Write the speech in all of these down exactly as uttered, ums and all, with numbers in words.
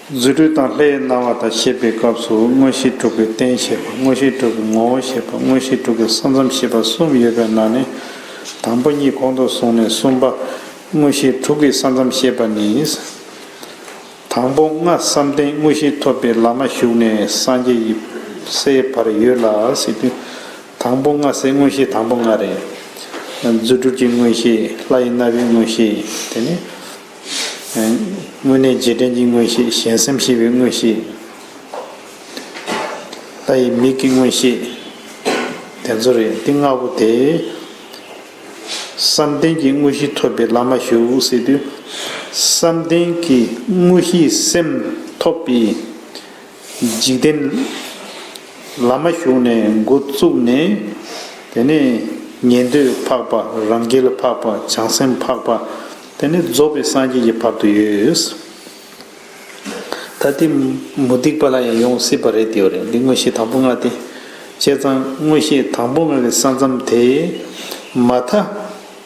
རྫུ་འཕྲུལ་དང་ལྷའི་སྣང་བ་དང་བཤད་པའི་སྐབས་སུ་མངོན་ཤེས་དྲུག་གི་རྟེན་བཤད་པ། མངོན་ཤེས་དྲུག་གི་ངོ་བོ་བཤད་པ། མངོན་ཤེས་དྲུག་གི་ས་མཚམས་བཤད་པ་གསུམ་ཡོད་པའི་ནང་ནས། དང་པོ་གཉིས་གོང་དུ་སོང་ནས། གསུམ་པ་མངོན་ཤེས་དྲུག་གི་ས་མཚམས་བཤད་པ་ནི། དང་པོ་ལྔ་བསམ་གཏན་དངོས་གཞི་ཐོབ་པའི་ལམ་མ་ཞུགས་ནས་སངས་རྒྱས་ཀྱི་སའི་བར་ཡོད་ལ་ཟེར་དུས། དང་པོ་ལྔ་ཟེར་མངོན་ཤེས་དང་པོ་ལྔ་རེད། རྫུ་འཕྲུལ་གྱི་མངོན་ཤེས། ལྷ་ཡི་རྣ་བའི་མངོན་ཤེས། དེ་ནས་དངོས་གནས་རྗེས་དྲན་གྱི་མངོན་ཤེས། གཞན་སེམས་ཤེས་པའི་མངོན་ཤེས། ལྷ་ཡི་མིག་གི་མངོན་ཤེས། དེ་ཚོ་རེད། འདི་ལྔ་པོ་དེ། བསམ་གཏན་གྱི་དངོས་གཞི་ཐོབ་པའི་ལམ་མ་ཞུགས་ཟེར་དུས། བསམ་གཏན་གྱི་དངོས་གཞིའི་སེམས་ཐོབ་པའི་འཇིག་རྟེན་ལམ་མ་ཞུགས་ནས་འགོ་བཙུགས་ནས། དེ་ནས་ཉན་ཐོས་འཕགས་པ། རང་རྒྱལ་འཕགས་པ། བྱང་སེམས་འཕགས་པ། དེ་ནས་རྫོགས་པའི་སངས་རྒྱས་ཀྱི་བར་དུ་ཡོད། ད་དེ་མུ་སྟེགས་པ་ལ་ཡང་ཡོང་སྲིད་པ་རེད། དེ་ཡོད་རེད། འདི་མངོན་ཤེས་དང་པོ་ལྔ་སྟེ། བྱས་ཙང་མངོན་ཤེས་དང་པོ་ལྔ་གི་ས་མཚམས་དེ། མ་མཐའ་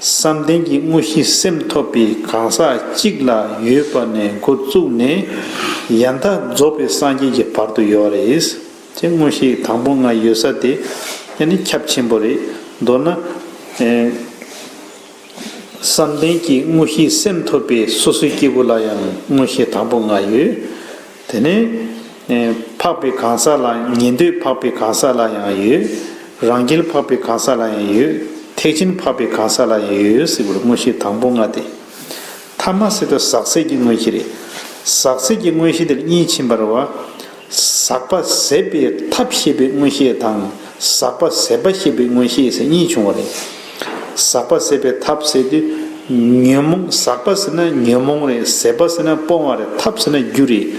བསམ་གཏན་གྱི་དངོས་གཞི་སེམས་ཐོབ་པའི་གང་ཟག་གཅིག་ལ་ཡོད་པ་ནས་འགོ་བཙུགས་ནས། ཡང་དག་རྫོགས་པའི་སངས་རྒྱས་ཀྱི་བར་དུ་ཡོད་རེད། དེ་མངོན་ཤེས་དང་པོ་ལྔ་ཡོད་ས་དེ། དེ་ནི་ཁྱབ་ཆེན་པོ་རེད། མདོར་ན། ཨེ། བསམ་གཏན་གྱི་དངོས་གཞིའི་སེམས་ཐོབ་པའི་སོ་སོའི་སྐྱེ་བོ་ལ་ཡང་མངོན་ཤེས་དང་པོ་ལྔ་ཡོད། དེ་ནས་འཕགས་པའི་གང་ཟག་ལ། ཉན་ཐོས་འཕགས་པའི་གང་ཟག་ལ་ཡང་ཡོད། རང་རྒྱལ་འཕགས་པའི་གང་ཟག་ལ་ཡང་ཡོད། ཐེག་ཆེན་འཕགས་པའི་གང་ཟག་ལ་ཡང་ཡོད་ཟེར་བར། མངོན་ཤེས་དང་པོ་ལྔ་སྟེ། ཐ་མ་ཟེར་དུས་ཟག་ཟད་ཀྱི་མངོན་ཤེས་རེད། ཟག་ཟད་ཀྱི་མངོན་ཤེས་དེ་ལ་གཉིས་ཕྱིན་པ་རེད་བ། ཟག་པ་ཟད་པའི་ཐབས་ཤེས་པའི་མངོན་ཤེས་དང་། ཟག་པ་ཟད་པ་ཤེས་པའི་མངོན་ཤེས་ཟེར་གཉིས་བྱུང་བ་རེད། ཟག་པ་ཟད་པའི་ཐབས་ཟེར་དུས། ཉོན་མོངས། ཟག་པ་ཟེར་ན་ཉོན་མོངས་རེད། ཟད་པ་ཟེར་ན་སྤོང་བ་རེད། ཐབས་ཟེར་ན་རྒྱུ་རེད།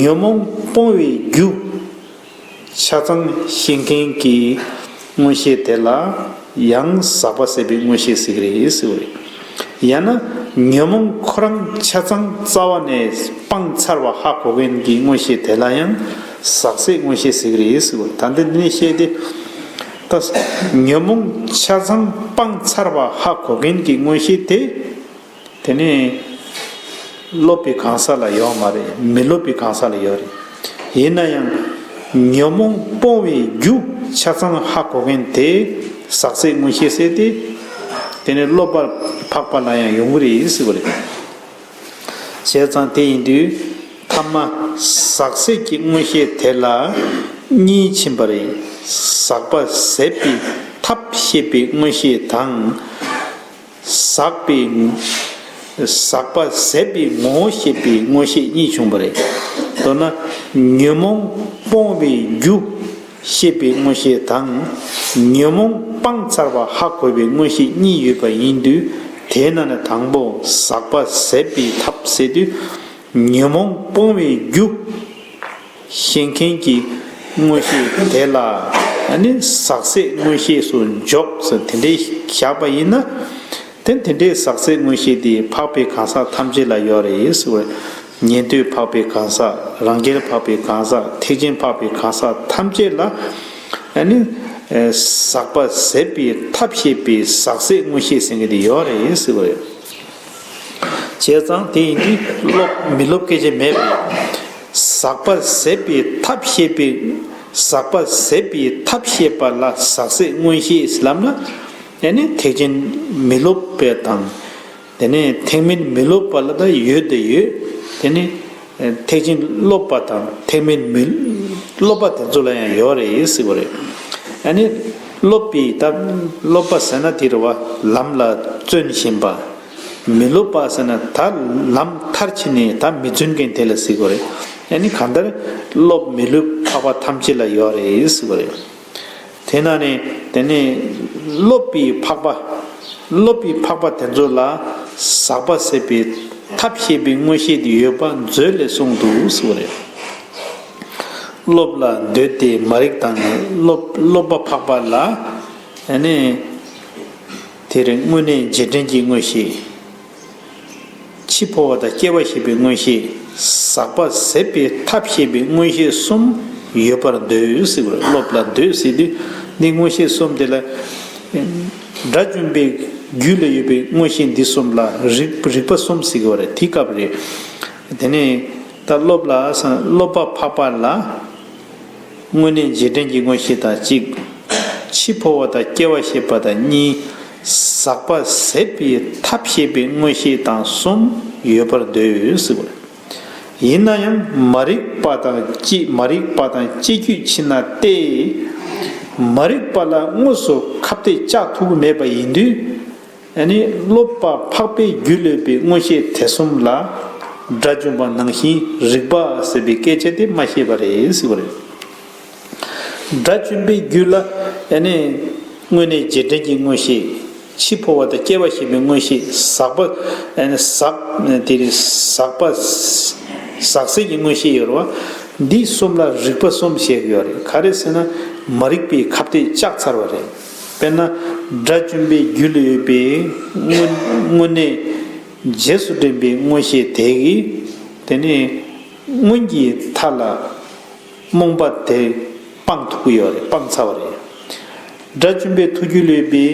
ཉོན་མོངས་སྤོང་བའི་རྒྱུ་ཆ་ཚང་ཤེས་མཁན་གྱི་མངོན་ཤེས་དེ་ལ་ཡང་ཟག་པ་ཟད་པའི་མངོན་ཤེས་ཟེར་གྱི་རེད་ཟེར་བ་རེད། ཡང་ན་ཉོན་མོངས་ཁོ་རང་ཆ་ཚང་རྩ་བ་ནས་སྤངས་ཚར་བ་ཧ་གོ་མཁན་གྱི་མངོན་ཤེས་དེ་ལ་ཡང་ཟག་ཟད་མངོན་ཤེས་ཟེར་གྱི་རེད་ཟེར་བ་རེད། ད་འདི་འདི་ནས་བཤད་དེ། ད་ཉོན་མོངས་ཆ་ཚང་སྤངས་ཚར་བ་ཧ་གོ་མཁན་གྱི་མངོན་ཤེས་དེ། དེ་ནི་སློབ་པའི་གང་ཟག་ལ་ཡོད་མ་རེད། མི་སློབ་པའི་གང་ཟག་ལ་ཡོད་རེད། ཡིན་ན་ཡང་ཉོན་མོངས་སྤོང་བའི་རྒྱུ་ཆ་ཚང་ཧ་གོ་མཁན་དེ་ཟག་ཟད་མངོན་ཤེས་ཟེར་ཏེ། དེ་ནི་སློབ་པ་འཕགས་པ་ལ་ཡང་ཡོང་གི་རེད་ཟེར་བ་རེད། བྱས་ཙང་དེ་ཡིན་དུས་ཐ་མ་ཟག་ཟད་ཀྱི་མངོན་ཤེས་དེ་ལ་གཉིས་ཕྱིན་པ་རེད། ཟག་པ་ཟད་པའི་ཐབས་ཤེས་པའི་མངོན་ཤེས་དང་། ཟག་པའི། ཟག་པ་ཟད་པའི་ངོ་བོ་ཤེས་པའི་མངོན་ཤེས་གཉིས་བྱུང་བ་རེད། མདོར་ན་ཉོན་མོངས་སྤོང་བའི་རྒྱུ་ཤེས་པའི་མངོན་ཤེས་དང་། ཉོན་མོངས་སྤངས་ཚར་བ་ཧ་གོ་བའི་མངོན་ཤེས་གཉིས་ཡོད་པ་ཡིན་དུས། དེའི་ནང་ནས་དང་པོ་ཟག་པ་ཟད་པའི་ཐབས་ཟེར་དུས། ཉོན་མོངས་སྤོང་བའི་རྒྱུ་ཤེས་མཁན་གྱི་མངོན་ཤེས་དེ་ལ། ཨ་ནི་ཟག་ཟད་མངོན་ཤེས་སུ་འཇོག་ཟེར་དེ་འདྲའི་བཞག་པ་ཡིན་ན། དེ་དེ་འདྲའི་ཟག་ཟད་མངོན་ཤེས་དེ་འཕགས་པའི་གང་ཟག་ཐམས་ཅད་ལ་ཡོད་རེད་ཟེར་བ། ཉན་ཐོས་འཕགས་པའི་གང་ཟག་རང་རྒྱལ་འཕགས་པའི་གང་ཟག་ཐེག་ཆེན་འཕགས་པའི་གང་ཟག་ཐམས་ཅད་ལ། ཨ་ནི་ཟག་པ་ཟད་པའི་ཐབས་ཤེས་པའི་ཟག་ཟད་མངོན་ཤེས་ཟེར་མཁན་དེ་ཡོད་རེད་ཟེར་བ་རེད། བྱས་ཙང་དེ་ཡིན་དུས་སློབ་མི་སློབ་སྐད་ཆ་མེད་པས། ཟག་པ་ཟད་པའི་ཐབས་ཤེས་པའི། ཟག་པ་ཟད་པའི་ཐབས་ཤེས་པ་ལ་ཟག་ཟད་མངོན་ཤེས་ལབ་ན། དེ་ནི་ཐེག་ཆེན་མི་སློབ་པ་དང་། དེ་ནི་ཐེག་དམན་མི་སློབ་པ་ལ་ད་ཡོད་དེ་ཡོད། དེ་ནི་ཐེག་ཆེན་སློབ་པ་དང་ཐེག་དམན་མི་སློབ་པ་དེ་ཚོ་ལ་ཡང་ཡོད་རེད་ཟེར་བ་རེད། ཨ་ནི་སློབ་པའི་ད་སློབ་པ་ཟེར་ན་དེ་རེད་བ། ལམ་ལ་བརྩོན་བཞིན་པ། མི་སློབ་པ་ཟེར་ན་ད་ལམ་མཐར་ཕྱིན་ནས་ད་མི་བརྩོན་མཁན་དེ་ལ་ཟེར་གྱི་རེད། ཨ་ནི་གང་ལྟར་སློབ་མི་སློབ་འཕགས་པ་ཐམས་ཅད་ལ་ཡོད་རེད་ཟེར་གྱི་རེད། དེ་ན་ནི་དེ་ནི་སློབ་པའི་འཕགས་པ། སློབ་པའི་འཕགས་པ་དེ་ཚོ་ལ་ཟག་པ་ཟད་པའི་ཐབས་ཤེས་པའི་མངོན་ཤེས་དེ་ཡོད་པ་མཛོད་ལས་གསུངས་འདུག་ཟེར་བ་རེད། སློབ་ལ་འདོད་དེ་མ་རིག་དང་། སློབ་སློབ་པ་འཕགས་པ་ལ་ཨ་ནི། དེར་དངོས་གནས་རྗེས་དྲན་གྱི་མངོན་ཤེས། འཆི་འཕོ་བ་དང་སྐྱེ་བ་ཤེས་པའི་མངོན་ཤེས། ཟག་པ་ཟད་པའི་ཐབས་ཤེས་པའི་མངོན་ཤེས་གསུམ་ཡོད་པར་འདོད་ཟེར་བ་རེད། སློབ་ལ་འདོད་ཟེར་དུས་འདི་མངོན་ཤེས་གསུམ་དེ་ལ། དགྲ་བཅོམ་པའི་རྒྱུད་ལ་ཡོད་པའི་མངོན་ཤེས་འདི་གསུམ་ལ་རིག་རིག་པ་གསུམ་ཟེར་གྱི་རེད། དེ་སྐབས་རེད། དེ་ནས་ ད་སློབ་ལ་སློབ་པ་འཕགས་པ་ལ་དངོས་གནས་རྗེས་དྲན་གྱི་མངོན་ཤེས་དང་གཅིག། འཆི་འཕོ་བ་དང་སྐྱེ་བ་ཤེས་པ་དང་གཉིས། ཟག་པ་ཟད་པའི་ཐབས་ཤེས་པའི་མངོན་ཤེས་དང་གསུམ་ཡོད་པར་འདོད་ཟེར་བ་རེད། ཡིན་ན་ཡང་མ་རིག་པ་དང་སྐྱེ་མ་རིག་པ་དང་སྐྱེ་རྒྱུད་ཕྱི་ན་སྟེ། མ་རིག་པ་ལ་དངོས་སུ་ཁ་གཏད་བཅག་ཐུབ་ཀྱི་མེད་པ་ཡིན་དུས། ཨ་ནི་སློབ་པ་འཕགས་པའི་རྒྱུད་ལས་པའི་མངོན་ཤེས་དེ་གསུམ་ལ་དགྲ་བཅོམ་པ་ནང་བཞིན་རིག་པ་ཟེར་བའི་སྐད་ཆ་དེ་མ་བཤད་པ་རེད་ཟེར་བ་རེད། དགྲ་བཅོམ་པའི་རྒྱུད་ལ་ཨ་ནི་དངོས་གནས་རྗེས་དྲན་གྱི་མངོན་ཤེས། འཆི་འཕོ་བ་དང་སྐྱེ་བ་ཤེས་པའི་མངོན་ཤེས། ཟག་པ་ཨ་ནི་ཟག་དེ་རིང་ཟག་པ་ཟག་ཟད་ཀྱི་མངོན་ཤེས་ཡོད་རེད་བ། འདི་གསུམ་ལ་རིག་པ་གསུམ་བཤད་ཀྱི་ཡོད་རེད། ག་རེ་ཟེར་ན་མ་རིག་པའི་ཁ་གཏད་བཅག་ཚར་བ་རེད། དཔེར་ན་དགྲ་བཅོམ་པའི་རྒྱུད་ལ་ཡོད་པའི་དངོས་དངོས་གནས་རྗེས་སུ་དྲན་པའི་མངོན་ཤེས་དེ་གིས་དེ་ནི་སྔོན་གྱི་མཐའ་ལ་རྨོངས་པ་དེ་སྤངས་ཐུབ་ཀྱི་ཡོད་རེད། སྤངས་ཚར་བ་རེད། དགྲ་བཅོམ་པའི་ཐུགས་རྒྱུད་ལ་ཡོད་པའི་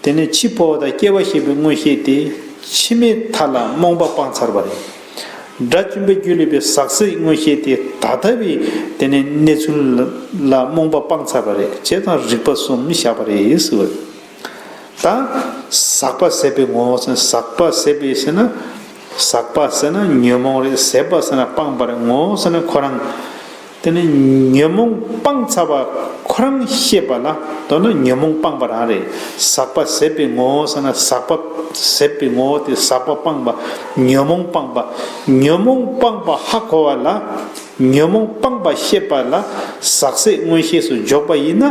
དེ་ནི་འཆི་འཕོ་བ་དང་སྐྱེ་བ་ཤེས་པའི་མངོན་ཤེས་དེ་ཕྱི་མའི་མཐའ་ལ་རྨོངས་པ་སྤངས་ཚར་བ་རེད། དགྲ་བཅོམ་པའི་རྒྱུད་ལ་ཡོད་པའི་ཟག་ཟད་མངོན་ཤེས་དེ་ད་ལྟ་བའི་དེ་ནི་གནས་ཚུལ་ལ་རྨོངས་པ་སྤངས་ཚར་བ་རེད། བྱས་ཙང་རིག་པ་གསུམ་བཞག་པ་རེད་ཟེར་བ་རེད། ད་ཟག་པ་ཟད་པའི་ངོ་བོ་ཟེར་ན། ཟག་པ་ཟད་པའི་ཟེར་ན། ཟག་པ་ཟེར་ན་ཉོན་མོངས་རེད། ཟད་པ་ཟེར་ན་སྤངས་པ་རེད། ངོ་བོ་ཟེར་ན་ཁོ་རང་། དེ་ནི་ཉོན་མོངས་སྤངས་ཚར་བ་ཁོ་རང་ཤེས་པ་ལ་མདོར་ན་ཉོན་མོངས་སྤངས་པ་རང་རེད། ཟག་པ་ཟད་པའི་ངོ་བོ་ཟེར་ན་ཟག་པ་ཟད་པའི་ངོ་བོ་དེ་ཟག་པ་སྤངས་པ། ཉོན་མོངས་སྤངས་པ། ཉོན་མོངས་སྤངས་པ་ཧ་གོ་བ་ལ། ཉོན་མོངས་སྤངས་པ་ཤེས་པ་ལ་ཟག་ཟད་མངོན་ཤེས་སུ་འཇོག་པ་ཡིན་ན།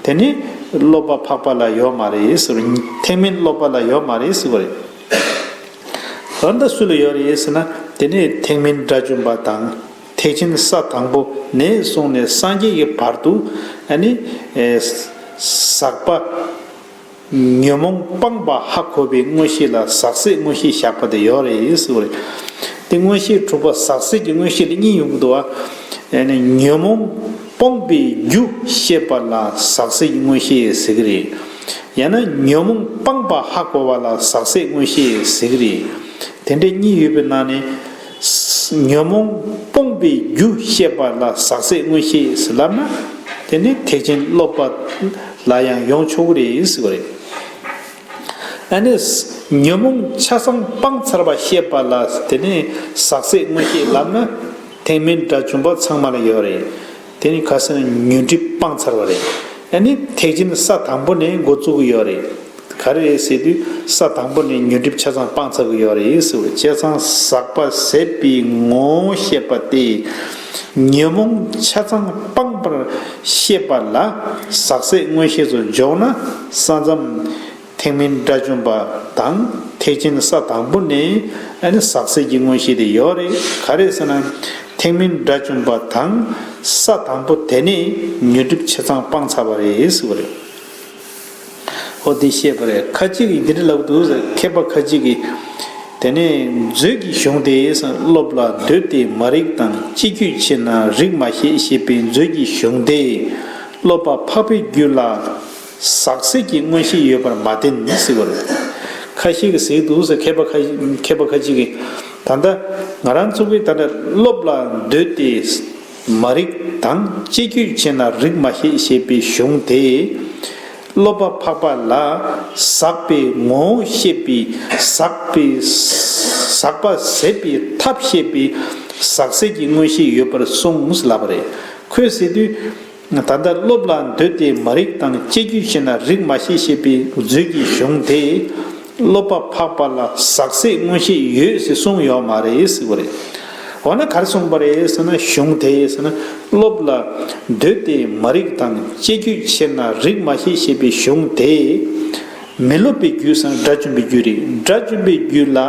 དེ་ནི་སློབ་པ་འཕགས་པ་ལ་ཡོད་མ་རེད་ཟེར་བ། ཐེག་དམན་སློབ་པ་ལ་ཡོད་མ་རེད་ཟེར་བ་རེད། འོ་ན་ད་སུ་ལ་ཡོད་རེད་ཟེར་ན། དེ་ནི་ཐེག་དམན་དགྲ་བཅོམ་པ་དང་། ཐེག་ཆེན་ས་དང་པོ་ནས་བཟུང་ནས་སངས་རྒྱས་ཀྱི་བར་དུ་ཨ་ནི་ཟག་པ། ཉོན་མོངས་སྤངས་པ་ཧ་གོ་བའི་མངོན་ཤེས་ལ་ཟག་ཟད་མངོན་ཤེས་བཞག་པ་དེ་ཡོད་རེད་ཟེར་བ་རེད། དེ་མངོན་ཤེས་དྲུག་པ་ཟག་ཟད་ཀྱི་མངོན་ཤེས་ལ་གཉིས་ཡོང་གི་འདུག་བ། ཨ་ནི་ཉོན་མོངས་སྤོང་བའི་རྒྱུ་ཤེས་པ་ལ་ཟག་ཟད་ཀྱི་མངོན་ཤེས་ཟེར་གི་རེད། ཡང་ན་ཉོན་མོངས་སྤངས་པ་ཧ་གོ་བ་ལ་ཟག་ཟད་མངོན་ཤེས་ཟེར་གི་རེད། དེ་འདྲའི་གཉིས་ཡོད་པའི་ནང་ནས། ཉོན་མོངས་སྤོང་བའི་རྒྱུ་ཤེས་པ་ལ་ཟག་ཟད་མངོན་ཤེས་ཟེར་ལབ་ན། དེ་ནི་ཐེག་ཆེན་སློབ་པ་ལ་ཡང་ཡོང་ཆོག་གི་རེད་ཟེར་བ་རེད། ཨ་ནི། ཉོན་མོངས་ཆ་ཚང་སྤངས་ཚར་བ་ཤེས་པ་ལ་དེ་ནི་ཟག་ཟད་མངོན་ཤེས་ལབ་ན། ཐེག་དམན་དགྲ་བཅོམ་པ་ཚང་མ་ལ་ཡོད་རེད། དེ་ནི་ག་ཟེར་ན་ཉོན་སྒྲིབ་སྤངས་ཚར་བ་རེད། ཨ་ནི་ཐེག་ཆེན་ས་དང་པོ་ནས་འགོ་བཙུགས་ཀྱི་ཡོད་རེད། ག་རེ་རེད་ཟེར་དུས་ས་དང་པོ་ནས་ཉོན་སྒྲིབ་ཆ་ཚང་སྤངས་ཚར་གྱི་ཡོད་རེད་ཟེར་བ། བྱས་ཙང་ཟག་པ་ཟད་པའི་ངོ་བོ་ཤེས་པ་སྟེ། ཉོན་མོངས་ཆ་ཚང་སྤངས་པར་ཤེས་པ་ལ་ཟག་ཟད་མངོན་ཤེས་སུ་འཇོག་ན། ས་མཚམས་ཐེག་དམན་དགྲ་བཅོམ་པ་དང་ཐེག་ཆེན་ས་དང་པོ་ནས་ཨ་ནི་ཟག་ཟད་ཀྱི་མངོན་ཤེས་དེ་ཡོད་རེད། ག་རེ་ཟེར་ན། ཐེག་དམན་དགྲ་བཅོམ་པ་དང་ས་དང་པོ་དེ་ནས་ཉོན་སྒྲིབ་ཆ་ཚང་སྤངས་ཚར་བ་རེད་ཟེར་བ་རེད། ཨོ་དེ་བཤད་པ་རེད། ཁ་ཅིག་གིས་འདི་འདྲ་ལབ་འདུག་ཟེར། མཁས་པ་ཁ་ཅིག་གིས། དེ་ནས་མཛོད་ཀྱི་གཞུང་དེ་སློབ་ལ་འདོད་དེ་མ་རིག་དང་སྐྱེ་རྒྱུད་ཕྱི་ན་རིག་མ་ཤེས་ཞེས་པའི་མཛོད་ཀྱི་གཞུང་དེ་སློབ་པ་འཕགས་པའི་རྒྱུད་ལ་ཟག་ཟད་ཀྱི་མངོན་ཤེས་ཡོད་པར་མ་བསྟན་ཟེར་བ་རེད། ཁ་ཤས་ཀྱིས་ཟེར་འདུག་ཟེར། མཁས་པ་ཁ་མཁས་པ་ཁ་ཅིག་གིས། ད་ལྟ་ང་རང་ཚོ་གིས་ད་ལྟ་སློབ་ལ་འདོད་དེ། མ་རིག་དང་སྐྱེ་རྒྱུད་ཕྱི་ན་རིག་མ་ཤེས་ཞེས་པའི་གཞུང་དེ། སློབ་པ་འཕགས་པ་ལ་ཟག་པའི་ངོ་བོ་ཤེས་པའི་ཟག་པའི་ཟག་པ་ཟད་པའི་ཐབས་ཤེས་པའི་ཟག་ཟད་ཀྱི་མངོན་ཤེས་ཡོད་པར་གསུངས་ལབ་པ་རེད། ཁོས་ཟེར་དུས། ད་ལྟ་སློབ་ལ་འདོད་དེ་མ་རིག་དང་སྐྱེ་རྒྱུད་ཕྱི་ན་རིག་མ་ཤེས་ཞེས་པའི་མཛོད་ཀྱི་གཞུང་དེ། སློབ་པ་འཕགས་པ་ལ་ཟག་ཟད་མངོན་ཤེས་ཡོད་ཟེར་གསུངས་ཡོད་མ་རེད་ཟེར་བ་རེད། འོ་ན་ག་རེ་གསུངས་པ་རེད་ཟེར་ན། གཞུང་དེ་ཟེར་ན་སློབ་ལ་འདོད་དེ་མ་རིག་དང་སྐྱེ་རྒྱུད་ཕྱི་ན་རིག་མ་ཤེས་ཞེས་པའི་གཞུང་དེ། མི་སློབ་པའི་རྒྱུད་ཟེར་ན་དགྲ་བཅོམ་པའི་རྒྱུད་རེད། དགྲ་བཅོམ་པའི་རྒྱུད་ལ།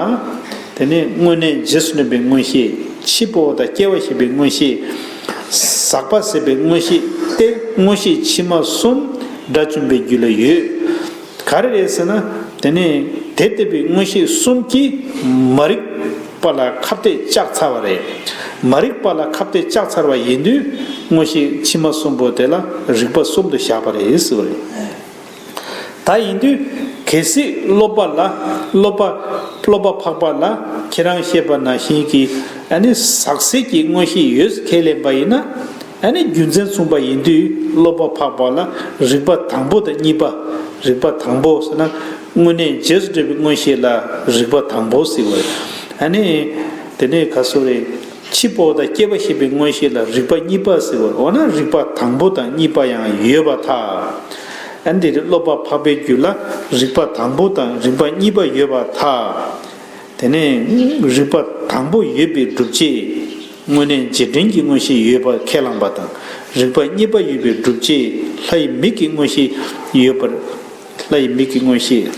དེ་ནས་དངོས་གནས་རྗེས་སུ་དྲན་པའི་མངོན་ཤེས། འཆི་འཕོ་བ་དང་སྐྱེ་བ་ཤེས་པའི་མངོན་ཤེས། ཟག་པ་ཟད་པའི་མངོན་ཤེས་ཏེ། མངོན་ཤེས་ཕྱི་མ་གསུམ་དགྲ་བཅོམ་པའི་རྒྱུད་ལ་ཡོད། ག་རེ་རེད་ཟེར་ན། དེ་ནས་དེ་ལྟ་བུའི་མངོན་ཤེས་གསུམ་གྱིས་མ་རིག་པ་ལ་ཁ་གཏད་བཅག་ཚར་བ་རེད། མ་རིག་པ་ལ་ཁ་གཏད་བཅག་ཚར་བ་ཡིན་དུས། མངོན་ཤེས་ཕྱི་མ་གསུམ་པོ་དེ་ལ་རིག་པ་གསུམ་དུ་བཞག་པ་རེད་ཟེར་བ་རེད། ད་ཡིན་དུས། གལ་སྲིད་སློབ་པ་ལ། སློབ་པ། སློབ་པ་འཕགས་པ་ལ་ཁྱེད་རང་བཤད་པ་ནང་བཞིན་གྱི་ ཨ་ནི་ཟག་ཟད་ཀྱི་མངོན་ཤེས་ཡོད་ཁས་ལེན་པ་ཡིན་ན། ཨ་ནི་རྒྱུ་མཚན་མཚུངས་པ་ཡིན་དུས་སློབ་པ་འཕགས་པ་ལ་རིགས་པ་དང་པོ་དང་གཉིས་པ། རིགས་པ་དང་པོ་ཟེར་ན་དངོས་གནས་རྗེས་སུ་འབྲེལ་བའི་མངོན་ཤེས་ལ་རིགས་པ་དང་པོ་ཟེར་བ་རེད། ཨ་ནི་དེ་ནས་ག་སོ་རེད། འཆི་འཕོ་བ་དང་སྐྱེ་བ་ཤེས་པའི་མངོན་ཤེས་ལ་རིགས་པ་གཉིས་པ་ཟེར་བ་རེད། འོ་ན་རིགས་པ་དང་པོ་དང་གཉིས་པ་ཡང་ཡོད་པར་ཐལ། ཨ་ནི་དེ་རེད། སློབ་པ་འཕགས་པའི་རྒྱུད་ལ་རིགས་པ་དང་པོ་དང་རིགས་པ་གཉིས་པ་ཡོད་པར་ཐལ། དེ་ནས་རིགས་པ་དང་པོ་ཡོད་པའི་སྒྲུབ་བྱེད། དངོས་གནས་རྗེས་དྲན་གྱི་མངོན་ཤེས་ཡོད་པར་ཁས་བླངས་པ་དང་། རིགས་པ་གཉིས་པ་ཡོད་པའི་སྒྲུབ་བྱེད་ལྷའི་མིག་གི་མངོན་ཤེས་ཡོད་པར། ལྷའི་མིག་གི་མངོན་ཤེས།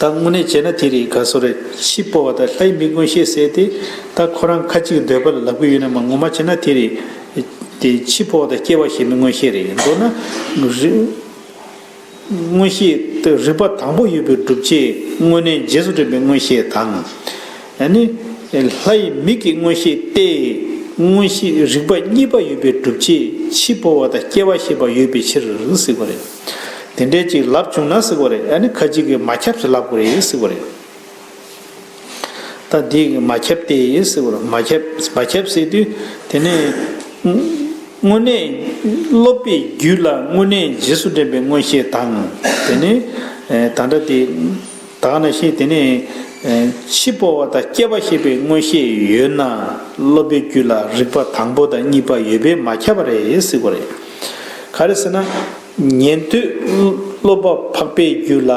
ད་དངོས་གནས་བྱས་ན་དེ་རེད། ག་སོ་རེད། འཆི་འཕོ་བ་དང་ལྷའི་མིག་མངོན་ཤེས་ཟེར་ཏེ། ད་ཁོ་རང་ཁ་ཅིག་འདོད་པ་ལ་ལབ་ཀྱི་ཡོད་ན་མ་ངོ་མ་བྱས་ན་དེ་རེད། དེ་འཆི་འཕོ་བ་དང་སྐྱེ་བ་ཤེས་པའི་མངོན་ཤེས་རེད། མདོར་ན་རིགས། མངོན་ཤེས་དེ་རིགས་པ་དང་པོ་ཡོད་པའི་སྒྲུབ་བྱེད་དངོས་གནས་རྗེས་སུ་འབྲེལ་བའི་མངོན་ཤེས་དང་། ཨ་ནི་ལྷའི་མིག་གི་མངོན་ཤེས་ཏེ། མངོན་ཤེས་རིགས་པ་གཉིས་པ་ཡོད་པའི་སྒྲུབ་བྱེད་འཆི་འཕོ་བ་དང་སྐྱེ་བ་ཤེས་པ་ཡོད་པའི་ཕྱིར་ཟེར་བ་རེད། དེ་འདྲའི་ཅིག་ལབ་བྱུང་ན་ཟེར་བ་རེད། ཨ་ནི་ཁ་ཅིག་གིས་མ་ཁྱབ་ཟེར་ལབ་དགོས་རེད་ཟེར་བ་རེད། ད་འདི་མ་ཁྱབ་སྟེ་ཟེར་བ་རེད། མ་ཁྱབ་མ་ཁྱབ་ཟེར་དུས་དེ་ནས་དངོས་གནས་སློབ་པའི་རྒྱུད་ལ་དངོས་གནས་རྗེས་སུ་འདྲེན་པའི་མངོན་ཤེས་དང་། དེ་ནས་ད་ལྟ་དེ་ད་ག་ནང་བཞིན་དེ་ནས་འཆི་འཕོ་བ་དང་སྐྱེ་བ་ཤེས་པའི་མངོན་ཤེས་ཡོད་ན། སློབ་པའི་རྒྱུད་ལ་རིགས་པ་དང་པོ་དང་གཉིས་པ་ཡོད་པས་མ་ཁྱབ་པ་རེད་ཟེར་བ་རེད། ག་རེ་ཟེར་ན། ཉན་ཐོས་སློབ་པ་འཕགས་པའི་རྒྱུད་ལ་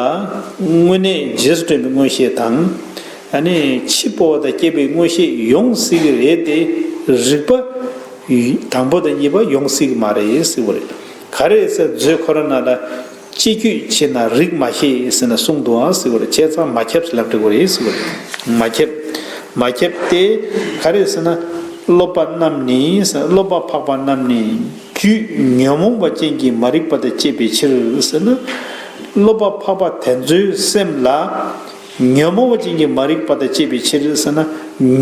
དངོས་གནས་རྗེས་སུ་འདྲེན་པའི་མངོན་ཤེས་དང་། ཨ་ནི་འཆི་འཕོ་བ་དང་སྐྱེ་བའི་མངོན་ཤེས་ཡོང་སྲིད་ཀྱི་རེད་དེ། རིགས་པ་དང་པོ་དང་གཉིས་པ་ཡོང་སྲིད་ཀྱི་མ་རེད་ཟེར་བ་རེད། ག་རེ་ཟེར། མཛོད་ཁོ་ར་ནང་ལ་སྤྱི་རྒྱུད་ཕྱེ་ན་རིགས་མ་ཤེས་ཟེར་ན་གསུངས་འདུག་ཨང་ཟེར་བ་རེད། བྱས་ཙང་མ་ཁྱབ་ཟེར་ལབ་འགྲོ་གི་རེད་ཟེར་བ་རེད། མ་ཁྱབ། མ་ཁྱབ་སྟེ། ག་རེ་ཟེར་ན། སློབ་པ་རྣམས་ནི་ཟེར། སློབ་པ་འཕགས་པ་རྣམས་ནི། རྒྱུད་ཉོན་མོངས་པ་ཅན་གྱི་མ་རིག་པ་དང་བཅས་པའི་ཕྱིར་ཟེར་ན། སློབ་པ་འཕགས་པ་དེ་ཚོའི་སེམས་ལ་ཉོན་མོངས་པ་ཅན་གྱི་མ་རིག་པ་དང་བཅས་པའི་ཕྱིར་ཟེར་ན།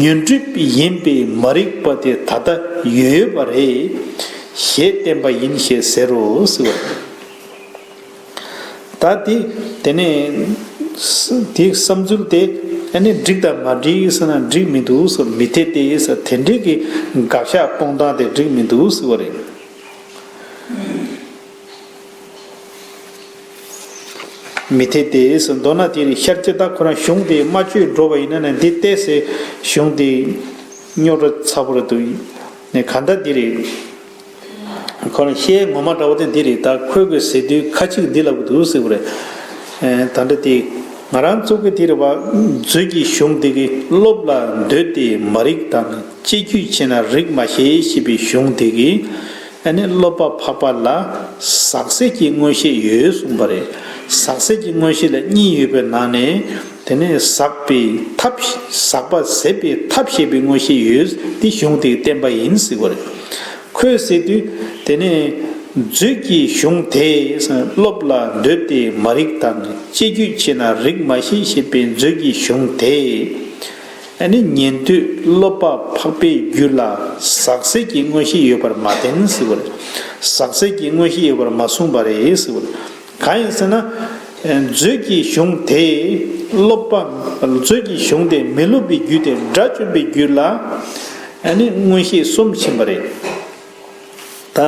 ཉོན་སྒྲིབ་ཡིན་པའི་མ་རིག་པ་དེ་ད་ལྟ་ཡོད་པ་རེད། ཞེས་བསྟན་པ་ཡིན་ཞེས་ཟེར་རོ་ཟེར་བ། ད་དེ་དེ་ནས་དེའི་བསམ་ཚུལ་དེ་ཨ་ནི་འགྲིག་དང་མ་འགྲིག་ཟེར་ན་འགྲིག་མི་འདུག་ཟེར། མི་འཐད་དེ་ཟེར། དེ་འདྲའི་གི་དགག་བཞག་གཏོང་སྟངས་དེ་འགྲིག་མི་འདུག་ཟེར་བ་རེད། མི་འཐད་དེ་ཟེར། མདོར་ན་དེ་རེད། ཤར་སྐྱེ་ད་ཁོ་རང་གཞུང་དེ་མ་བཅོས་འགྲོ་བ་ཡིན་ན་ནི་འདི་ཏོག་ཙམ་གཞུང་དེ་རྙོག་དྲ་ཚ་པོ་རེད་འདུག་ནས། གང་ལྟར་འདི་རེད། ཁོ་རང་བཤད་ངོ་མ་འདྲ་བོ་དེ་འདི་རེད། ད་ཁོས་གི་ཟེར་དུས་ཁ་ཅིག་འདི་ལབ་གི་འདུག་ཟེར་བ་རེད། ཨེ། ད་འདྲ་དེ་ང་རང་ཚོ་གི་དེ་རེད་བ། མཛོད་ཀྱི་གཞུང་དེ་གི་སློབ་ལ་འདོད་དེ་མ་རིག་དང་། སྤྱི་རྒྱུད་ཕྱེ་ན་རིགས་མ་ཤེས་ཞེས་པའི་གཞུང་དེ་གི་ཨ་ནི་སློབ་པ་འཕགས་པ་ལ་ཟག་ཟད་ཀྱི་མངོན་ཤེས་ཡོད་གསུངས་པ་རེད། ཟག་ཟད་ཀྱི་མངོན་ཤེས་ལ་གཉིས་ཡོད་པའི་ནང་ནས་དེ་ནས་ཟག་པའི་ཐབས། ཟག་པ་ཟད་པའི་ཐབས་ཤེས་པའི་མངོན་ཤེས་ཡོད། དེ་གཞུང་དེ་གི་བསྟན་པ་ཡིན་ཟེར་བ་རེད། ཁོས་ཟེར་དུས་དེ་ནས་མཛོད་ཀྱི་གཞུང་དེ་སློབ་ལ་འདོད་དེ་མ་རིག་དང་། སྤྱི་རྒྱུད་ཕྱེ་ན་རིགས་མ་ཤེས་ཞེས་པའི་མཛོད་ཀྱི་གཞུང་དེ་ཨ་ནི་ཉན་ཐོས་སློབ་པ་འཕགས་པའི་རྒྱུད་ལ་ཟག་ཟད་ཀྱི་མངོན་ཤེས་ཡོད་པར་མ་བསྟན་ཟེར་བ་རེད། ཟག་ཟད་ཀྱི་མངོན་ཤེས་ཡོད་པར་མ་གསུངས་པ་རེད་ཟེར་བ་རེད། གང་ཡིན་ཟེར་ན། མཛོད་ཀྱི་གཞུང་དེ་སློབ་པ། མཛོད་ཀྱི་གཞུང་དེ་མི་སློབ་པའི་རྒྱུད་དེ་དགྲ་བཅོམ་པའི་རྒྱུད་ལ་ཨ་ནི་མངོན་ཤེས་གསུམ་ཕྱིན་པ་རེད། ད་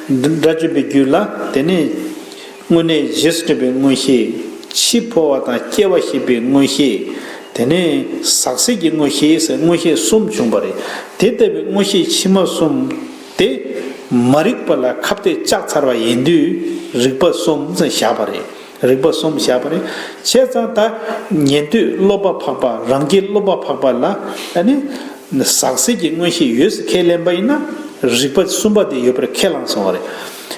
དགྲ་བཅོམ་པའི་རྒྱུད་ལ་དེ་ནས་དངོས་གནས་རྗེས་སུ་འབྲེལ་བའི་མངོན་ཤེས། འཆི་འཕོ་བ་དང་སྐྱེ་བ་ཤེས་པའི་མངོན་ཤེས། དེ་ནས་ཟག་ཟད་ཀྱི་མངོན་ཤེས་ཟེར་མངོན་ཤེས་གསུམ་བྱུང་བ་རེད། དེ་ལྟ་བུའི་མངོན་ཤེས་ཕྱི་མ་གསུམ་དེ་མ་རིག་པ་ལ་ཁ་གཏད་བཅག་ཚར་བ་ཡིན་དུས་རིགས་པ་གསུམ་ཟེར་བཞག་པ་རེད། རིགས་པ་གསུམ་བཞག་པ་རེད། བྱས་ཙང་ད་ཉན་ཐོས་སློབ་པ་འཕགས་པ། རང་རྒྱལ་སློབ་པ་འཕགས་པ་ལ་ཨ་ནི་ཟག་ཟད་ཀྱི་མངོན་ཤེས་ཡོད་ཟེར་ཁས་ལེན་པ་ཡིན་ན། རིགས་པ་གསུམ་པ་དེ་ཡོད་པར་ཁས་བླངས་སོང་བ་རེད།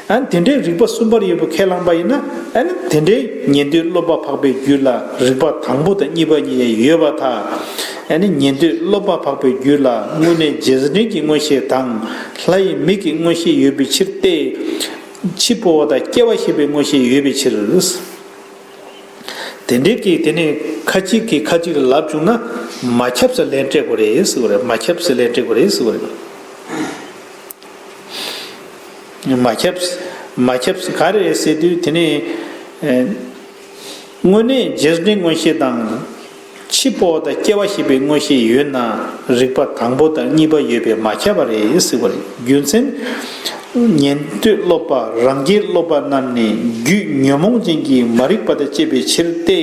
ཨ་ནི་དེ་འདྲའི་རིགས་པ་གསུམ་པར་ཡོད་པར་ཁས་བླངས་པ་ཡིན་ན། ཨ་ནི་དེ་འདྲའི་ཉན་ཐོས་སློབ་པ་འཕགས་པའི་རྒྱུད་ལ་རིགས་པ་དང་པོ་དང་གཉིས་པ་གཉིས་ཡང་ཡོད་པར་ཐལ། ཨ་ནི་ཉན་ཐོས་སློབ་པ་འཕགས་པའི་རྒྱུད་ལ་དངོས་གནས་རྗེས་དྲན་གྱི་མངོན་ཤེས་དང་། ལྷ་ཡི་མིག་གི་མངོན་ཤེས་ཡོད་པའི་ཕྱིར་ཏེ། འཆི་འཕོ་བ་དང་སྐྱེ་བ་ཤེས་པའི་མངོན་ཤེས་ཡོད་པའི་ཕྱིར། དེ་འདྲའི་གི་དེ་ནས་ཁ་ཅིག་གིས་ཁ་ཅིག་ལ་ལབ་བྱུང་ན་མ་ཁྱབ་ཟེར་ལན་སྤྲད་དགོས་རེད་ཟེར་བ་རེད། མ་ཁྱབ་ཟེར་ལན་སྤྲད་དགོས་རེད་ཟེར་བ་རེད། མ་ཁྱབ། མ་ཁྱབ་ག་རེ་རེད་ཟེར་དུས་དེ་ནས་ཨེ། དངོས་གནས་རྗེས་དྲན་མངོན་ཤེས་དང་། འཆི་འཕོ་བ་དང་སྐྱེ་བ་ཞེས་པའི་མངོན་ཤེས་ཡོད་ན་རིག་པ་དང་པོ་དང་གཉིས་པ་ཡོད་པས་མ་ཁྱབ་པ་རེད་ཟེར་བ་རེད། རྒྱུ་མཚན། ཉན་ཐོས་སློབ་པ་རང་རྒྱལ་སློབ་པ་རྣམས་ནི་རྒྱུད་ཉོན་མོངས་ཅན་གྱི་མ་རིག་པ་དང་བཅས་པའི་ཕྱིར་ཏེ།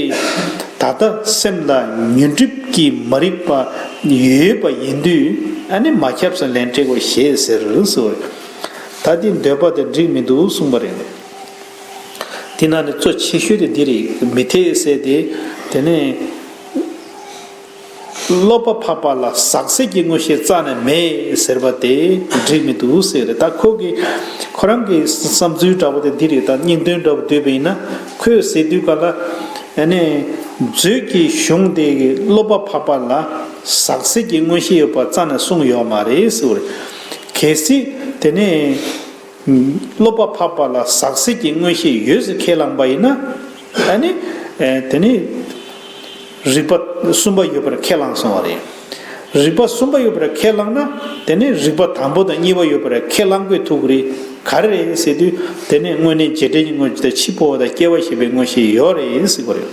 ད་ལྟ་སེམས་ལ་ཉོན་སྒྲིབ་ཀྱི་མ་རིག་པ་ཡོད་པ་ཡིན་དུས་ཨ་ནི་མ་ཁྱབ་ཟེར་ལན་སྤྲད་དགོས་ཞེས་ཟེར་ཟེར་བ་རེད། ད་འདི་འདོད་པ་དེ་འགྲིག་མི་འདུག་གསུངས་པ་རེད། དེ་ནང་ནས་གཙོ་ཆེ་ཤོས་དེ་འདི་རེད། མི་འཐད་ཟེར་ཏེ། དེ་ནས་སློབ་པ་འཕགས་པ་ལ་ཟག་ཟད་ཀྱི་མངོན་ཤེས་རྩ་ནས་མེད་ཟེར་བ་དེ་འགྲིག་མི་འདུག་ཟེར་རེད། ད་ཁོ་གི་ཁོ་རང་གི་བསམ་ཚུལ་འདྲ་པོ་དེ་འདི་རེད། ད་སྙིང་དོན་འདྲ་པོ་བསྡུས་པ་ཡིན་ན་ཁོས་ཟེར་དུས་ག་ལ་ཨ་ནི་མཛོད་ཀྱི་གཞུང་དེ་གི་སློབ་པ་འཕགས་པ་ལ་ཟག་ཟད་ཀྱི་མངོན་ཤེས་ཡོད་པ་རྩ་ནས་གསུངས་ཡོད་མ་རེད་ཟེར་བ་རེད། གལ་སྲིད་དེ་ནས། སློབ་པ་འཕགས་པ་ལ་ཟག་ཟད་ཀྱི་མངོན་ཤེས་ཡོད་ཟེར་ཁས་བླངས་པ་ཡིན་ན། ཨ་ནི། ཨེ་དེ་ནི། རིག་པ་གསུམ་པ་ཡོད་པར་ཁས་བླངས་སོང་བ་རེད། རིག་པ་གསུམ་པ་ཡོད་པར་ཁས་བླངས་ན། དེ་ནི་རིག་པ་དང་པོ་དང་གཉིས་པ་ཡོད་པར་ཁས་བླངས་དགོས་ཐུག་གི་རེད། ག་རེ་རེད་ཟེར་དུས། དེ་ནི་དངོས་གནས་རྗེས་དྲན་གྱི་མངོན་ཤེས་དང་འཆི་འཕོ་བ་དང་སྐྱེ་བ་ཞེས་པའི་མངོན་ཤེས་ཡོད་རེད་ཟེར་གྱི་རེད།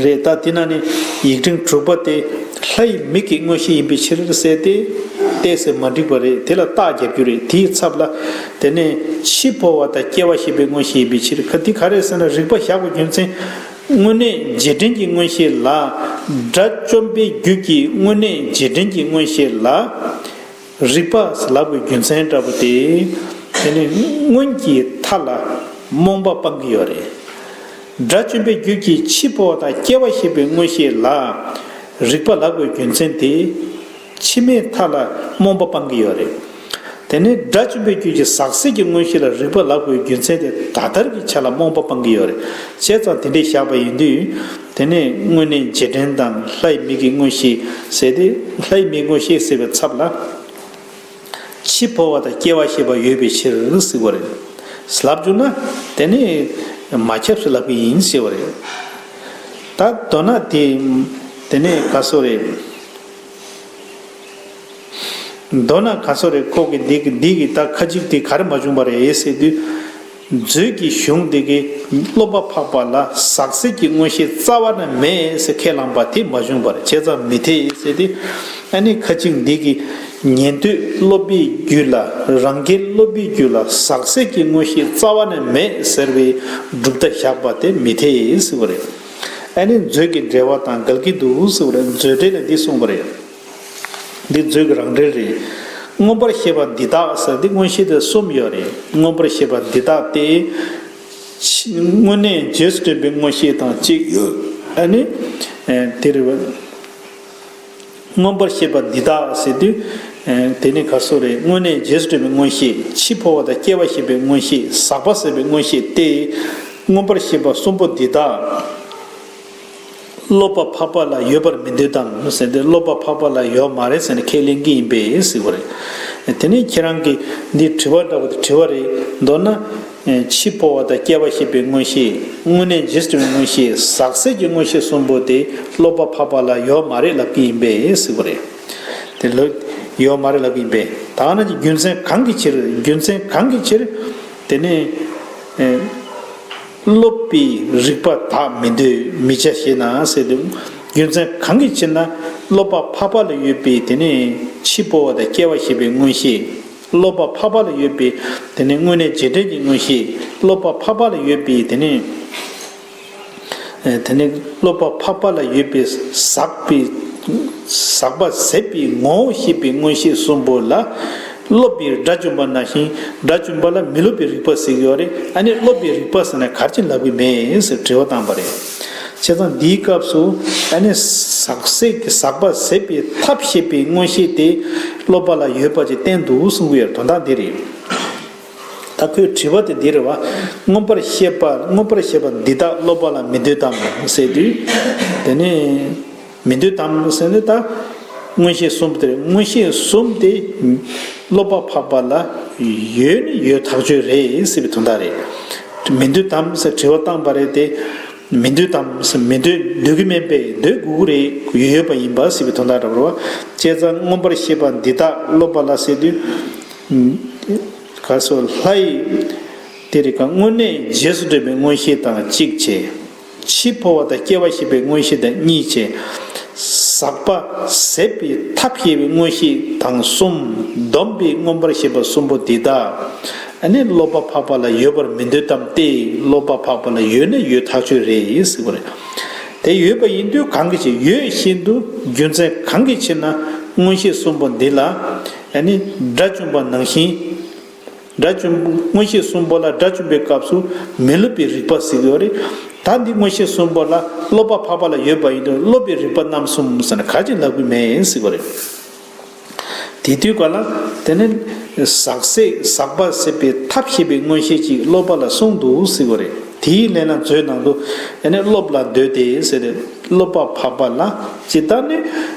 རེད། ད་དེ་ན་ནི་ཡིག་ཕྲེང་དྲུག་པ་དེ་ལྷའི་མིག་གི་མངོན་ཤེས་ཡིན་པའི་ཕྱིར་ཟེར་ཏེ། ཏེ་ཟེར་མ་འགྲིག་པ་རེད། དེ་ལ་རྟགས་རྒྱབ་རྒྱུ་རེད། དེའི་ཚབ་ལ་དེ་ནས་འཆི་འཕོ་བ་དང་སྐྱེ་བ་ཞེས་པའི་མངོན་ཤེས་ཡིན་པའི་ཕྱིར། ཁ་དེ་ག་རེ་ཟེར་ན་རིགས་པ་བཞག་པའི་རྒྱུ་མཚན། དངོས་གནས་རྗེས་དྲན་གྱི་མངོན་ཤེས་ལ། དགྲ་བཅོམ་པའི་རྒྱུད་ཀྱི་དངོས་གནས་རྗེས་དྲན་གྱི་མངོན་ཤེས་ལ། རིག་པ་ལབ་པའི་རྒྱུ་མཚན་འདྲ་པོ་དེ། དེ་ནི་སྔོན་གྱི་མཐའ་ལ་རྨོངས་པ་སྤང་གི་ཡོད་རེད། དགྲ་བཅོམ་པའི་རྒྱུད་ཀྱི་འཆི་འཕོ་བ་དང་སྐྱེ་བ་ཞེས་པའི་མངོན་ཤེས་ལ། རིག་པ་ལབ་པའི་རྒྱུ་མཚན་དེ། ཕྱི་མའི་མཐའ་ལ་རྨོངས་པ་སྤང་གི་ཡོད་རེད། དེ་ནི་དགྲ་བཅོམ་པའི་རྒྱུད་ཀྱི་ཟག་ཟད་ཀྱི་མངོན་ཤེས་ལ་རིག་པ་ལབ་པའི་རྒྱུ་མཚན་དེ་ད་ལྟར་གྱི་ཆ་ལ་རྨོངས་པ་སྤང་གི་ཡོད་རེད། བྱས་ཙང་དེ་འདྲའི་བཞག་པ་ཡིན་དུས། དེ་ནས་དངོས་གནས་རྗེས་དྲན་དང་ལྷའི་མིག་གི་མངོན་ཤེས་ཟེར་ཏེ། ལྷའི་མིག་མངོན་ཤེས་ཟེར་བའི་ཚབ་ལ། འཆི་འཕོ་བ་དང་སྐྱེ་བ་ཞེས་པ་ཡོད་པའི་ཕྱིར་ཟེར་བ་རེད། ལབ་བཅུག་ན་དེ་ནི་མ་ཁྱབ་ཟེར་ལབ་ཀྱི་ཡིན་ཟེར་བ་རེད། ད་མདོར་ན་དེ་དེ་ནས་ག་སོ་རེད། མདོར་ན་ག་སོ་རེད། ཁོ་གི་འདི་གི་འདི་གི་ད་ཁ་ཅིག་དེ་ག་རེ་མ་བྱུང་བ་རེད་ཟེར་དུས། མཛོད་ཀྱི་གཞུང་དེ་གའི་སློབ་པ་འཕགས་པ་ལ་ཟག་ཟད་ཀྱི་མངོན་ཤེས་རྩ་བ་ནས་མེད་ཟེར་ཁས་བླངས་པ་དེ་མ་བྱུང་བར་བྱས་ཙང་མི་འཐད་ཟེར་ཏེ། ཨ་ནི་ཁ་ཅིག་འདི་གི་ཉན་ཐོས་སློབ་པའི་རྒྱུད་ལ་རང་རྒྱལ་སློབ་པའི་རྒྱུད་ལ་ཟག་ཟད་ཀྱི་མངོན་ཤེས་རྩ་བ་ནས་མེད་ཟེར་བའི་གྲུབ་མཐའ་བཞག་པ་དེ་མི་འཐད་ཟེར་བ་རེད། ཨ་ནི་མཛོད་ཀྱི་འགྲེལ་པ་དང་འགལ་གྱི་འདུག་ཟེར་བ་རེད། མཛོད་འགྲེལ་ལ་འདི་གསུངས་པ་རེད། འདི་མཛོད་ཀྱི་རང་འགྲེལ་རེད། མངོན་པར་ཤེས་པ་འདི་དག་ཟེར་འདི་མངོན་ཤེས་དེ་གསུམ་ཡོད་རེད། མངོན་པར་ཤེས་པ་འདི་དག་སྟེ། ཕྱི་དངོས་གནས་རྗེས་སུ་དྲན་པའི་མངོན་ཤེས་དང་གཅིག་ཡོད། ཨ་ནི། ཨེ་དེ་རེད་བ། མངོན་པར་ཤེས་པ་འདི་དག་ཟེར་དུས། ཨེ་དེ་ནི་ག་སོ་རེད། དངོས་གནས་རྗེས་སུ་དྲན་པའི་མངོན་ཤེས། འཆི་འཕོ་བ་དང་སྐྱེ་བ་ཤེས་པའི་མངོན་ཤེས། ཟག་པ་ཟད་པའི་མངོན་ཤེས་ཏེ། མངོན་པར་ཤེས་པ་གསུམ་པོ་འདི་དག་སློབ་པ་འཕགས་པ་ལ་ཡོད་པར་མི་འདོད་དམ་ཟེར་ཏེ། སློབ་པ་འཕགས་པ་ལ་ཡོད་མ་རེད་ཟེར་ནས་ཁས་ལེན་གྱི་ཡིན་པས་ཟེར་བ་རེད། དེ་ནས་ཁྱེད་རང་གིས་འདི་དྲི་བ་འདྲ་བོ་དེ་དྲི་བ་རེད། མདོར་ན། འཆི་འཕོ་བ་དང་སྐྱེ་བ་ཤེས་པའི་མངོན་ཤེས། དངོས་གནས་རྗེས་སུ་དྲན་པའི་མངོན་ཤེས། ཟག་ཟད་ཀྱི་མངོན་ཤེས་གསུམ་པོ་དེ་སློབ་པ་འཕགས་པ་ལ་ཡོད་མ་རེད་ལབ་ཀྱི་ཡིན་པས་ཟེར་བ་རེད། དེ་ལ་ཡོད་མ་རེད་ལབ་ཀྱི་ཡིན་པས། ད་ནི་རྒྱུ་མཚན་གང་གི་ཕྱིར། རྒྱུ་མཚན་གང་གི་ཕྱིར། དེ་ནས། སློབ་པའི་རིགས་པ་དག་མི་འདོད་མི་བྱ་ཞེ་ན་ཟེར་དུས། རྒྱུ་མཚན་གང་གི་ཕྱིར་ན་སློབ་པ་འཕགས་པ་ལ་ཡོད་པའི་དེ་ནས་འཆི་འཕོ་བ་དང་སྐྱེ་བ་ཤེས་པའི་མངོན་ཤེས། སློབ་པ་འཕགས་པ་ལ་ཡོད་པའི་དེ་ནས་དངོས་གནས་རྗེས་དྲན་གྱི་མངོན་ཤེས། སློབ་པ་འཕགས་པ་ལ་ཡོད་པའི་དེ་ནས། དེ་ནས་སློབ་པ་འཕགས་པ་ལ་ཡོད་པའི་ཟག་པའི་ཟག་པ་ཟད་པའི་ངོ་བོ་ཤེས་པའི་མངོན་ཤེས་གསུམ་པོ་ལ། སློབ་པའི་དགྲ་བཅོམ་པ་ནང་བཞིན་དགྲ་བཅོམ་པ་ལ་མི་སློབ་པའི་རིགས་པ་ཟེར་གྱི་ཡོད་རེད། ཨ་ནི་སློབ་པའི་རིགས་པ་ཟེར་ན་ག་རེ་བྱས་ནས་ལབ་ཀྱི་མེད་ཟེར་དྲི་བ་བཏང་པ་རེད། བྱས་ཙང་འདིའི་སྐབས་སུ་ཨ་ནི་ཟག་ཟད་ཀྱི་ཟག་པ་ཟད་པའི་ཐབས་ཤེས་པའི་མངོན་ཤེས་དེ་སློབ་པ་ལ་ཡོད་པ་ཅིག་བསྟན་འདུག་གསུང་གི་ཡོད་རེད། དོན་དག་འདི་རེད། ད་ཁོའི་དྲི་བ་དེ་འདི་རེད་བ། མངོན་པར་ཤེས་པ། མངོན་པར་ཤེས་པ་འདི་དག་སློབ་པ་ལ་མི་འདོད་དམ་ཟེར་དུས། དེ་ནས། མི་འདོད་དམ་ཟེར་ནས་ད། མངོན་ཤེས་གསུམ་དེ་རེད། མངོན་ཤེས་གསུམ་དེ། སློབ་པ་འཕགས་པ་ལ་ཡོད་ནི་ཡོད་ཐག་ཆོད་རེད་ཟེར་བའི་དོན་དག་རེད། མི་འདོད་དམ་ཟེར་དྲི་བ་བཏང་པ་རེད་དེ། མི་འདོད་དམ་ཟེར་མི་འདོད། འདོད་ཀྱི་མིན་པས་འདོད་དགོས་ཀྱི་རེད། ཡོད་ཡོད་པ་ཡིན་པ་ཟེར་བའི་དོན་དག་འདྲ་བོ་རེད་བ། བྱས་ཙང་མངོན་པར་ཤེས་པ་འདི་དག་སློབ་པ་ལ་ཟེར་དུས། ག་སོ་ལྷ་ཡི། དེ་རེད་ག་དངོས་གནས་རྗེས་སུ་དྲན་པའི་མངོན་ཤེས་དང་གཅིག་བྱས། འཆི་འཕོ་བ་དང་སྐྱེ་བ་ཞེས་པའི་མངོན་ཤེས་དང་གཉིས་བྱས། ཟག་པ་ཟད་པའི་ཐབས་ཞེས་པའི་མངོན་ཤེས་དང་གསུམ། བསྡོམས་པས་མངོན་པར་ཤེས་པ་གསུམ་པོ་འདི་དག་ཨ་ནི་སློབ་པ་འཕགས་པ་ལ་ཡོད་པར་མི་འདོད་དམ་སྟེ། སློབ་པ་འཕགས་པ་ལ་ཡོད་ན་ཡོད་ཐག་ཆོད་རེད་ཟེར་བ་རེད། དེ་ཡོད་པ་ཡིན་དུས་གང་གི་ཕྱིར། ཡོད་བཞིན་དུ་རྒྱུ་མཚན་གང་གི་ཕྱིར་ན་མངོན་ཤེས་གསུམ་པོ་འདི་ལ་ཨ་ནི་དགྲ་བཅོམ་པ་ནང་བཞིན། དགྲ་བཅོམ་མངོན་ཤེས་གསུམ་པོ་ལ་དགྲ་བཅོམ་པའི་སྐབས་སུ་མི་སློབ་པའི་རིགས་པ་ཟེར་གྱི་ཡོད་རེད། ད་འདི་མངོན་ཤེས་གསུམ་པོ་ལ་སློབ་པ་འཕགས་པ་ལ་ཡོད་པ་ཡིན་དུས་སློབ་པའི་རིགས་པ་རྣམ་གསུམ་ཟེར་ན་ག་ཅི་ལབ་ཀྱི་མེད་ཟེར་གྱི་ཡོད་རེད། དེ་དུས་ག་ལ་དེ་ནི་ཟག་ཟད་ཟག་པ་ཟད་པའི་ཐབས་ཤེས་པའི་མངོན་ཤེས་ཀྱིས་སློབ་པ་ལ་གསུངས་འདུག་ཟེར་གྱི་ཡོད་རེད། དེའི་ལན་ལ་མཛོད་ནང་དུ་ཨ་ནི་སློབ་ལ་འདོད་དེ་ཟེར་ཏེ། སློབ་པ་འཕགས་པ་ལ་ཇི་ལྟར་ནི་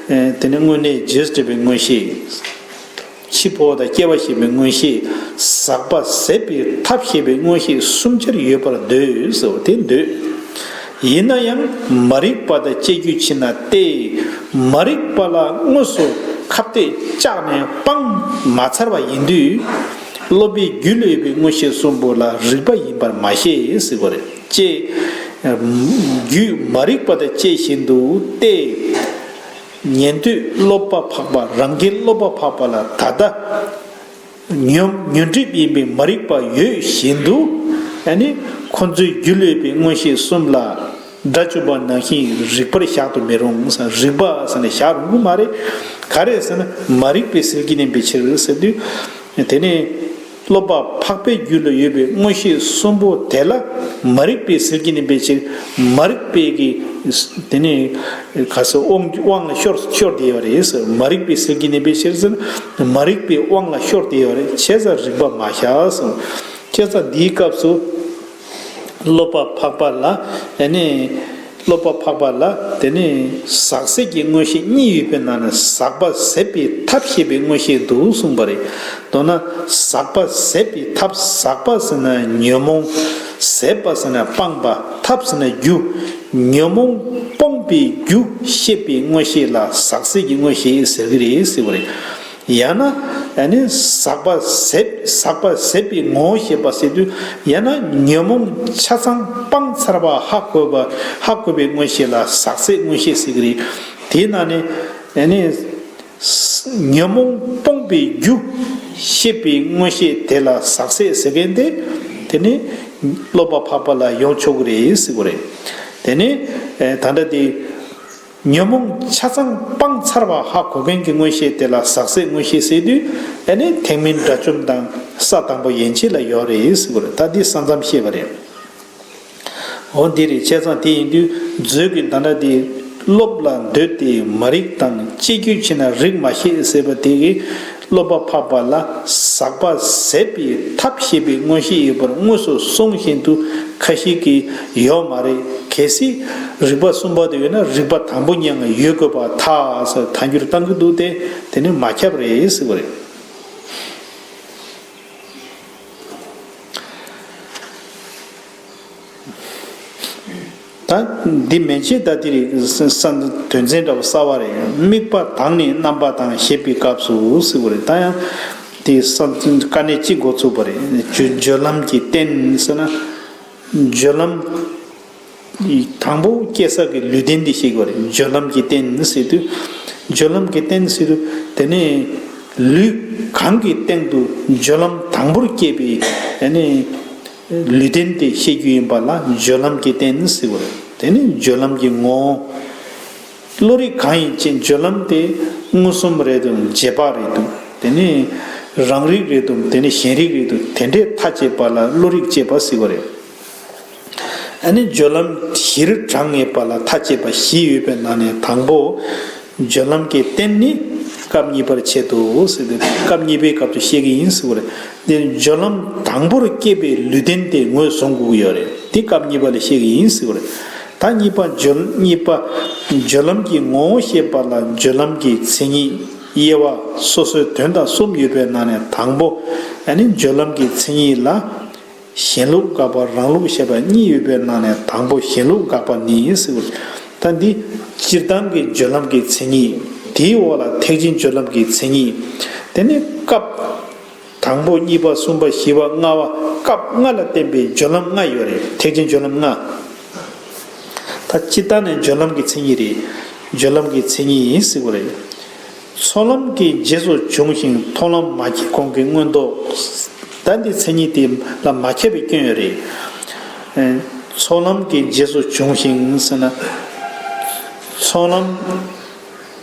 དེ་ནི་དངོས་གནས་རྗེས་འབྲེལ་བའི་མངོན་ཤེས། འཆི་འཕོ་བ་དང་སྐྱེ་བ་ཞེས་པའི་མངོན་ཤེས། ཟག་པ་ཟད་པའི་ཐབས་ཞེས་པའི་མངོན་ཤེས་གསུམ་ཆར་ཡོད་པར་འདོད་ཟེར་བ་དེ་འདོད། ཡིན་ན་ཡང་མ་རིག་པ་དང་བཅས་རྒྱུ་ཕྱིར་ན་སྟེ། མ་རིག་པ་ལ་དངོས་སུ་ཁ་གཏད་བཅག་ནས་སྤང་མ་ཚར་བ་ཡིན་དུས། སློབ་པའི་རྒྱུད་ལ་ཡོད་པའི་མངོན་ཤེས་གསུམ་པོ་ལ་རིག་པ་ཡིན་པར་མ་ཤེས་ཟེར་བ་རེད། ཅེས་རྒྱུད་མ་རིག་པ་དང་བཅས་བཞིན་དུ་སྟེ། ཉན་ཐོས་སློབ་པ་འཕགས་པ། རང་རྒྱལ་སློབ་པ་འཕགས་པ་ལ་ད་ལྟ་ཉོན་ཉོན་སྒྲིབ་ཡིན་པའི་མ་རིག་པ་ཡོད་བཞིན་དུ། ཨ་ནི་ཁོ་ཚོའི་རྒྱུད་ལ་ཡོད་པའི་མངོན་ཤེས་གསུམ་ལ་དགྲ་བཅོམ་པ་ནང་བཞིན་རིག་པར་བཞག་ཏུ་མི་རུང་། རིག་པ་ཟེར་ནས་བཞག་རུང་གི་མ་རེད། ག་རེ་ཟེར་ན་མ་རིག་པའི་ཟིལ་གྱིས་མནན་པའི་ཕྱིར་ཟེར་དུས། དེ་ནས་སློབ་པ་འཕགས་པའི་རྒྱུད་ལ་ཡོད་པའི་མངོན་ཤེས་གསུམ་པོ་དེ་ལ་མ་རིག་པའི་ཟིལ་གྱིས་མནན་པའི་ཕྱིར། མ་རིག་པའི་གི་དེ་ནས་ག་ཟེར་དབང་དབང་ལ་ཤོར་ཤོར་བསྡད་ཡོད་རེད་ཟེར། མ་རིག་པའི་ཟིལ་གྱིས་མནན་པའི་ཕྱིར་ཟེར་ན་མ་རིག་པའི་དབང་ལ་ཤོར་བསྡད་ཡོད་རེད། བྱས་ཙང་རིག་པ་མ་བཞག་ཟེར། བྱས་ཙང་འདིའི་སྐབས་སུ་སློབ་པ་འཕགས་པ་ལ་ཨ་ནི། སློབ་པ་འཕགས་པ་ལ་དེ་ནི་ཟག་ཟད་ཀྱི་མངོན་ཤེས་གཉིས་ཡོད་པའི་ནང་ནས་ཟག་པ་ཟད་པའི་ཐབས་ཤེས་པའི་མངོན་ཤེས་འདུག་གསུངས་པ་རེད། མདོར་ན་ཟག་པ་ཟད་པའི་ཐབས། ཟག་པ་ཟེར་ན་ཉོན་མོངས། ཟད་པ་ཟེར་ན་སྤངས་པ། ཐབས་ཟེར་ན་རྒྱུ། ཉོན་མོངས་སྤོང་པའི་རྒྱུ་ཤེས་པའི་མངོན་ཤེས་ལ་ཟག་ཟད་ཀྱི་མངོན་ཤེས་ཟེར་གྱི་རེད་ཟེར་བ་རེད། ཡང་ན་ཨ་ནི་ཟག་པ་ཟད། ཟག་པ་ཟད་པའི་ངོ་བོ་ཤེས་པ་ཟེར་དུས། ཡང་ན་ཉོན་མོངས་ཆ་ཚང་སྤངས་ཚར་བ་ཧ་གོ་བ། ཧ་གོ་བའི་མངོན་ཤེས་ལ་ཟག་ཟད་མངོན་ཤེས་ཟེར་གྱི་རེད། དེའི་ནང་ནས་ཨ་ནི་ཉོན་མོངས་སྤོང་པའི་རྒྱུ་ཤེས་པའི་མངོན་ཤེས་དེ་ལ་ཟག་ཟད་ཟེར་མཁན་དེ། དེ་ནི་སློབ་པ་འཕགས་པ་ལ་ཡོང་ཆོག་གི་རེད་ཟེར་གྱི་རེད། དེ་ནི་ད་ལྟ་དེ། ཉོན་མོངས་ཆ་ཚང་སྤངས་ཚར་བ་ཧ་གོ་མཁན་གྱི་མངོན་ཤེས་དེ་ལ་ཟག་ཟད་མངོན་ཤེས་ཟེར་དུས། ཨ་ནི་ཐེག་དམན་དགྲ་བཅོམ་དང་ས་དང་པོ་ཡན་ཆད་ལ་ཡོད་རེད་ཟེར་གྱི་རེད། ད་འདི་ས་མཚམས་བཤད་པ་རེད། འོ་འདི་རེད། བྱས་ཙང་དེ་ཡིན་དུས་མཛོད་ཀྱི་ད་ལྟ་དེ་སློབ་ལ་འདོད་དེ་མ་རིག་དང་བཅས་རྒྱུ་ཕྱིར་ན་རིག་མ་ཤེས་ཟེར་བ་དེ་གིས། སློབ་པ་འཕགས་པ་ལ་ཟག་པ་ཟད་པའི་ཐབས་ཤེས་པའི་མངོན་ཤེས་ཡོད་པར་དངོས་སུ་གསུངས་བཞིན་དུ་ཁ་ཤས་ཀྱིས་ཡོད་མ་རེད། གལ་སྲིད་རིག་པ་གསུམ་པ་དེ་ཡོད་ན་རིག་པ་དང་པོ་ཉིད་ངང་ཡོད་དགོས་པར་ཐལ་ཟེར་ཐལ་འགྱུར་བཏང་གི་འདུག་སྟེ། དེ་ནི་མ་ཁྱབ་རེད་ཟེར་བ་རེད། ད་འདི་མན་ཆད་ད་འདི་རེད། ས་ས་དོན་ཚན་འདྲ་བོ་གསར་བ་རེད། དམིགས་པ་དང་ནི་རྣམ་པ་དང་ཞེས་པའི་སྐབས་སུ་ཟེར་བ་རེད། ད་ཡང་དེ་ས་དཀའ་གནད་གཅིག་འགོ་ཚུགས་པ་རེད། སྦྱོ་སྦྱོར་ལམ་གྱི་རྟེན་ཟེར་ན། སྦྱོར་ལམ་དང་པོ་སྐྱེ་ས་གི་ལུས་རྟེན་འདི་ཤེས་དགོས་རེད། སྦྱོར་ལམ་གྱི་རྟེན་ཟེར་དུས། སྦྱོར་ལམ་གྱི་རྟེན་ཟེར་དུས། དེ་ནས་ལུས་གང་གི་སྟེང་དུ་སྦྱོར་ལམ་དང་པོར་སྐྱེས་པའི་ཨ་ནི་ལུས་རྟེན་དེ་ཤེས་རྒྱུ་ཡིན་པ་ལ་སྦྱོར་ལམ་གྱི་རྟེན་ཟེར་བ་རེད། དེ་ནི་སྦྱོར་ལམ་གྱི་ངོ་བོ། བློ་རིག་གང་ཡིན་ཅེས། སྦྱོར་ལམ་དེ་མངོན་སུམ་རེད་དམ་རྗེས་དཔག་རེད་དམ། དེ་ནི་རང་རིག་རེད་དམ། དེ་ནི་གཞན་རིག་རེད་དམ། དེ་འདྲའི་མཐའ་དཔྱད་པ་ལ་བློ་རིག་དཔྱད་པ་ཟེར་བ་རེད། ཨ་ནི་སྦྱོར་ལམ་བཞིར་གྲངས་ངེས་པ་ལ་མཐའ་དཔྱད་པ་བཞི་ཡོད་པའི་ནང་ནས་དང་པོ། སྦྱོར་ལམ་གྱི་རྟེན་ནི་སྐབས་གཉིས་པར་འཆད་དོ་ཟེར་ཏེ། སྐབས་གཉིས་པའི་སྐབས་སུ་བཤད་ཀྱི་ཡིན་ཟེར་བ་རེད། དེ་སྦྱོར་ལམ་དང་པོར་སྐྱེས་པའི་ལུས་རྟེན་དེ་ངོས་བཟུང་དགོས་ཀྱི་ཡོད་རེད། དེ་སྐབས་གཉིས་པ་ལ་བཤད་ཀྱི་ཡིན་ཟེར་བ་རེད། ད་གཉིས་པ་སྦྱོར་གཉིས་པ། སྦྱོར་ལམ་གྱི་ངོ་བོ་བཤད་པ་ལ་སྦྱོར་ལམ་གྱི་མཚན་ཉིད་དབྱེ་བ་སོ་སོའི་དོན་དང་གསུམ་ཡོད་པའི་ནང་ནས་དང་པོ། ཨ་ནི་སྦྱོར་ལམ་གྱི་མཚན་ཉིད་ལ། གཞན་ལུགས་དགག་པ་རང་ལུགས་བཤད་པ་གཉིས་ཡོད་པའི་ནང་ནས་དང་པོ་གཞན་ལུགས་དགག་པ་ནི་ཟེར་བ། ད་འདི་སྤྱིར་བཏང་གི་སྦྱོར་ལམ་གྱི་མཚན་ཉིད། དེའི་འོག་ལ་ཐེག་ཆེན་སྦྱོར་ལམ་གྱི་མཚན་ཉིད། དེ་ནི་སྐབས་དང་པོ་གཉིས་པ་གསུམ་པ་བཞི་པ་ལྔ་པ་སྐབས་ལྔ་ལ་བརྟེན་པའི་སྦྱོར་ལམ་ལྔ་ཡོད་རེད། ཐེག་ཆེན་སྦྱོར་ལམ་ལྔ། ད་སྤྱིར་བཏང་ནས་སྦྱོར་ལམ་གྱི་མཚན་ཉིད་རེད། སྦྱོར་ལམ་གྱི་མཚན་ཉིད་ཡིན་ཟེར་བ་རེད། ཚོགས་ལམ་གྱི་རྗེས་སུ་འབྱུང་ཞིང་མཐོང་ལམ་མ་སྐྱེས་གོང་གི་མངོན་རྟོགས། ད་འདི་མཚན་ཉིད་དེ་ལ་མ་ཁྱབ་པའི་སྐྱོན་ཡོད་རེད། ཚོགས་ལམ་གྱི་རྗེས་སུ་འབྱུང་ཞིང་ཟེར་ན། ཚོགས་ལམ་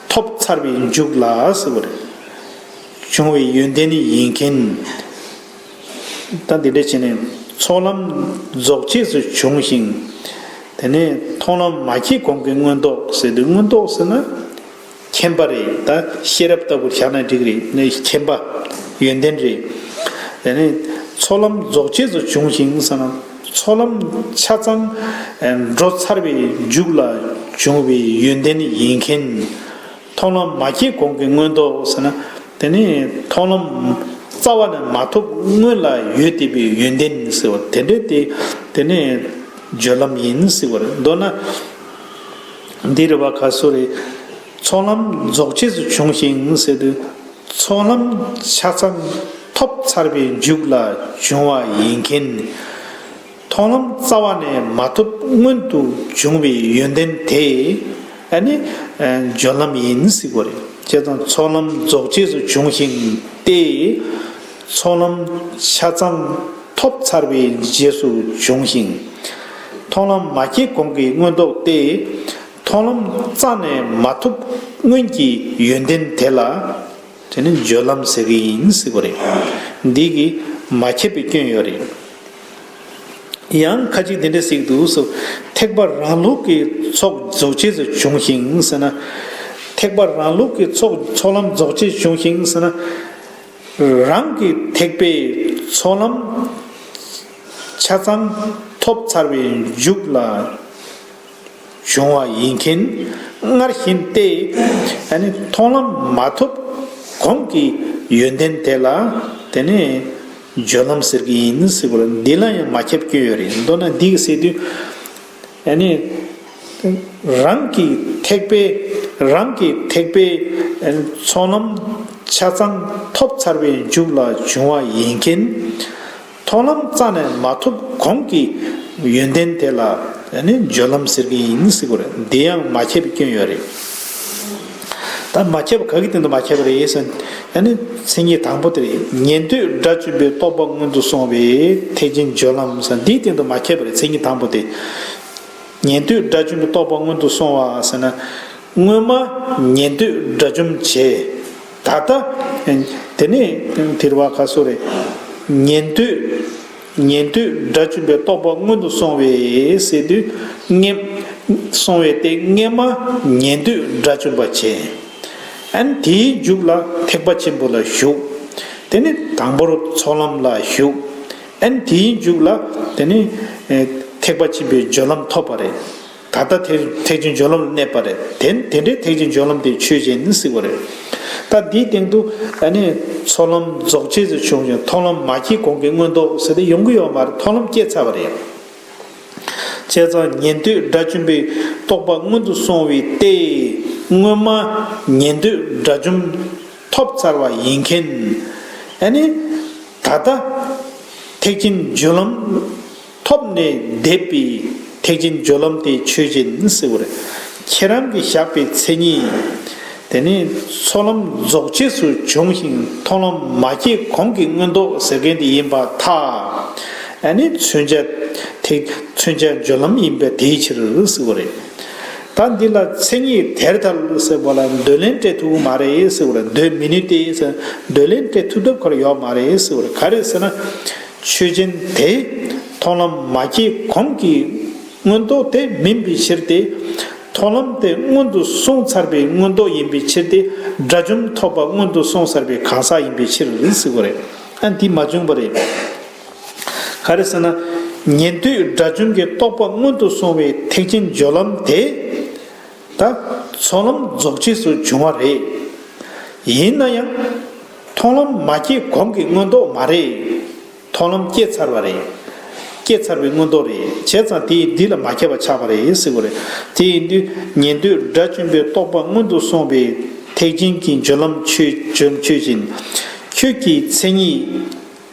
ཐོབ་ཚར་བའི་མཇུག་ལ་ཟེར་བ་རེད། འབྱུང་བའི་ཡོན་ཏན་ཡིན་མཁན། ད་འདི་འདྲ་བྱས་ནས་ཚོགས་ལམ་རྫོགས་རྗེས་སུ་འབྱུང་ཞིང་། དེ་ནས་མཐོང་ལམ་མ་སྐྱེས་གོང་གི་མངོན་རྟོགས་ཟེར་དུས། མངོན་རྟོགས་ཟེར་ན་མཁྱེན་པ་རེད། ད་ཤེས་རབ་ལྟ་བུར་བཞག་ན་འགྲིག་རེད། ནས་མཁྱེན་པ་ཡོན་ཏན་རེད། དེ་ནས་ཚོགས་ལམ་རྫོགས་རྗེས་སུ་འབྱུང་ཞིང་ཟེར་ན། ཚོགས་ལམ་ཆ་ཚང་འགྲོ་ཚར་བའི་མཇུག་ལ་འབྱུང་བའི་ཡོན་ཏན་ཡིན་མཁན། མཐོང་ལམ་མ་སྐྱེས་གོང་གི་མངོན་རྟོགས་ཟེར་ན། དེ་ནི་མཐོང་ལམ་རྩ་བ་ནས་མ་ཐོབ་སྔོན་ལ་ཡོད་བསྡད་པའི་ཡོན་ཏན་ཟེར་བ་དེ་འདྲ་དེ། དེ་ནི་སྦྱོར་ལམ་ཡིན་ཟེར་བ་རེད། མདོར་ན་འདི་རེད་བ། ག་སོ་རེད། ཚོགས་ལམ་རྫོགས་རྗེས་སུ་འབྱུང་ཞིང་ཟེར་དུས། ཚོགས་ལམ་ཆ་ཚང་ཐོབ་ཚར་བའི་མཇུག་ལ་འབྱུང་བ་ཡིན་མཁན། མཐོང་ལམ་རྩ་བ་ནས་མ་ཐོབ་སྔོན་དུ་འབྱུང་བའི་ཡོན་ཏན་དེ། ཨ་ནི་སྦྱོར་ལམ་ཡིན་ཟེར་གོ་རེད། བྱས་ཙང་ཚོགས་ལམ་རྫོགས་རྗེས་སུ་འབྱུང་ཞིང་སྟེ། ཚོགས་ལམ་ཆ་ཚང་ཐོབ་ཚར་བའི་རྗེས་སུ་འབྱུང་ཞིང་། མཐོང་ལམ་མ་སྐྱེས་གོང་གི་མངོན་རྟོགས་ཏེ། མཐོང་ལམ་རྩ་ནས་མ་ཐོབ་སྔོན་གྱི་ཡོན་ཏན་དེ་ལ། དེ་ནི་སྦྱོར་ལམ་ཟེར་གྱི་ཡིན་ཟེར་གོ་རེད། འདི་གི་མ་ཁྱབ་པའི་སྐྱོན་ཡོད་རེད། ཡང་ཁ་ཅིག་འདི་འདྲ་ཟེར་གྱི་འདུག་ཟེར། ཐེག་པ་རང་ལུགས་ཀྱི་ཚོགས་རྫོགས་རྗེས་སུ་འབྱུང་ཞིང་ཟེར་ན། ཐེག་པ་རང་ལུགས་ཀྱི་ཚོགས་ཚོགས་ལམ་རྫོགས་རྗེས་སུ་འབྱུང་ཞིང་ཟེར་ན། རང་གི་ཐེག་པའི་ཚོགས་ལམ་ཆ་ཚང་ཐོབ་ཚར་བའི་མཇུག་ལ། བྱུང་བ་ཡིན་མཁན་སྔར་བཞིན་ཏེ། ཨ་ནི་མཐོང་ལམ་མ་ཐོབ་གོང་གི་ཡོན་ཏན་དེ་ལ་དེ་ནི་སྦྱོར་ལམ་ཟེར་གྱི་ཡིན་ཟེར་བ་ལ། འདི་ལ་ཡང་མ་ཁྱབ་སྐྱོན་ཡོད་རེད། མདོར་ན་འདི་གི་ཟེར་དུས། ཨ་ནི་རང་གི་ཐེག་པའི་རང་གི་ཐེག་པའི་ཨ་ནི་ཚོགས་ལམ་ཆ་ཚང་ཐོབ་ཚར་བའི་མཇུག་ལ་བྱུང་བ་ཡིན་མཁན། མཐོང་ལམ་རྩ་ནས་མ་ཐོབ་གོང་གི་ཡོན་ཏན་དེ་ལ་ནི་སྦྱོར་ལམ་ཟེར་གྱི་ཡིན་ཟེར་གྱི་རེད། འདི་ཡང་མ་ཁྱབ་པའི་སྐྱོན་ཡོད་རེད། ད་མ་ཁྱབ་པ་ག་གི་སྟེང་དུ་མ་ཁྱབ་པ་རེད་ཟེར་ན། ནི་མཚན་ཉིད་དང་པོ་དེ་རེད། ཉན་ཐོས་དགྲ་བཅོམ་པའི་རྟོགས་པ་སྔོན་དུ་སོང་བའི་ཐེག་ཆེན་སྦྱོར་ལམ་ཟེར་ན། འདིའི་སྟེང་དུ་མ་ཁྱབ་པ་རེད། མཚན་ཉིད་དང་པོ་དེ། ཉན་ཐོས་དགྲ་བཅོམ་པའི་རྟོགས་པ་སྔོན་དུ་སོང་བ་ཟེར་ན། སྔོན་མ་ཉན་ཐོས་དགྲ་བཅོམ་བྱས། ད་ལྟ་དེ་ནས་དེ་རེད་བ། ག་སོ་རེད། ཉན་ཐོས་ཉན་ཐོས་དགྲ་བཅོམ་པའི་རྟོགས་པ་སྔོན་དུ་སོང་བའི་ཟེར་དུས། སྔོན་སོང་བའི་དེ་སྔོན་མ་ཉན་ཐོས་དགྲ་བཅོམ་པ་བྱས། ཨ་ནི་དེའི་མཇུག་ལ་ཐེག་པ་ཆེན་པོ་ལ་ཞུགས། དེ་ནི་དང་པོར་ཚོགས་ལམ་ལ་ཞུགས། ཨ་ནི་དེའི་མཇུག་ལ་དེ་ནི་ཐེག་པ་ཆེན་པོའི་སྦྱོར་ལམ་ཐོབ་པ་རེད། ད་ལྟ་ཐེག་ཐེག་ཆེན་སྦྱོར་ལམ་ལ་གནས་པ་རེད། དེ་དེ་འདྲའི་ཐེག་ཆེན་སྦྱོར་ལམ་དེ་ཆོས་ཅན་ཟེར་བ་རེད། ད་འདིའི་སྟེང་དུ་ཨ་ནི་ཚོགས་ལམ་རྫོགས་རྗེས་སུ་བྱུང་ཞིང་མཐོང་ལམ་མ་སྐྱེས་གོང་གི་མངོན་རྟོགས་ཟེར་དེ་ཡོང་གི་ཡོད་མ་རེད། མཐོང་ལམ་སྐྱེས་ཚར་བ་རེད། བྱས་ཙང་ཉན་ཐོས་དགྲ་བཅོམ་པའི་རྟོགས་པ་སྔོན་དུ་སོང་བའི་སྟེ། སྔོན་མ་ཉན་ཐོས་དགྲ་བཅོམ་ཐོབ་ཚར་བ་ཡིན་མཁན། ཨ་ནི་ད་ལྟ་ཐེག་ཆེན་སྦྱོར་ལམ་ཐོབ་ནས་བསྡད་པའི་ཐེག་ཆེན་སྦྱོར་ལམ་དེ་ཆོས་ཅན་ཟེར་བ་རེད། ཁྱེད་རང་གིས་བཞག་པའི་མཚན་ཉིད། དེ་ནི་ཚོགས་ལམ་རྫོགས་རྗེས་སུ་བྱུང་ཞིང་མཐོང་ལམ་མ་སྐྱེས་གོང་གི་མངོན་རྟོགས་ཟེར་མཁན་དེ་ཡིན་པར་ཐལ། ཨ་ནི་མཚོན་བྱ་ཐེག་མཚོན་བྱ་སྦྱོར་ལམ་ཡིན་པ་དེའི་ཕྱིར་ཟེར་བ་རེད། ད་འདི་ལ་མཚན་ཉིད་དེར་ཐལ་ཟེར་བ་ལ་འདོད་ལན་སྤྲད་ཐུབ་ཀྱི་མ་རེད་ཟེར་བ་རེད། འདོད་མི་ནུས་ཏེ་ཟེར། འདོད་ལན་སྤྲད་ཐུབ་ཐབས་ཁོ་རང་ཡོད་མ་རེད་ཟེར་བ་རེད། ག་རེ་ཟེར་ན། ཆོས་ཅན་དེ་མཐོང་ལམ་མ་སྐྱེས་གོང་གི་མངོན་རྟོགས་དེ་མིན་པའི་ཕྱིར་ཏེ། མཐོང་ལམ་དེ་སྔོན་དུ་སོང་ཚར་བའི་མངོན་རྟོགས་ཡིན་པའི་ཕྱིར་ཏེ། དགྲ་བཅོམ་ཐོབ་པ་སྔོན་དུ་སོང་ཚར་བའི་གང་ཟག་ཡིན་པའི་ཕྱིར་ཟེར་བ་རེད། ཨ་འདི་མ་བྱུང་བ་རེད། ག་རེ་ཟེར་ན། ཉན་ཐོས་དགྲ་བཅོམ་གྱི་རྟོགས་པ་སྔོན་དུ་སོང་བའི་ཐེག་ཆེན་སྦྱོར་ལམ་དེ། ད་ཚོགས་ལམ་རྫོགས་རྗེས་སུ་བྱུང་བ་རེད། ཡིན་ན་ཡང་མཐོང་ལམ་མ་སྐྱེས་གོང་གི་མངོན་རྟོགས་མ་རེད། མཐོང་ལམ་སྐྱེས་ཚར་བ་རེད། སྐྱེས་ཚར་བའི་མངོན་རྟོགས་རེད། བྱས་ཙང་དེ་འདི་ལ་མ་ཁྱབ་པ་ཆགས་པ་རེད་ཟེར་བ་རེད། དེ་ཡིན་དུས་ཉན་ཐོས་དགྲ་བཅོམ་པའི་རྟོགས་པ་སྔོན་དུ་སོང་བའི་ཐེག་ཆེན་གྱི་སྦྱོར་ལམ་ཆོས་ཆོས་ཆོས་ཅན། ཁྱོད་ཀྱི་མཚན་ཉིད།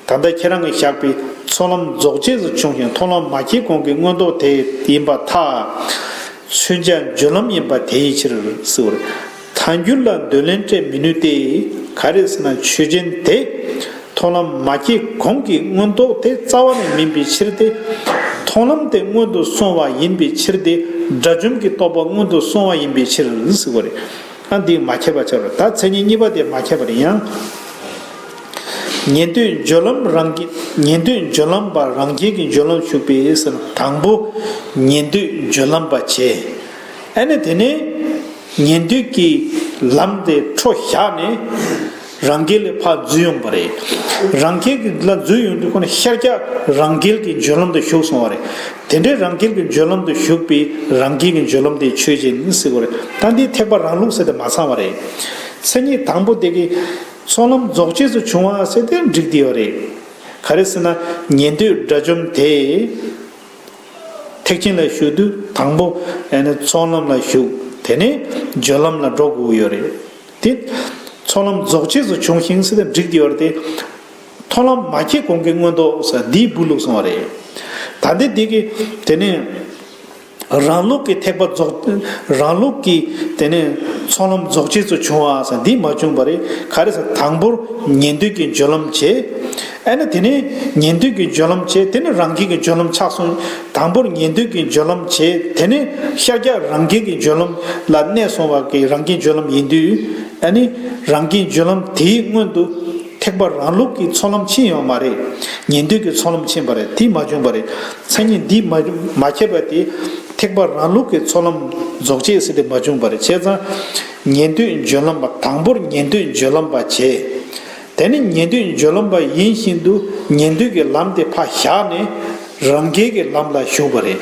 ད་ལྟ་ཁྱེད་རང་གིས་བཞག་པའི་ཚོགས་ལམ་རྫོགས་རྗེས་སུ་བྱུང་ཞིང་མཐོང་ལམ་མ་སྐྱེས་གོང་གི་མངོན་རྟོགས་དེ་ཡིན་པར་ཐལ། མཚོན་བྱ་སྦྱོར་ལམ་ཡིན་པ་དེའི་ཕྱིར་ཟེར་བ་རེད། ཐལ་འགྱུར་ལ་འདོད་ལན་སྤྲད་མི་ནུས་ཏེ། ག་རེ་ཟེར་ན་ཆོས་ཅན་དེ། མཐོང་ལམ་མ་སྐྱེས་གོང་གི་མངོན་རྟོགས་དེ་རྩ་བ་ནས་མིན་པའི་ཕྱིར་ཏེ། མཐོང་ལམ་དེ་སྔོན་དུ་སོང་བ་ཡིན་པའི་ཕྱིར་ཏེ། དགྲ་བཅོམ་གྱི་རྟོགས་པ་སྔོན་དུ་སོང་བ་ཡིན་པའི་ཕྱིར་ཟེར་བ་རེད། ཨ་འདི་མ་ཁྱབ་པ་ཆགས་རེད། ད་མཚན་ཉིད་གཉིས་པ་དེ་མ་ཁྱབ་པ་རེད་ཡང་། ཉན་ཐོས་སྦྱོར་ལམ་རང་རྒྱལ། ཉན་ཐོས་སྦྱོར་ལམ་པ་རང་རྒྱལ་གྱི་སྦྱོར་ལམ་ཞུགས་པའི་ཟེར་ན། དང་པོ་ཉན་ཐོས་སྦྱོར་ལམ་པ་བྱས། ཨ་ནི་དེ་ནས་ཉན་ཐོས་ཀྱི་ལམ་དེ་འཕྲོ་བཞག་ནས་རང་རྒྱལ་ལ་ཕར་འཛུལ་ཡོང་བ་རེད། རང་རྒྱལ་གྱི་ལ་འཛུལ་ཡོང་དུས་ཁོ་ན་ཤར་རྒྱག་རང་རྒྱལ་གྱི་སྦྱོར་ལམ་དུ་ཞུགས་སོང་བ་རེད། དེ་འདྲའི་རང་རྒྱལ་གྱི་སྦྱོར་ལམ་དུ་ཞུགས་པའི་རང་རྒྱལ་གྱི་སྦྱོར་ལམ་དེ་ཆོས་ཅན་ཟེར་བ་རེད། ད་འདི་ཐེག་པ་རང་ལུགས་ཟེར་དེ་མ་ཚང་བ་རེད། མཚན་ཉིད་དང་པོ་དེ་གི་ཚོགས་ལམ་རྫོགས་རྗེས་སུ་བྱུང་བ་ཟེར་དེ་འགྲིག་དེ་ཡོད་རེད། ག་རེ་ཟེར་ན་ཉན་ཐོས་དགྲ་བཅོམ་དེ། ཐེག་ཆེན་ལ་ཞུགས་དུས་དང་པོ་ཨ་ནི་ཚོགས་ལམ་ལ་ཞུགས། དེ་ནས་སྦྱོར་ལམ་ལ་འགྲོ་དགོས་ཡོད་རེད། དེ་ཚོགས་ལམ་རྫོགས་རྗེས་སུ་བྱུང་ཞིང་ཟེར་དེ་འགྲིག་དེ་ཡོད་རེད་དེ། མཐོང་ལམ་མ་སྐྱེས་གོང་གི་མངོན་རྟོགས་ཟེར་འདིའི་སྦུག་ལུགས་སོང་བ་རེད། ད་ལྟའི་འདི་གི་དེ་ནས་རང་ལུགས་ཀྱི་ཐེག་པ་རྫོགས། རང་ལུགས་ཀྱི་དེ་ནས་ཚོགས་ལམ་རྫོགས་རྗེས་སུ་བྱུང་བ་ཟེར་འདི་མ་བྱུང་བ་རེད། ག་རེ་ཟེར་དང་པོར་ཉན་ཐོས་ཀྱི་སྦྱོར་ལམ་བྱས། ཨ་ནི་དེ་ནས་ཉན་ཐོས་ཀྱི་སྦྱོར་ལམ་བྱས། དེ་ནས་རང་རྒྱལ་གྱི་སྦྱོར་ལམ་ཆགས་སོང་། དང་པོར་ཉན་ཐོས་ཀྱི་སྦྱོར་ལམ་བྱས། དེ་ནས་ཤར་རྒྱག་རང་རྒྱལ་གྱི་སྦྱོར་ལམ་ལ་གནས་སོང་བ་གི་རང་རྒྱལ་སྦྱོར་ལམ་ཡིན་དུས། ཨ་ནི་རང་རྒྱལ་སྦྱོར་ལམ་དེའི་སྔོན་དུ་ཐེག་པ་རང་ལུགས་ཀྱི་ཚོགས་ལམ་ཕྱིན་ཡོད་མ་རེད། ཉན་ཐོས་ཀྱི་ཚོགས་ལམ་ཕྱིན་པ་རེད། དེ་མ་བྱུང་བ་རེད། མཚན་ཉིད་འདི་མ་མ་ཁྱབ་པ་དེ་ཐེག་པ་རང་ལུགས་ཀྱི་ཚོགས་ལམ་རྫོགས་རྗེས་ཟེར་དེ་མ་བྱུང་བ་རེད། བྱས་ཙང་ཉན་ཐོས་སྦྱོར་ལམ་པ། དང་པོར་ཉན་ཐོས་སྦྱོར་ལམ་པ་བྱས། དེ་ནས་ཉན་ཐོས་སྦྱོར་ལམ་པ་ཡིན་བཞིན་དུ་ཉན་ཐོས་ཀྱི་ལམ་དེ་ཕར་བཞག་ནས་རང་རྒྱལ་གྱི་ལམ་ལ་ཞུགས་པ་རེད།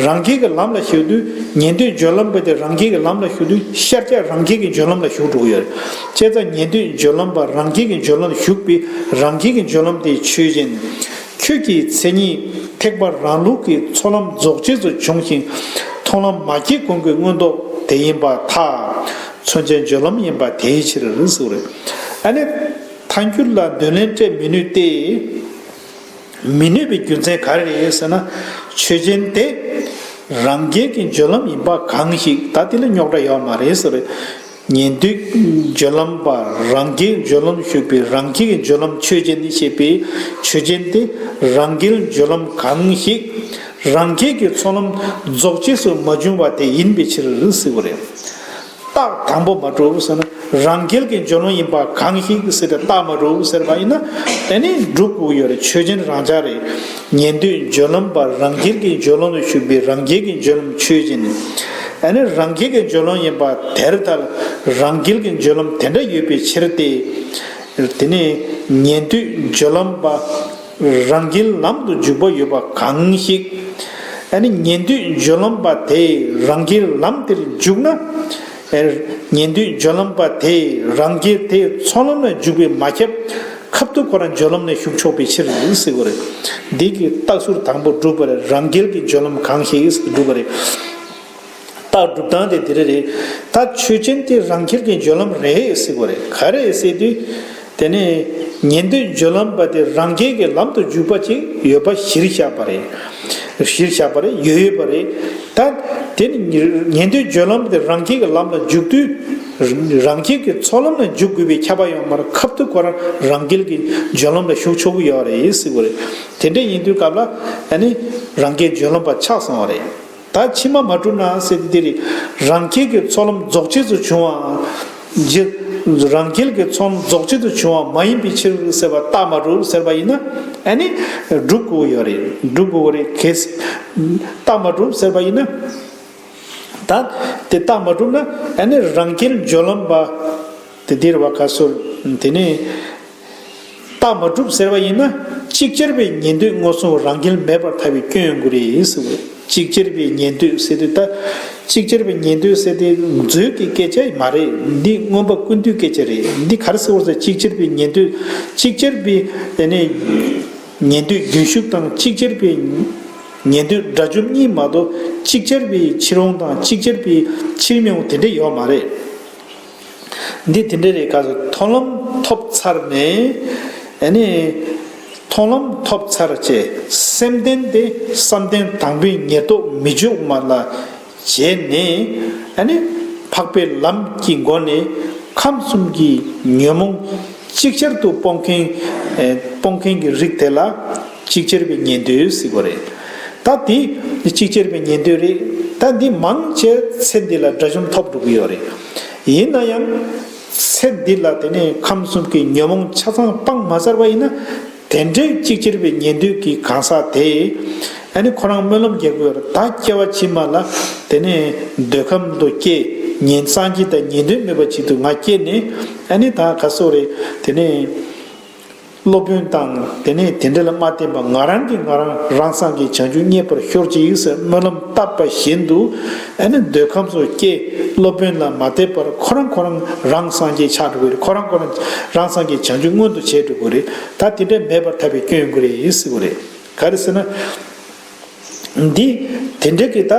རང་རྒྱལ་གྱི་ལམ་ལ་ཞུགས་དུས་ཉན་ཐོས་སྦྱོར་ལམ་པ་དེ་རང་རྒྱལ་གྱི་ལམ་ལ་ཞུགས་དུས་ཤར་རྒྱག་རང་རྒྱལ་གྱི་སྦྱོར་ལམ་ལ་ཞུགས་འགྲོ་གི་ཡོད་རེད། བྱས་ཙང་ཉན་ཐོས་སྦྱོར་ལམ་པ་རང་རྒྱལ་གྱི་སྦྱོར་ལམ་ལ་ཞུགས་པའི་རང་རྒྱལ་གྱི་སྦྱོར་ལམ་དེ་ཆོས་ཅན། ཁྱོད་ཀྱི་མཚན་ཉིད་ཐེག་པ་རང་ལུགས་ཀྱི་ཚོགས་ལམ་རྫོགས་རྗེས་སུ་བྱུང་ཞིང་མཐོང་ལམ་མ་སྐྱེས་གོང་གི་མངོན་རྟོགས་དེ་ཡིན་པར་ཐལ། མཚོན་བྱ་སྦྱོར་ལམ་ཡིན་པ་དེའི་ཕྱིར་ཟེར་བ་རེད། ཨ་ནི། ཐལ་འགྱུར་ལ་འདོད་ལན་སྤྲད་མི་ནུས་ཏེ། མི་ནུས་པའི་རྒྱུ་མཚན་ག་རེ་རེད་ཟེར་ན། ཆོས་ཅན་དེ་རང་རྒྱལ་གྱི་སྦྱོར་ལམ་ཡིན་པ་གང་ཞིག་ད་དེ་ལ་རྙོག་དྲ་ཡོད་མ་རེད་ཟེར། ཉན་ཐོས་སྦྱོར་ལམ་པ་རང་རྒྱལ་སྦྱོར་ལམ་ཞུགས་པའི་རང་རྒྱལ་གྱི་སྦྱོར་ལམ་ཆོས་ཅན་ནི་ཞེས་པའི་ཆོས་ཅན་དེ་རང་རྒྱལ་སྦྱོར་ལམ་གང་ཞིག་རང་རྒྱལ་གྱི་ཚོགས་ལམ་རྫོགས་རྗེས་སུ་མ་བྱུང་བ་དེ་ཡིན་པའི་ཕྱིར་ཟེར་བ་རེད། རྟགས་དང་པོ་མ་གྲུབ་ཟེར་ན་རང་རྒྱལ་གྱི་སྦྱོར་ལམ་ཡིན་པ་གང་ཞིག་ཟེར་ཏེ་རྟགས་མ་གྲུབ་ཟེར་བ་ཡིན་ན་དེ་ནི་སྒྲུབ་དགོས་ཡོད་རེད། ཆོས་ཅན་རང་འཇགས་རེད། ཉན་ཐོས་སྦྱོར་ལམ་པ་རང་རྒྱལ་གྱི་སྦྱོར་ལམ་དུ་ཞུགས་པའི་རང་རྒྱལ་གྱི་སྦྱོར་ལམ་ཆོས་ཅན། ཨ་ནི་རང་རྒྱལ་གྱི་སྦྱོར་ལམ་ཡིན་པ་དེར་ཐལ། རང་རྒྱལ་གྱི་སྦྱོར་ལམ་དེ་འདྲ་ཡོད་པའི་ཕྱིར་ཏེ། དེ་ནི་ཉན་ཐོས་སྦྱོར་ལམ་པ། རང་རྒྱལ་ལམ་དུ་འཇུག་པ་ཡོད་པ་གང་ཞིག་ཨ་ནི་ཉན་ཐོས་སྦྱོར་ལམ་པ་དེས་རང་རྒྱལ་ལམ་དེར་འཇུག་ན། ཨེ། ཉན་ཐོས་སྦྱོར་ལམ་པ་དེས་རང་རྒྱལ་དེ་ཚོགས་ལམ་ལ་འཇུག་པས་མ་ཁྱབ། ཁབ་ཏུ་ཁོ་རང་སྦྱོར་ལམ་ནས་ཞུགས་ཆོག་པའི་ཕྱིར་ཟེར་བ་རེད། འདི་གི་རྟགས་ཟུར་དང་པོ་སྒྲུབ་པ་རེད། རང་རྒྱལ་གྱི་སྦྱོར་ལམ་གང་ཞིག་སྒྲུབ་པ་རེད། རྟགས་སྒྲུབ་སྟངས་དེ་འདི་རེ་རེད། ད་ཆོས་ཅན་དེ་རང་རྒྱལ་གྱི་སྦྱོར་ལམ་རེད་ཟེར་བ་རེད། ག་རེ་ཟེར་དུས། དེ་ནས་ཉན་ཐོས་སྦྱོར་ལམ་པ་དེ་རང་རྒྱལ་གྱི་ལམ་དུ་འཇུག་པ་ཅིག་ཡོད་པ་གཞིར་བཞག་པ་རེད། གཞིར་བཞག་པ་རེད། ཡོད་ཡོད་པ་རེད། ད་དེ་ནི་ཉན་ཐོས་སྦྱོར་ལམ་པ་དེ་རང་རྒྱལ་གྱི་ལམ་ལ་འཇུག་དུས། རང་རྒྱལ་གྱི་ཚོགས་ལམ་ལ་འཇུག་དགོས་པའི་ཁྱབ་པ་ཡོད་མ་རེད། ཁབ་ཏུ་ཁོ་རང་རང་རྒྱལ་གྱི་སྦྱོར་ལམ་ལ་ཞུགས་ཆོག་གི་ཡོད་རེད་ཟེར་བ་རེད། དེ་འདྲ་ཡིན་དུས་སྐབས་ལ་ཨ་ནི་རང་རྒྱལ་སྦྱོར་ལམ་པ་ཆགས་སོང་བ་རེད། ད་ཕྱི་མ་མ་གྲུབ་ན་ཟེར་དེ་རེད། རང་རྒྱལ་གྱི་ཚོགས་ལམ་རྫོགས་རྗེས་སུ་བྱུང་བ། རྗེ། རང་རྒྱལ་གྱི་ཚོགས་ལམ་རྫོགས་རྗེས་སུ་བྱུང་བ་མ་ཡིན་པའི་ཕྱིར་ཟེར་བ་རྟགས་མ་གྲུབ་ཟེར་བ་ཡིན་ན། ཨ་ནི་སྒྲུབ་དགོས་ཡོད་རེད། སྒྲུབ་དགོས་རེད། གལ་སྲིད་རྟགས་མ་གྲུབ་ཟེར་བ་ཡིན་ན། ད་དེ་རྟགས་མ་གྲུབ་ན་ཨ་ནི་རང་རྒྱལ་སྦྱོར་ལམ་པ། དེ་འདིར་བ་ཁ་སོར་དེ་ནས། རྟགས་མ་གྲུབ་ཟེར་བ་ཡིན་ན། ཅིག་ཅར་བའི་ཉན་ཐོས་མངོན་སུམ་རང་རྒྱལ་མེད་པར་ཐལ་བའི་སྐྱོན་ཡོང་གི་རེད་ཟེར་བ། ཅིག་ཅར་བའི་ཉན་ཐོས་ཟེར་དུས་ད། ཅིག་ཅར་བའི་ཉན་ཐོས་ཟེར་དེ་མཛོད་ཀྱི་སྐད་ཆ་མ་རེད། འདི་མངོན་པ་ཀུན་བཏུས་སྐད་ཆ་རེད། འདི་ག་རེ་ཟེར་བ་ཟེར། ཅིག་ཅར་བའི་ཉན་ཐོས། ཅིག་ཅར་བའི་དེ་ནས་ཉན་ཐོས་རྒྱུན་ཞུགས་དང་ཅིག་ཅར་བའི་ཉན་ཐོས་དགྲ་བཅོམ་གཉིས་མ་གཏོགས་ཅིག་ཅར་བའི་ཕྱིར་འོང་དང་ཅིག་ཅར་བའི་ཕྱིར་མི་འོང་དེ་འདྲ་ཡོད་མ་རེད། འདི་དེ་འདྲ་རེད། ག་ཟེར། མཐོང་ལམ་ཐོབ་ཚར་ནས། ཨ་ནི། མཐོང་ལམ་ཐོབ་ཚར་བྱས་སེམས་ལྡན་དེ་བསམ་གཏན་དང་པོའི་ཉེར་བསྡོགས་མི་འཇུག་མ་ལ། བྱས་ནས་ཨ་ནི་འཕགས་པའི་ལམ་གྱི་སྒོ་ནས་ཁམས་གསུམ་གྱི་ཉོན་མོངས་ཅིག་ཅར་དུ་སྤོང་མཁན་ཨེ་སྤོང་མཁན་གྱི་རིགས་དེ་ལ་ཅིག་ཅར་བའི་ཉན་ཐོས་ཟེར་གྱི་རེད། ད་དེ་ཅིག་ཅར་བའི་ཉན་ཐོས་རེད། ད་འདི་མང་ཆེ་ཚེ་འདི་ལ་དགྲ་བཅོམ་ཐོབ་འགྲོ་གི་ཡོད་རེད། ཡིན་ན་ཡང་ཚེ་འདི་ལ་དེ་ནས་ཁམས་གསུམ་གྱི་ཉོན་མོངས་ཆ་ཚང་སྤངས་མ་ཚར་བ་ཡིན་ན། དེ་འདྲའི་ཅིག་ཅར་བའི་ཉན་ཐོས་ཀྱི་གང་ཟག་དེས་ཨ་ནི་ཁོ་རང་སྨོན་ལམ་རྒྱག་དགོས་རེད། ད་སྐྱེ་བ་ཕྱི་མ་ལ་དེ་ནས་འདོད་ཁམས་དུ་སྐྱེ། ཉན་སངས་རྒྱས་དང་ཉན་ཐོས་མེད་པ་ཅིག་ཏུ་ང་སྐྱེས་ནས་ཨ་ནི་ད་ག་སོ་རེད། དེ་ནས་སློབ་དཔོན་དང་དེ་ནས་དེ་འདྲ་ལ་མ་བརྟེན་པ་ང་རང་གིས་ང་རང་རང་སངས་རྒྱས་བྱང་ཆུབ་བརྙེས་པར་ཤོག་ཅིག་ཟེར་སྨོན་ལམ་བཏབ་པ་བཞིན་དུ་ཨ་ནི་འདོད་ཁམས་སུ་སྐྱེ། སློབ་དཔོན་ལ་མ་དད་པར་ཁོ་རང་ཁོ་རང་རང་སངས་རྒྱས་ཆགས་འགྲོ་གི་རེད། ཁོ་རང་ཁོ་རང་རང་སངས་རྒྱས་བྱང་ཆུབ་མངོན་དུ་བྱས་འགྲོ་གི་རེད། ད་དེ་འདྲ་མེད་པར་ཐལ་བའི་སྐྱོན་ཡོང་གི་རེད་ཟེར་གི་རེད། ག་རེ་ཟེར་ན། འདི་དེ་འདྲ་གི་ད་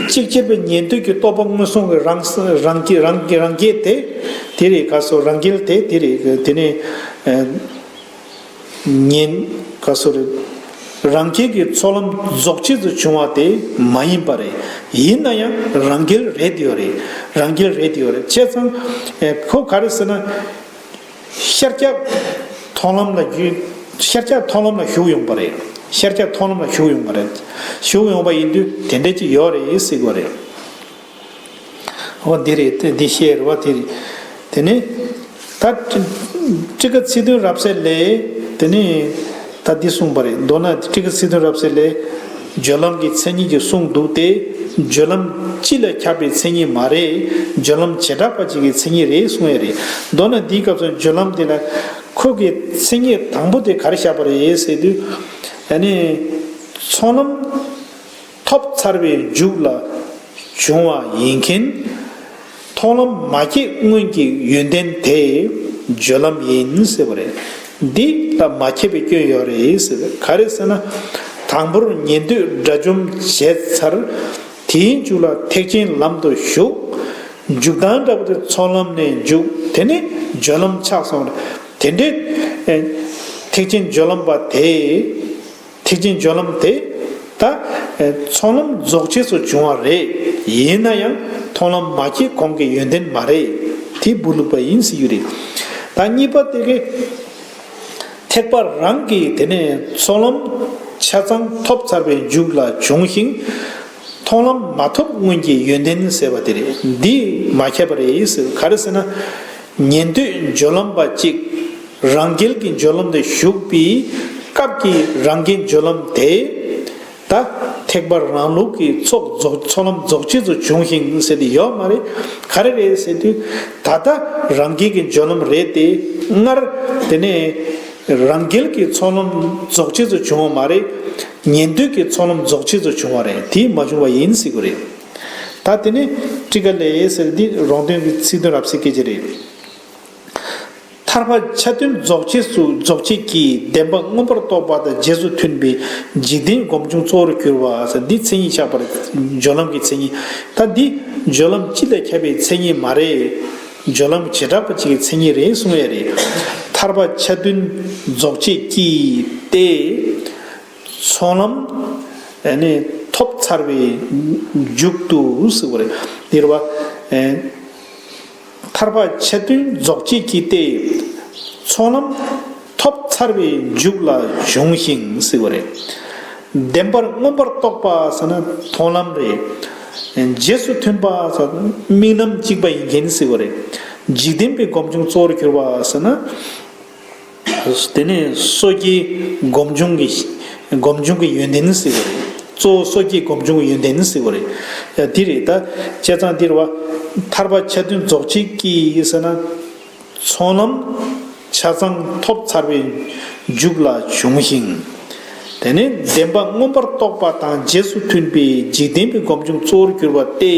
གཅིག་གཅིག་པའི་ཉན་ཐོས་ཀྱི་རྟོགས་པ་མངོན་སུམ་གྱི་རང་རང་རྒྱལ་རང་རྒྱལ་རང་རྒྱལ་དེ་དེ་རེད། ག་སོ་རང་རྒྱལ་དེ་དེ་རེད། དེ་ནས་ཨ་ཉན་ག་སོ་རེད། རང་རྒྱལ་གྱི་ཚོགས་ལམ་རྫོགས་བྱེད་དུ་བྱུང་བ་དེ་མ་ཡིན་པ་རེད། ཡིན་ན་ཡང་རང་རྒྱལ་རེད་ཡོད་རེད། རང་རྒྱལ་རེད་ཡོད་རེད། བྱས་ཙང་ཨ་ཁོ་ག་རེ་ཟེར་ན། ཤར་རྒྱག་མཐོང་ལམ་ལ་རྒྱུ། ཤར་རྒྱག་མཐོང་ལམ་ལ་ཞུགས་ཡོང་པ་རེད། ཤར་རྒྱག་མཐོང་ལམ་ལ་ཞུགས་ཡོང་པ་རེད། ཞུགས་ཡོང་པ་ཡིན་དུས་དེ་འདྲ་ཅིག་ཡོད་རེད་ཟེར་གོ་རེད། འོ་འདི་རེད། དེ་འདི་བཤད་རེད་བ། དེ་རེད། དེ་ནས་ད་ཀྲི་ཀ་ཚིག་དོན་རབ་གསལ་ལས་དེ་ནས་ད་འདི་གསུངས་པ་རེད། མདོར་ན་ཀྲི་ཀ་ཚིག་དོན་རབ་གསལ་ལས། སྦྱོར་ལམ་གྱི་མཚན་ཉིད་ཀྱི་གསུངས་འདུག་སྟེ། སྦྱོར་ལམ་སྤྱི་ལ་ཁྱབ་པའི་མཚན་ཉིད་མ་རེད། སྦྱོར་ལམ་བྱེ་བྲག་པ་གཅིག་གི་མཚན་ཉིད་རེད་གསུངས་ཡ་རེད། མདོར་ན་འདིའི་སྐབས་སུ་སྦྱོར་ལམ་དེ་ལ་ཁོ་གི་མཚན་ཉིད་དང་པོ་དེ་ག་རེ་བཞག་པ་རེད་ཟེར་དུས། ཨ་ནི་ཚོགས་ལམ་ཐོབ་ཚར་བའི་མཇུག་ལ་བྱུང་བ་ཡིན་མཁན། མཐོང་ལམ་མ་སྐྱེས་སྔོན་གྱི་ཡོན་ཏན་དེ་སྦྱོར་ལམ་ཡིན་ཟེར་བ་རེད། འདི་ལ་མ་ཁྱབ་པའི་སྐྱོན་ཡོད་རེད་ཟེར། ག་རེ་ཟེར་ན། དང་པོར་ཉན་ཐོས་དགྲ་བཅོམ་བྱས་ཚར། དེའི་མཇུག་ལ་ཐེག་ཆེན་ལམ་དུ་ཞུགས། མཇུག་སྡང་འདྲ་པོ་དེ་ཚོགས་ལམ་ནས་མཇུག་དེ་ནས་སྦྱོར་ལམ་ཆགས་སོང་། དེ་འདྲའི་ཨེ་ཐེག་ཆེན་སྦྱོར་ལམ་པ་དེ། ཐེག་ཆེན་སྦྱོར་ལམ་དེ་ད་ཚོགས་ལམ་རྫོགས་བྱེད་སུ་བྱུང་བ་རེད། ཡིན་ན་ཡང་མཐོང་ལམ་མ་སྐྱེས་གོང་གི་ཡོན་ཏན་མ་རེད། དེ་སྦུག་ལུག་པ་ཡིན་ཟེར་རྒྱུ་རེད། ད་གཉིས་པ་དེ་གའི་ཐེག་པ་རང་གིས་དེ་ནས་ཚོགས་ལམ་ཆ་ཚང་ཐོབ་ཚར་བའི་མཇུག་ལ་བྱུང་ཞིང་། མཐོང་ལམ་མ་ཐོབ་སྔོན་གྱི་ཡོན་ཏན་ཟེར་བ་དེ་རེད། འདི་མ་ཁྱབ་པ་རེད་ཟེར། ག་རེ་ཟེར་ན། ཉན་ཐོས་སྦྱོར་ལམ་པ་གཅིག་རང་རྒྱལ་གྱི་སྦྱོར་ལམ་དུ་ཞུགས་པའི་སྐབས་ཀྱི་རང་རྒྱལ་སྦྱོར་ལམ་དེ། ད་ཐེག་པ་རང་ལུགས་ཀྱི་ཚོགས་རྫོགས་ཚོགས་ལམ་རྫོགས་བྱེད་དུ་བྱུང་ཞིང་ཟེར་དེ་ཡོད་མ་རེད། ག་རེ་རེད་ཟེར་དུས། ད་ལྟ་རང་རྒྱལ་གྱི་སྦྱོར་ལམ་རེད་དེ། སྔར་དེ་ནས་རང་རྒྱལ་གྱི་ཚོགས་ལམ་རྫོགས་བྱེད་དུ་བྱུང་བ་མ་རེད། ཉན་ཐོས་ཀྱི་ཚོགས་ལམ་རྫོགས་བྱེད་དུ་བྱུང་བ་རེད། དེ་མ་བྱུང་བ་ཡིན་ཟེར་གྱི་རེད། ད་དེ་ནས་ཀྲི་ཀ་ལས་ཟེར་འདི་རོང་སྟོན་གྱི་ཚིག་དོན་རབ་གསལ་སྐད་ཆ་རེད། ཐར་པ་ཆ་མཐུན་རྫོགས་བྱེད་སུ་རྫོགས་བྱེད་ཀྱི་བདེན་པ་མངོན་པར་རྟོགས་པ་དང་རྗེས་སུ་མཐུན་པའི་འཇིག་རྟེན་སྒོམ་བྱུང་གཙོ་བོར་གྱུར་པ་ཟེར་འདི་མཚན་ཉིད་བཞག་པ་རེད། སྦྱོར་ལམ་གྱི་མཚན་ཉིད། ད་འདི་སྦྱོར་ལམ་སྤྱི་ལ་ཁྱབ་པའི་མཚན་ཉིད་མ་རེད། སྦྱོར་ལམ་བྱེ་བྲག་པ་གཅིག་གི་མཚན་ཉིད་རེད་གསུང་ཡ་རེད། ཐར་པ་ཆ་མཐུན་རྫོགས་བྱེད་ཀྱི་སྟེ། ཚོགས་ལམ་ཨ་ནི་ཐོབ་ཚར་བའི་མཇུག་ཏུ་ཟེར་བ་རེད། འདིར་བ་ཨེ་ཐར་པ་ཆ་མཐུན་རྫོགས་བྱེད་ཀྱི་སྟེ། ཚོགས་ལམ་ཐོབ་ཚར་བའི་མཇུག་ལ་བྱུང་ཞིང་ཟེར་བ་རེད། བདེན་པར་མངོན་པར་རྟོགས་པ་ཟེར་ན་མཐོང་ལམ་རེད། རྗེས་སུ་མཐུན་པ་ཟེར་ན་དམིགས་རྣམ་གཅིག་པ་ཡིན་མཁན་ཟེར་བ་རེད། འཇིག་རྟེན་པའི་སྒོམ་བྱུང་གཙོ་བོར་གྱུར་པ་ཟེར་ན། དེ་ནས་སོ་སྐྱེའི་སྒོམ་བྱུང་གི་སྒོམ་བྱུང་གི་ཡོན་ཏན་ཟེར་བ་རེད། གཙོ་བོ་སོ་སྐྱེའི་སྒོམ་བྱུང་གི་ཡོན་ཏན་ཟེར་བ་རེད། ཡ་དེ་རེད། ད་བྱས་ཙང་འདིར་བ་ཐར་པ་ཆ་མཐུན་རྫོགས་བྱེད་ཀྱི་ཟེར་ན། ཚོགས་ལམ་ཆ་ཚང་ཐོབ་ཚར་བའི་མཇུག་ལ་བྱུང་ཞིང་། དེ་ནས་བདེན་པ་མངོན་པར་རྟོགས་པ་དང་རྗེས་སུ་མཐུན་པའི་འཇིག་རྟེན་པའི་སྒོམ་བྱུང་གཙོ་བོར་གྱུར་པ་སྟེ།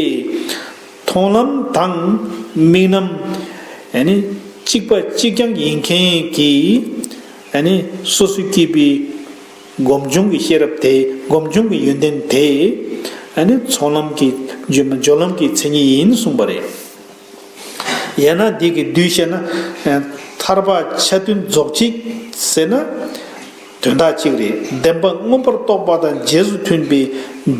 མཐོང་ལམ་དང་དམིགས་རྣམ་ཨ་ནི་གཅིག་པ་གཅིག་རྐྱང་ཡིན་མཁན་གྱི་ཨ་ནི་སོ་སོ་སྐྱེས་པའི་སྒོམ་བྱུང་གི་ཤེས་རབ་དེ། སྒོམ་བྱུང་གི་ཡོན་ཏན་དེ་ཨ་ནི་ཚོགས་ལམ་གྱི་སྦྱོར་སྦྱོར་ལམ་གྱི་མཚན་ཉིད་ཡིན་གསུངས་པ་རེད། ཡང་ན་འདི་གི་བསྡུས་བཤད་ན། ཐར་པ་ཆ་མཐུན་རྫོགས་བྱེད་ཟེར་ན། དོན་དག་གཅིག་རེད། བདེན་པ་མངོན་པར་རྟོགས་པ་དང་རྗེས་སུ་མཐུན་པའི་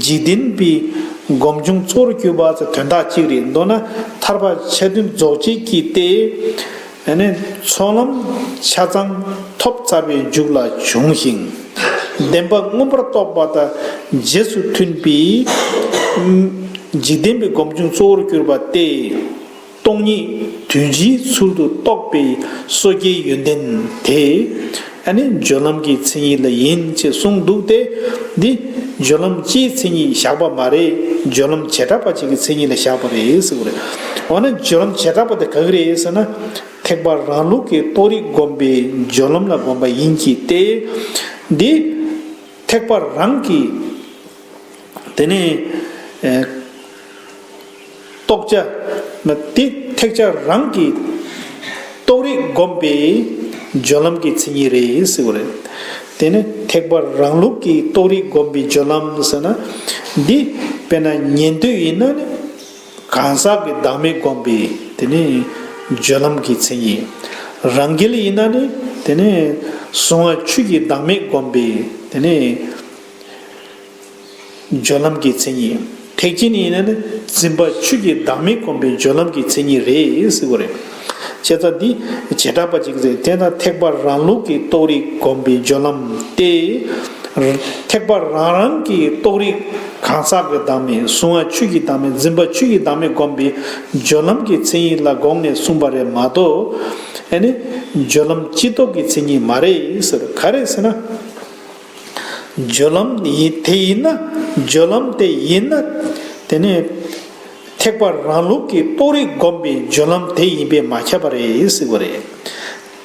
འཇིག་རྟེན་པའི་ སྒོམ་བྱུང་གཙོ་བོར་གྱུར་པ་ཟེར་དོན་དག་གཅིག་རེད། མདོར་ན་ཐར་པ་ཆ་མཐུན་རྫོགས་བྱེད་ཀྱི་སྟེ། ཨ་ནི་ཚོགས་ལམ་ཆ་ཚང་ཐོབ་ཚར་བའི་མཇུག་ལ་བྱུང་ཞིང་། བདེན་པ་མངོན་པར་རྟོགས་པ་དང་རྗེས་སུ་མཐུན་པའི་འཇིག་རྟེན་པའི་སྒོམ་བྱུང་གཙོ་བོར་གྱུར་པ་སྟེ། སྟོང་ཉིད་དོན་སྤྱིའི་ཚུལ་དུ་རྟོགས་པའི་སོ་སྐྱེའི་ཡོན་ཏན་དེ། ཨ་ནི་སྦྱོར་ལམ་གྱི་མཚན་ཉིད་ལ་ཡིན་ཅེས་གསུངས་འདུག་སྟེ། འདི་སྦྱོར་ལམ་སྤྱིའི་མཚན་ཉིད་བཞག་པ་མ་རེད། སྦྱོར་ལམ་བྱེ་བྲག་པ་ཅིག་གི་མཚན་ཉིད་ལ་བཞག་པ་རེད་ཟེར་བ་རེད། འོ་ན་སྦྱོར་ལམ་བྱེ་བྲག་པ་དེ་ག་གི་རེད་ཟེར་ན། ཐེག་པ་རང་ལུགས་ཀྱི་རྟོགས་རིགས་བསྒོམས་པའི་སྦྱོར་ལམ་ལ་དགོངས་པ་ཡིན་གྱི་སྟེ། འདི་ཐེག་པ་རང་གི་དེ་ནས་ཨེ་རྟོགས་བྱ། མ་དེ་ཐེག་བྱ་རང་གི་རྟོགས་རིགས་བསྒོམས་པའི་སྦྱོར་ལམ་གྱི་མཚན་ཉིད་རེད་ཟེར་བ་རེད། དེ་ནས་ཐེག་པ་རང་ལུགས་ཀྱི་རྟོགས་རིགས་བསྒོམས་པའི་སྦྱོར་ལམ་ཟེར་ན། འདི་དཔེར་ན་ཉན་ཐོས་ཡིན་ན་ནི་གང་ཟག་གི་བདག་མེད་བསྒོམས་པའི་དེ་ནས་སྦྱོར་ལམ་གྱི་མཚན་ཉིད། རང་རྒྱལ་ཡིན་ན་ནི་དེ་ནས་གཟུང་བ་ཆོས་ཀྱི་བདག་མེད་བསྒོམས་པའི་དེ་ནས་སྦྱོར་ལམ་གྱི་མཚན་ཉིད། ཐེག་ཆེན་ཡིན་ན་ནི་འཛིན་པ་ཆོས་ཀྱི་བདག་མེད་བསྒོམས་པའི་སྦྱོར་ལམ་གྱི་མཚན་ཉིད་རེད་ཟེར་བ་རེད། བྱས་ཙང་འདི་བྱེ་བྲག་པ་ཅིག་རེད། དེས་ན་ཐེག་པ་རང་ལུགས་ཀྱི་རྟོགས་རིགས་བསྒོམས་པའི་སྦྱོར་ལམ་སྟེ། ཐེག་པ་རང་རང་གི་རྟོགས་རིགས་གང་ཟག་གི་བདག་མེད། གཟུང་བ་ཆོས་ཀྱི་བདག་མེད། འཛིན་པ་ཆོས་ཀྱི་བདག་མེད་བསྒོམས་པའི་སྦྱོར་ལམ་གྱི་མཚན་ཉིད་ལ་དགོངས་ནས་གསུངས་པ་རེད་མ་གཏོགས། ཨ་ནི་སྦྱོར་ལམ་སྤྱི་ལྡོག་གི་མཚན་ཉིད་མ་རེད་ཟེར། ག་རེ་ཟེར་ན། སྦྱོར་ལམ་ཡིན་དེ་ཡིན་ན། སྦྱོར་ལམ་དེ་ཡིན་ན། དེ་ནས་ཐེག་པ་རང་ལུགས་ཀྱི་རྟོགས་རིགས་བསྒོམས་པའི་སྦྱོར་ལམ་དེ་ཡིན་པས་མ་ཁྱབ་པ་རེད་ཟེར་བ་རེད།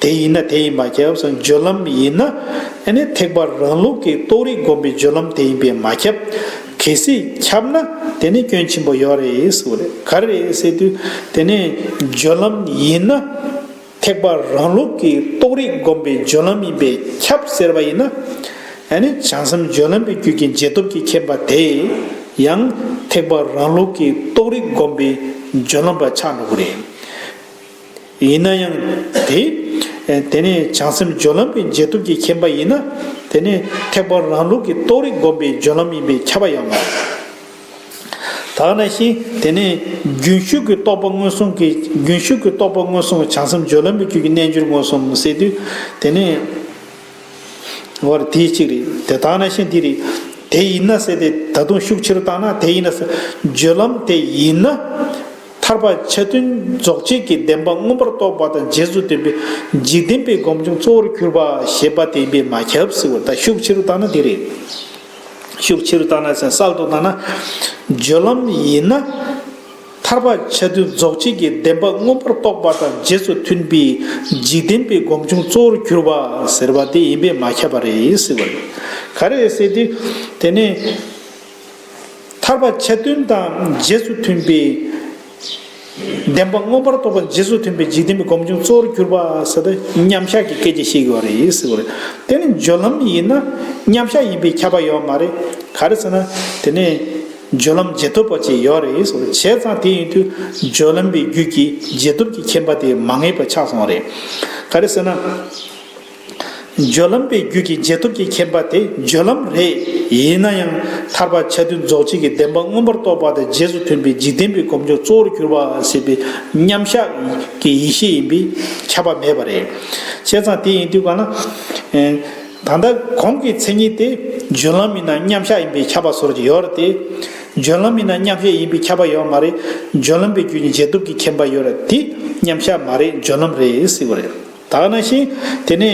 དེ་ཡིན་ན་དེ་ཡིན་མ་ཁྱབ་སོང་། སྦྱོར་ལམ་ཡིན་ན། ཨ་ནི་ཐེག་པ་རང་ལུགས་ཀྱི་རྟོགས་རིགས་བསྒོམས་པའི་སྦྱོར་ལམ་དེ་ཡིན་པས་མ་ཁྱབ། གལ་སྲིད་ཁྱབ་ན་དེ་ནི་སྐྱོན་ཆེན་པོ་ཡོད་རེད་ཟེར་བ་རེད། ག་རེ་རེད་ཟེར་དུས། དེ་ནས་སྦྱོར་ལམ་ཡིན་ན། ཐེག་པ་རང་ལུགས་ཀྱི་རྟོགས་རིགས་བསྒོམས་པའི་སྦྱོར་ལམ་ཡིན་པས་ཁྱབ་ཟེར་བ་ཡིན་ན། ཨ་ནི་བྱང་སེམས་སྦྱོར་ལམ་པའི་རྒྱུད་ཀྱི་རྗེས་ཐོབ་ཀྱི་མཁྱེན་པ་དེ་ཡང་ཐེག་པ་རང་ལུགས་ཀྱི་རྟོགས་རིགས་བསྒོམས་པའི་སྦྱོར་ལམ་པ་ཆགས་འགྲོ་གི་རེད། ཡིན་ན་ཡང་དེ། དེ་ནས་བྱང་སེམས་སྦྱོར་ལམ་པའི་རྗེས་ཐོབ་ཀྱི་མཁྱེན་པ་ཡིན་ན། དེ་ནས་ཐེག་པ་རང་ལུགས་ཀྱི་རྟོགས་རིགས་བསྒོམས་པའི་སྦྱོར་ལམ་ཡིན་པས་ཁྱབ་པ་ཡོད་མ་རེད། ད་ག་ནང་བཞིན་དེ་ནས་རྒྱུན་ཞུགས་ཀྱི་རྟོག་པ་མངོན་སུམ་གྱི། རྒྱུན་ཞུགས་ཀྱི་རྟོག་པ་མངོན་སུམ་བྱང་སེམས་སྦྱོར་ལམ་པའི་རྒྱུད་ཀྱི་རྣལ་འབྱོར་མངོན་སུམ་ཟེར་དུས། དེ་ནས་འོ་རེད། དེ་གཅིག་རེད། དེ་ད་ག་ནང་བཞིན་འདི་རེད། དེ་ཡིན་ན་ཟེར་ཏེ་ད་དུང་ཤུགས་ཆེ་རུ་བཏང་ན། དེ་ཡིན་ན་ཟེར། སྦྱོར་ལམ་དེ་ཡིན་ན། ཐར་པ་ཆ་མཐུན་རྫོགས་བྱེད་ཀྱི་བདེན་པ་མངོན་པར་རྟོགས་པ་དང་རྗེས་སུ་མཐུན་པའི་འཇིག་རྟེན་པའི་སྒོམ་བྱུང་གཙོ་བོར་གྱུར་པ་ཞེས་པ་དེ་ཡིན་པས་མ་ཁྱབ་ཟེར་བ། ད་ཤུགས་ཆེ་རུ་བཏང་ན་དེ་རེད། ཤུགས་ཆེ་རུ་བཏང་ན་ཟེར། གསལ་དུ་བཏང་ན། སྦྱོར་ལམ་ཡིན་ན། ཐར་པ་ཆ་མཐུན་རྫོགས་བྱེད་ཀྱི་བདེན་པ་མངོན་པར་རྟོགས་པ་དང་རྗེས་སུ་མཐུན་པའི་འཇིག་རྟེན་པའི་སྒོམ་བྱུང་གཙོ་བོར་གྱུར་པ་ཟེར་བ་དེ་ཡིན་པས་མ་ཁྱབ་པ་རེད་ཟེར་བ་རེད། ག་རེ་རེད་ཟེར་དུས། དེ་ནས་ཐར་པ་ཆ་མཐུན་དང་རྗེས་སུ་མཐུན་པའི་བདེན་པ་མངོན་པར་རྟོགས་པ། རྗེས་སུ་མཐུན་པའི་འཇིག་རྟེན་པའི་སྒོམ་བྱུང་གཙོ་བོར་གྱུར་པ་ཟེར་ཏེ་མཉམ་གཞག་གི་སྐད་ཆ་བཤད་ཀྱི་ཡོད་རེད་ཟེར་བ་རེད། དེ་ནི་སྦྱོར་ལམ་ཡིན་ན་མཉམ་གཞག་ཡིན་པས་ཁྱབ་པ་ཡོད་མ་རེད། ག་རེ་ཟེར་ན། དེ་ནས་སྦྱོར་ལམ་རྗེས་ཐོབ་པ་ཅིག་ཡོད་རེད་ཟེར་བ་རེད། བྱས་ཙང་དེ་ཡིན་དུས་སྦྱོར་ལམ་པའི་རྒྱུད་ཀྱི་རྗེས་ཐོབ་ཀྱི་མཁྱེན་པ་དེ་མ་ངེས་པ་ཆགས་སོང་བ་རེད། ག་རེ་ཟེར་ན། སྦྱོར་ལམ་པའི་རྒྱུད་ཀྱི་རྗེས་ཐོབ་ཀྱི་མཁྱེན་པ་དེ་སྦྱོར་ལམ་རེད། ཡིན་ན་ཡང་ཐར་པ་ཆ་མཐུན་རྫོགས་བྱེད་ཀྱི་བདེན་པ་མངོན་པར་རྟོགས་པ་དང་རྗེས་སུ་མཐུན་པའི་འཇིག་རྟེན་པའི་སྒོམ་བྱུང་གཙོ་བོར་གྱུར་པ་ཟེར་བའི་མཉམ་གཞག་གི་ཡེ་ཤེས་ཡིན་པས་ཁྱབ་པ་མེད་པ་རེད། བྱས་ཙང་དེ་ཡིན་དུས་གང་ན། ཨེ། ད་ལྟ་གོང་གི་མཚན་ཉིད་དེ་སྦྱོར་ལམ་ཡིན་ན་མཉམ་གཞག་ཡིན་པས་ཁྱབ་པ་བཟོ་འདྲ་ཅིག་ཡོད་རེད་དེ། སྦྱོར་ལམ་ཡིན་ན་མཉམ་གཞག་ཡིན་པས་ཁྱབ་པ་ཡོད་མ་རེད། སྦྱོར་ལམ་པའི་རྒྱུད་ཀྱི་རྗེས་ཐོབ་ཀྱི་མཁྱེན་པ་ཡོད་རེད། དེ་མཉམ་གཞག་མ་རེད། སྦྱོར་ལམ་རེད་ཟེར་བ་རེད། ད་ག་ནང་བཞིན་དེ་ནས་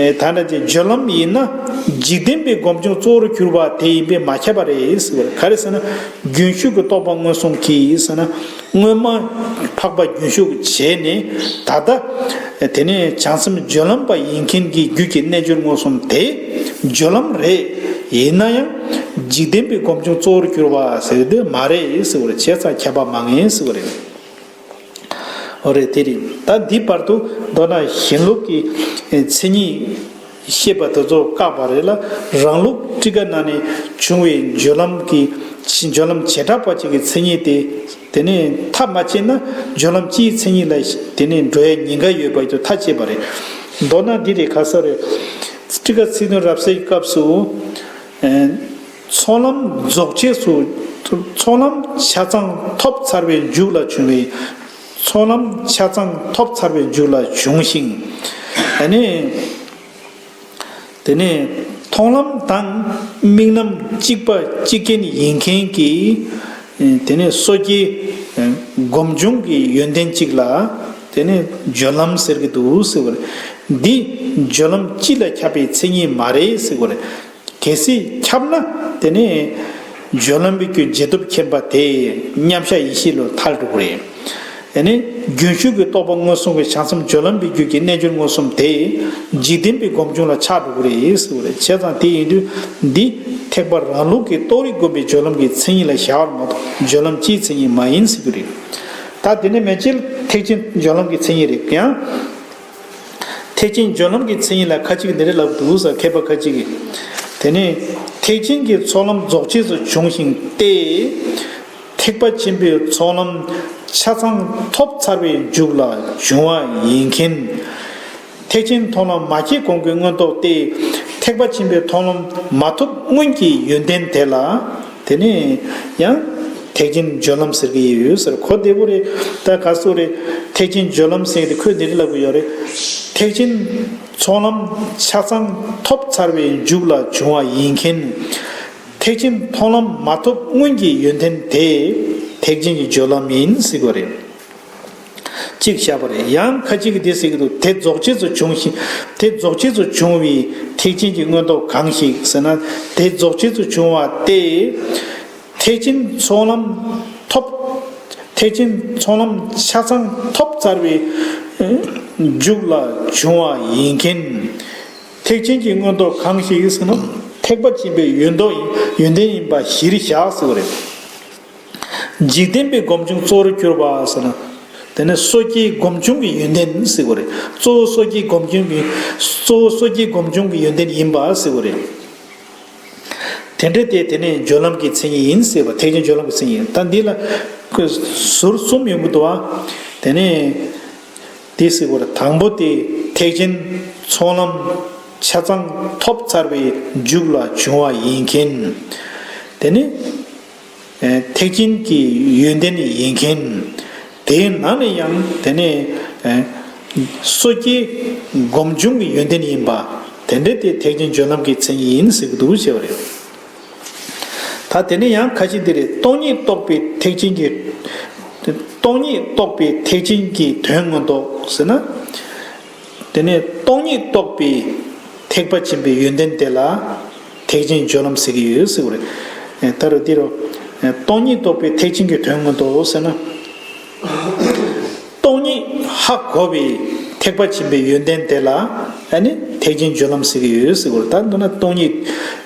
ཨེ་ད་ལྟ་དེ་སྦྱོར་ལམ་ཡིན་ན་འཇིག་རྟེན་པའི་སྒོམ་བྱུང་གཙོ་བོར་གྱུར་པ་དེ་ཡིན་པས་མ་ཁྱབ་པ་རེད་ཟེར་བ་རེད། ག་རེ་ཟེར་ན། རྒྱུན་ཞུགས་ཀྱི་རྟོག་པ་མངོན་སུམ་གྱིས་ཟེར་ན། སྔོན་མ་འཕགས་པ་རྒྱུན་ཞུགས་བྱས་ནས་ད་ལྟ་དེ་ནས་བྱང་སེམས་སྦྱོར་ལམ་པ་ཡིན་མཁན་གྱི་རྒྱུད་ཀྱི་རྣལ་འབྱོར་མངོན་སུམ་དེ་སྦྱོར་ལམ་རེད། ཡིན་ན་ཡང་འཇིག་རྟེན་པའི་སྒོམ་བྱུང་གཙོ་བོར་གྱུར་པ་ཟེར་དེ་མ་རེད་ཟེར་བ་རེད། བྱས་ཙང་ཁྱབ་པ་མ་ངེས་ཟེར་བ་རེད། འོ་རེད། དེ་རེད། ད་འདི་བར་དུ་མདོར་ན་གཞན་ལུགས་ཀྱི་མཚན་ཉིད་བཤད་པ་དེ་ཚོ་བཀག་པ་རེད་ལ། རང་ལུགས་ཊཱི་ཀ་ནང་ནས་བྱུང་བའི་སྦྱོར་ལམ་གྱི་སྦྱོར་ལམ་བྱེ་བྲག་པ་ཅིག་གི་མཚན་ཉིད་དེ། དེ་ནས་མཐའ་མ་ཕྱིན་ན་སྦྱོར་ལམ་སྤྱིའི་མཚན་ཉིད་ལ་དེ་ནས་འགྲོ་ཡ་ཉེན་ཁ་ཡོད་པ་དེ་མཐའ་ཕྱིན་པ་རེད། མདོར་ན་འདི་རེད། ག་ས་རེད། ཊཱི་ཀ་ཚིག་དོན་རབ་གསལ་གྱི་སྐབས་སུ། ཨེ། ཚོགས་ལམ་རྫོགས་བྱས་སུ། ཚོགས་ལམ་ཆ་ཚང་ཐོབ་ཚར་བའི་མཇུག་ལ་བྱུང་བའི། ཚོགས་ལམ་ཆ་ཚང་ཐོབ་ཚར་བའི་མཇུག་ལ་བྱུང་ཞིང་། ཨ་ནི། དེ་ནས་མཐོང་ལམ་དང་དམིགས་རྣམ་གཅིག་པ་གཅིག་རྐྱེན་ཡིན་མཁན་གྱི། དེ་ནས་སོ་སྐྱེའི་སྒོམ་བྱུང་གི་ཡོན་ཏན་གཅིག་ལ། དེ་ནས་སྦྱོར་ལམ་ཟེར་གྱི་འདུག་ཟེར་བ་རེད། འདི་སྦྱོར་ལམ་སྤྱི་ལ་ཁྱབ་པའི་མཚན་ཉིད་མ་རེད་ཟེར་བ་རེད། གལ་སྲིད་ཁྱབ་ན་དེ་ནས་སྦྱོར་ལམ་པའི་རྒྱུ་རྗེས་ཐོབ་མཁྱེན་པ་དེ་མཉམ་གཞག་ཡེ་ཤེས་ལུ་ཐལ་འགྲོ་གི་རེད། ཨ་ནི་རྒྱུན་ཞུགས་ཀྱི་རྟོག་པ་མངོན་སུམ་གྱི་བྱང་སེམས་སྦྱོར་ལམ་པའི་རྒྱུད་ཀྱི་རྣལ་འབྱོར་མངོན་སུམ་དེ་འཇིག་རྟེན་པའི་སྒོམ་བྱུང་ལ་ཆགས་འགྲོ་གི་རེད་ཟེར་བ་རེད། བྱས་ཙང་དེ་ཡིན་དུས་འདི་ཐེག་པ་རང་ལུགས་ཀྱི་རྟོགས་རིགས་བསྒོམ་པའི་སྦྱོར་ལམ་གྱི་མཚན་ཉིད་ལ་བཞག་པ་མ་གཏོགས་སྦྱོར་ལམ་སྤྱིའི་མཚན་ཉིད་མ་ཡིན་ཟེར་གྱི་རེད། ད་དེ་ནས་མན་ཆད་ཐེག་ཆེན་སྦྱོར་ལམ་གྱི་མཚན་ཉིད་རེད་ཡང་། ཐེག་ཆེན་སྦྱོར་ལམ་གྱི་མཚན་ཉིད་ལ་ཁ་ཅིག་འདི་འདྲ་ལབ་འདུག་ཟེར། མཁས་པ་ཁ་ཅིག་གིས། དེ་ནས་ཐེག་ཆེན་གྱི་ཚོགས་ལམ་རྫོགས་བྱེད་དུ་བྱུང་ཞིང་སྟེ། ཐེག་པ་ཆེན་པོའི་ཚོགས་ལམ་ཆ་ཚང་ཐོབ་ཚར་བའི་མཇུག་ལ་བྱུང་བ་ཡིན་མཁན། ཐེག་ཆེན་མཐོང་ལམ་མ་སྐྱེས་གོང་གི་མངོན་རྟོགས་ཏེ། ཐེག་པ་ཆེན་པོའི་མཐོང་ལམ་མ་ཐོབ་སྔོན་གྱི་ཡོན་ཏན་དེ་ལ། དེ་ནས་ཡང་ཐེག་ཆེན་སྦྱོར་ལམ་ཟེར་གྱི་ཡོད་ཟེར། གོ་བདེ་པོ་རེད། ད་ག་སུ་རེད། ཐེག་ཆེན་སྦྱོར་ལམ་ཟེར་ཏེ་ཁོས་འདི་འདྲ་ལབ་ཀྱི་ཡོད་རེད། ཐེག་ཆེན་ཚོགས་ལམ་ཆ་ཚང་ཐོབ་ཚར་བའི་མཇུག་ལ་བྱུང་བ་ཡིན་མཁན། ཐེག་ཆེན་མཐོང་ལམ་མ་ཐོབ་སྔོན་གྱི་ཡོན་ཏན་དེ་ཐེག་ཆེན་གྱི་སྦྱོར་ལམ་ཡིན་ཟེར་གྱི་རེད། གཅིག་བཤད་པ་རེད། ཡང་ཁ་ཅིག་གིས་འདི་ཟེར་གྱི་འདུག་དེ་རྫོགས་བྱེད་དུ་བྱུང་ཞིང་། དེ་རྫོགས་བྱེད་དུ་བྱུང་བའི་ཐེག་ཆེན་གྱི་མངོན་རྟོགས་གང་ཞིག་ཟེར་ན། དེ་རྫོགས་བྱེད་དུ་བྱུང་བ་སྟེ། ཐེག་ཆེན་ཚོགས་ལམ་ཐོབ། ཐེག་ཆེན་ཚོགས་ལམ་ཆ་ཚང་ཐོབ་ཚར་བའི་མཇུག་ལ་བྱུང་བ་ཡིན་མཁན། ཐེག་ཆེན་གྱི་མངོན་རྟོགས་གང་ཞིག་ཟེར་ན། ཐེག་པ་ཆེན་པོའི་ཡོན་རྟོགས་ཡིན། ཡོན་ཏན་ཡིན་པ་གཞིར་བཞག་ཟེར་བ་རེད། འཇིག་རྟེན་པའི་སྒོམ་བྱུང་གཙོ་བོར་གྱུར་པ་ཟེར་ན། དེ་ནི་སོ་སྐྱེའི་སྒོམ་བྱུང་གི་ཡོན་ཏན་ཟེར་དགོས་རེད། གཙོ་བོ་སོ་སྐྱེའི་སྒོམ་བྱུང་གི། གཙོ་བོ་སོ་སྐྱེའི་སྒོམ་བྱུང་གི་ཡོན་ཏན་ཡིན་པ་ཟེར་དགོས་རེད། དེ་འདྲ་སྟེ་དེ་ནི་སྦྱོར་ལམ་གྱི་མཚན་ཉིད་ཡིན་ཟེར་བ། ཐེག་ཆེན་སྦྱོར་ལམ་གྱི་མཚན་ཉིད་ཡིན། ད་འདི་ལ་ཟུར་གསུམ་ཡོང་གི་འདུག་བ། དེ་ནི་དེ་ཟེར་དགོས་རེད། དང་པོ་དེ་ཐེག་ཆེན་ཚོགས་ལམ་ཆ་ཚང་ཐོབ་ཚར་བའི་མཇུག་ལ་བྱུང་བ་ཡིན་མཁན། དེ་ནི། ཐེག་ཆེན་གྱི་ཡོན་ཏན་ཡིན་མཁན། དེའི་ནང་ནས་ཡང་དེ་ནས་སོ་སྐྱེའི་སྒོམ་བྱུང་གི་ཡོན་ཏན་ཡིན་པ། དེ་འདྲ་དེ་ཐེག་ཆེན་སྦྱོར་ལམ་གྱི་མཚན་ཉིད་ཡིན་ཟེར་གྱི་འདུག་ཟེར་བ་རེད། ད་དེ་ནས་ཡང་ཁ་ཅིག་འདི་རེད། སྟོང་ཉིད་རྟོགས་པའི་ཐེག་ཆེན་གྱི། སྟོང་ཉིད་རྟོགས་པའི་ཐེག་ཆེན་གྱི་དོན་མངོན་རྟོགས་ཟེར་ན། དེ་ནས་སྟོང་ཉིད་རྟོགས་པའི་ཐེག་པ་ཆེན་པོའི་ཡོན་ཏན་དེ་ལ་ཐེག་ཆེན་སྦྱོར་ལམ་ཟེར་གྱི་ཡོད་ཟེར་བ་རེད། ད་རུང་འདི་རུ་སྟོང་ཉིད་རྟོགས་པའི་ཐེག་ཆེན་གྱི་དོན་མངོན་རྟོགས་ཟེར་ན། སྟོང་ཉིད་ཧ་གོ་བའི་ཐེག་པ་ཆེན་པོའི་ཡོན་ཏན་དེ་ལ། ཨ་ནི་ཐེག་ཆེན་སྦྱོར་ལམ་ཟེར་གྱི་ཡོད་ཟེར་བ་རེད། ད་མདོར་ན་སྟོང་ཉིད།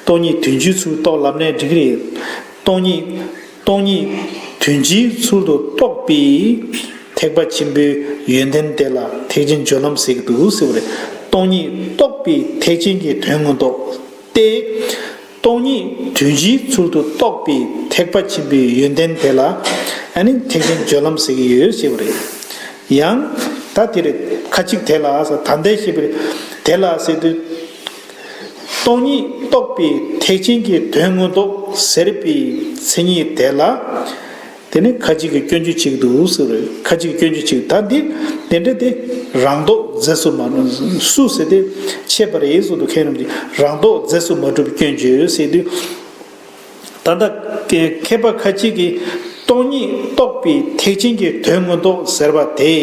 སྟོང་ཉིད་དོན་སྤྱིའི་ཚུལ་རྟོགས་ལབ་ནའི་འགྲིག་གི་རེད། སྟོང་ཉིད། སྟོང་ཉིད་དོན་སྤྱིའི་ཚུལ་དུ་རྟོགས་པའི་ཐེག་པ་ཆེན་པོའི་ཡོན་ཏན་དེ་ལ་ཐེག་ཆེན་སྦྱོར་ལམ་ཟེར་གྱི་འདུག་ཟེར་བ་རེད། སྟོང་ཉིད་རྟོགས་པའི་ཐེག་ཆེན་གྱི་དོན་མངོན་རྟོགས་ཏེ། སྟོང་ཉིད་དོན་སྤྱིའི་ཚུལ་དུ་རྟོགས་པའི་ཐེག་པ་ཆེན་པོའི་ཡོན་ཏན་དེ་ལ་ཨ་ནི་ཐེག་ཆེན་སྦྱོར་ལམ་ཟེར་གྱི་ཡོད་ཟེར་བ་རེད། ཡང་ད་དེ་རེད། ཁ་ཅིག་དེ་ལ་ཟེར། ད་ལྟའི་ཞེས་པ་རེད། དེ་ལ་ཟེར་དུས། སྟོང་ཉིད་རྟོགས་པའི་ཐེག་ཆེན་གྱི་དོན་མངོན་རྟོགས་ཟེར་བའི་མཚན་ཉིད་དེ་ལ། དེ་ནི་ཁ་ཅིག་གིས་སྐྱོན་བརྗོད་བྱེད་ཀྱི་འདུག་ཟེར་བ་རེད། ཁ་ཅིག་གིས་སྐྱོན་བརྗོད་བྱེད་ཀྱི། ད་འདི་དེ་འདྲ་དེ་རང་ལྡོག་རྫས་སུ་མ། སུ་ཟེར་ཏེ་འཆད་པ་རེད་ཟེར་དུས། མཁན་རྣམས་ཀྱིས་རང་ལྡོག་རྫས་སུ་མ་གྲུབ་སྐྱོན་བརྗོད་ཟེར་དུས། ད་ལྟ་མཁས་པ་ཁ་ཅིག་གིས་སྟོང་ཉིད་རྟོགས་པའི་ཐེག་ཆེན་གྱི་དོན་མངོན་རྟོགས་ཟེར་བ་དེ།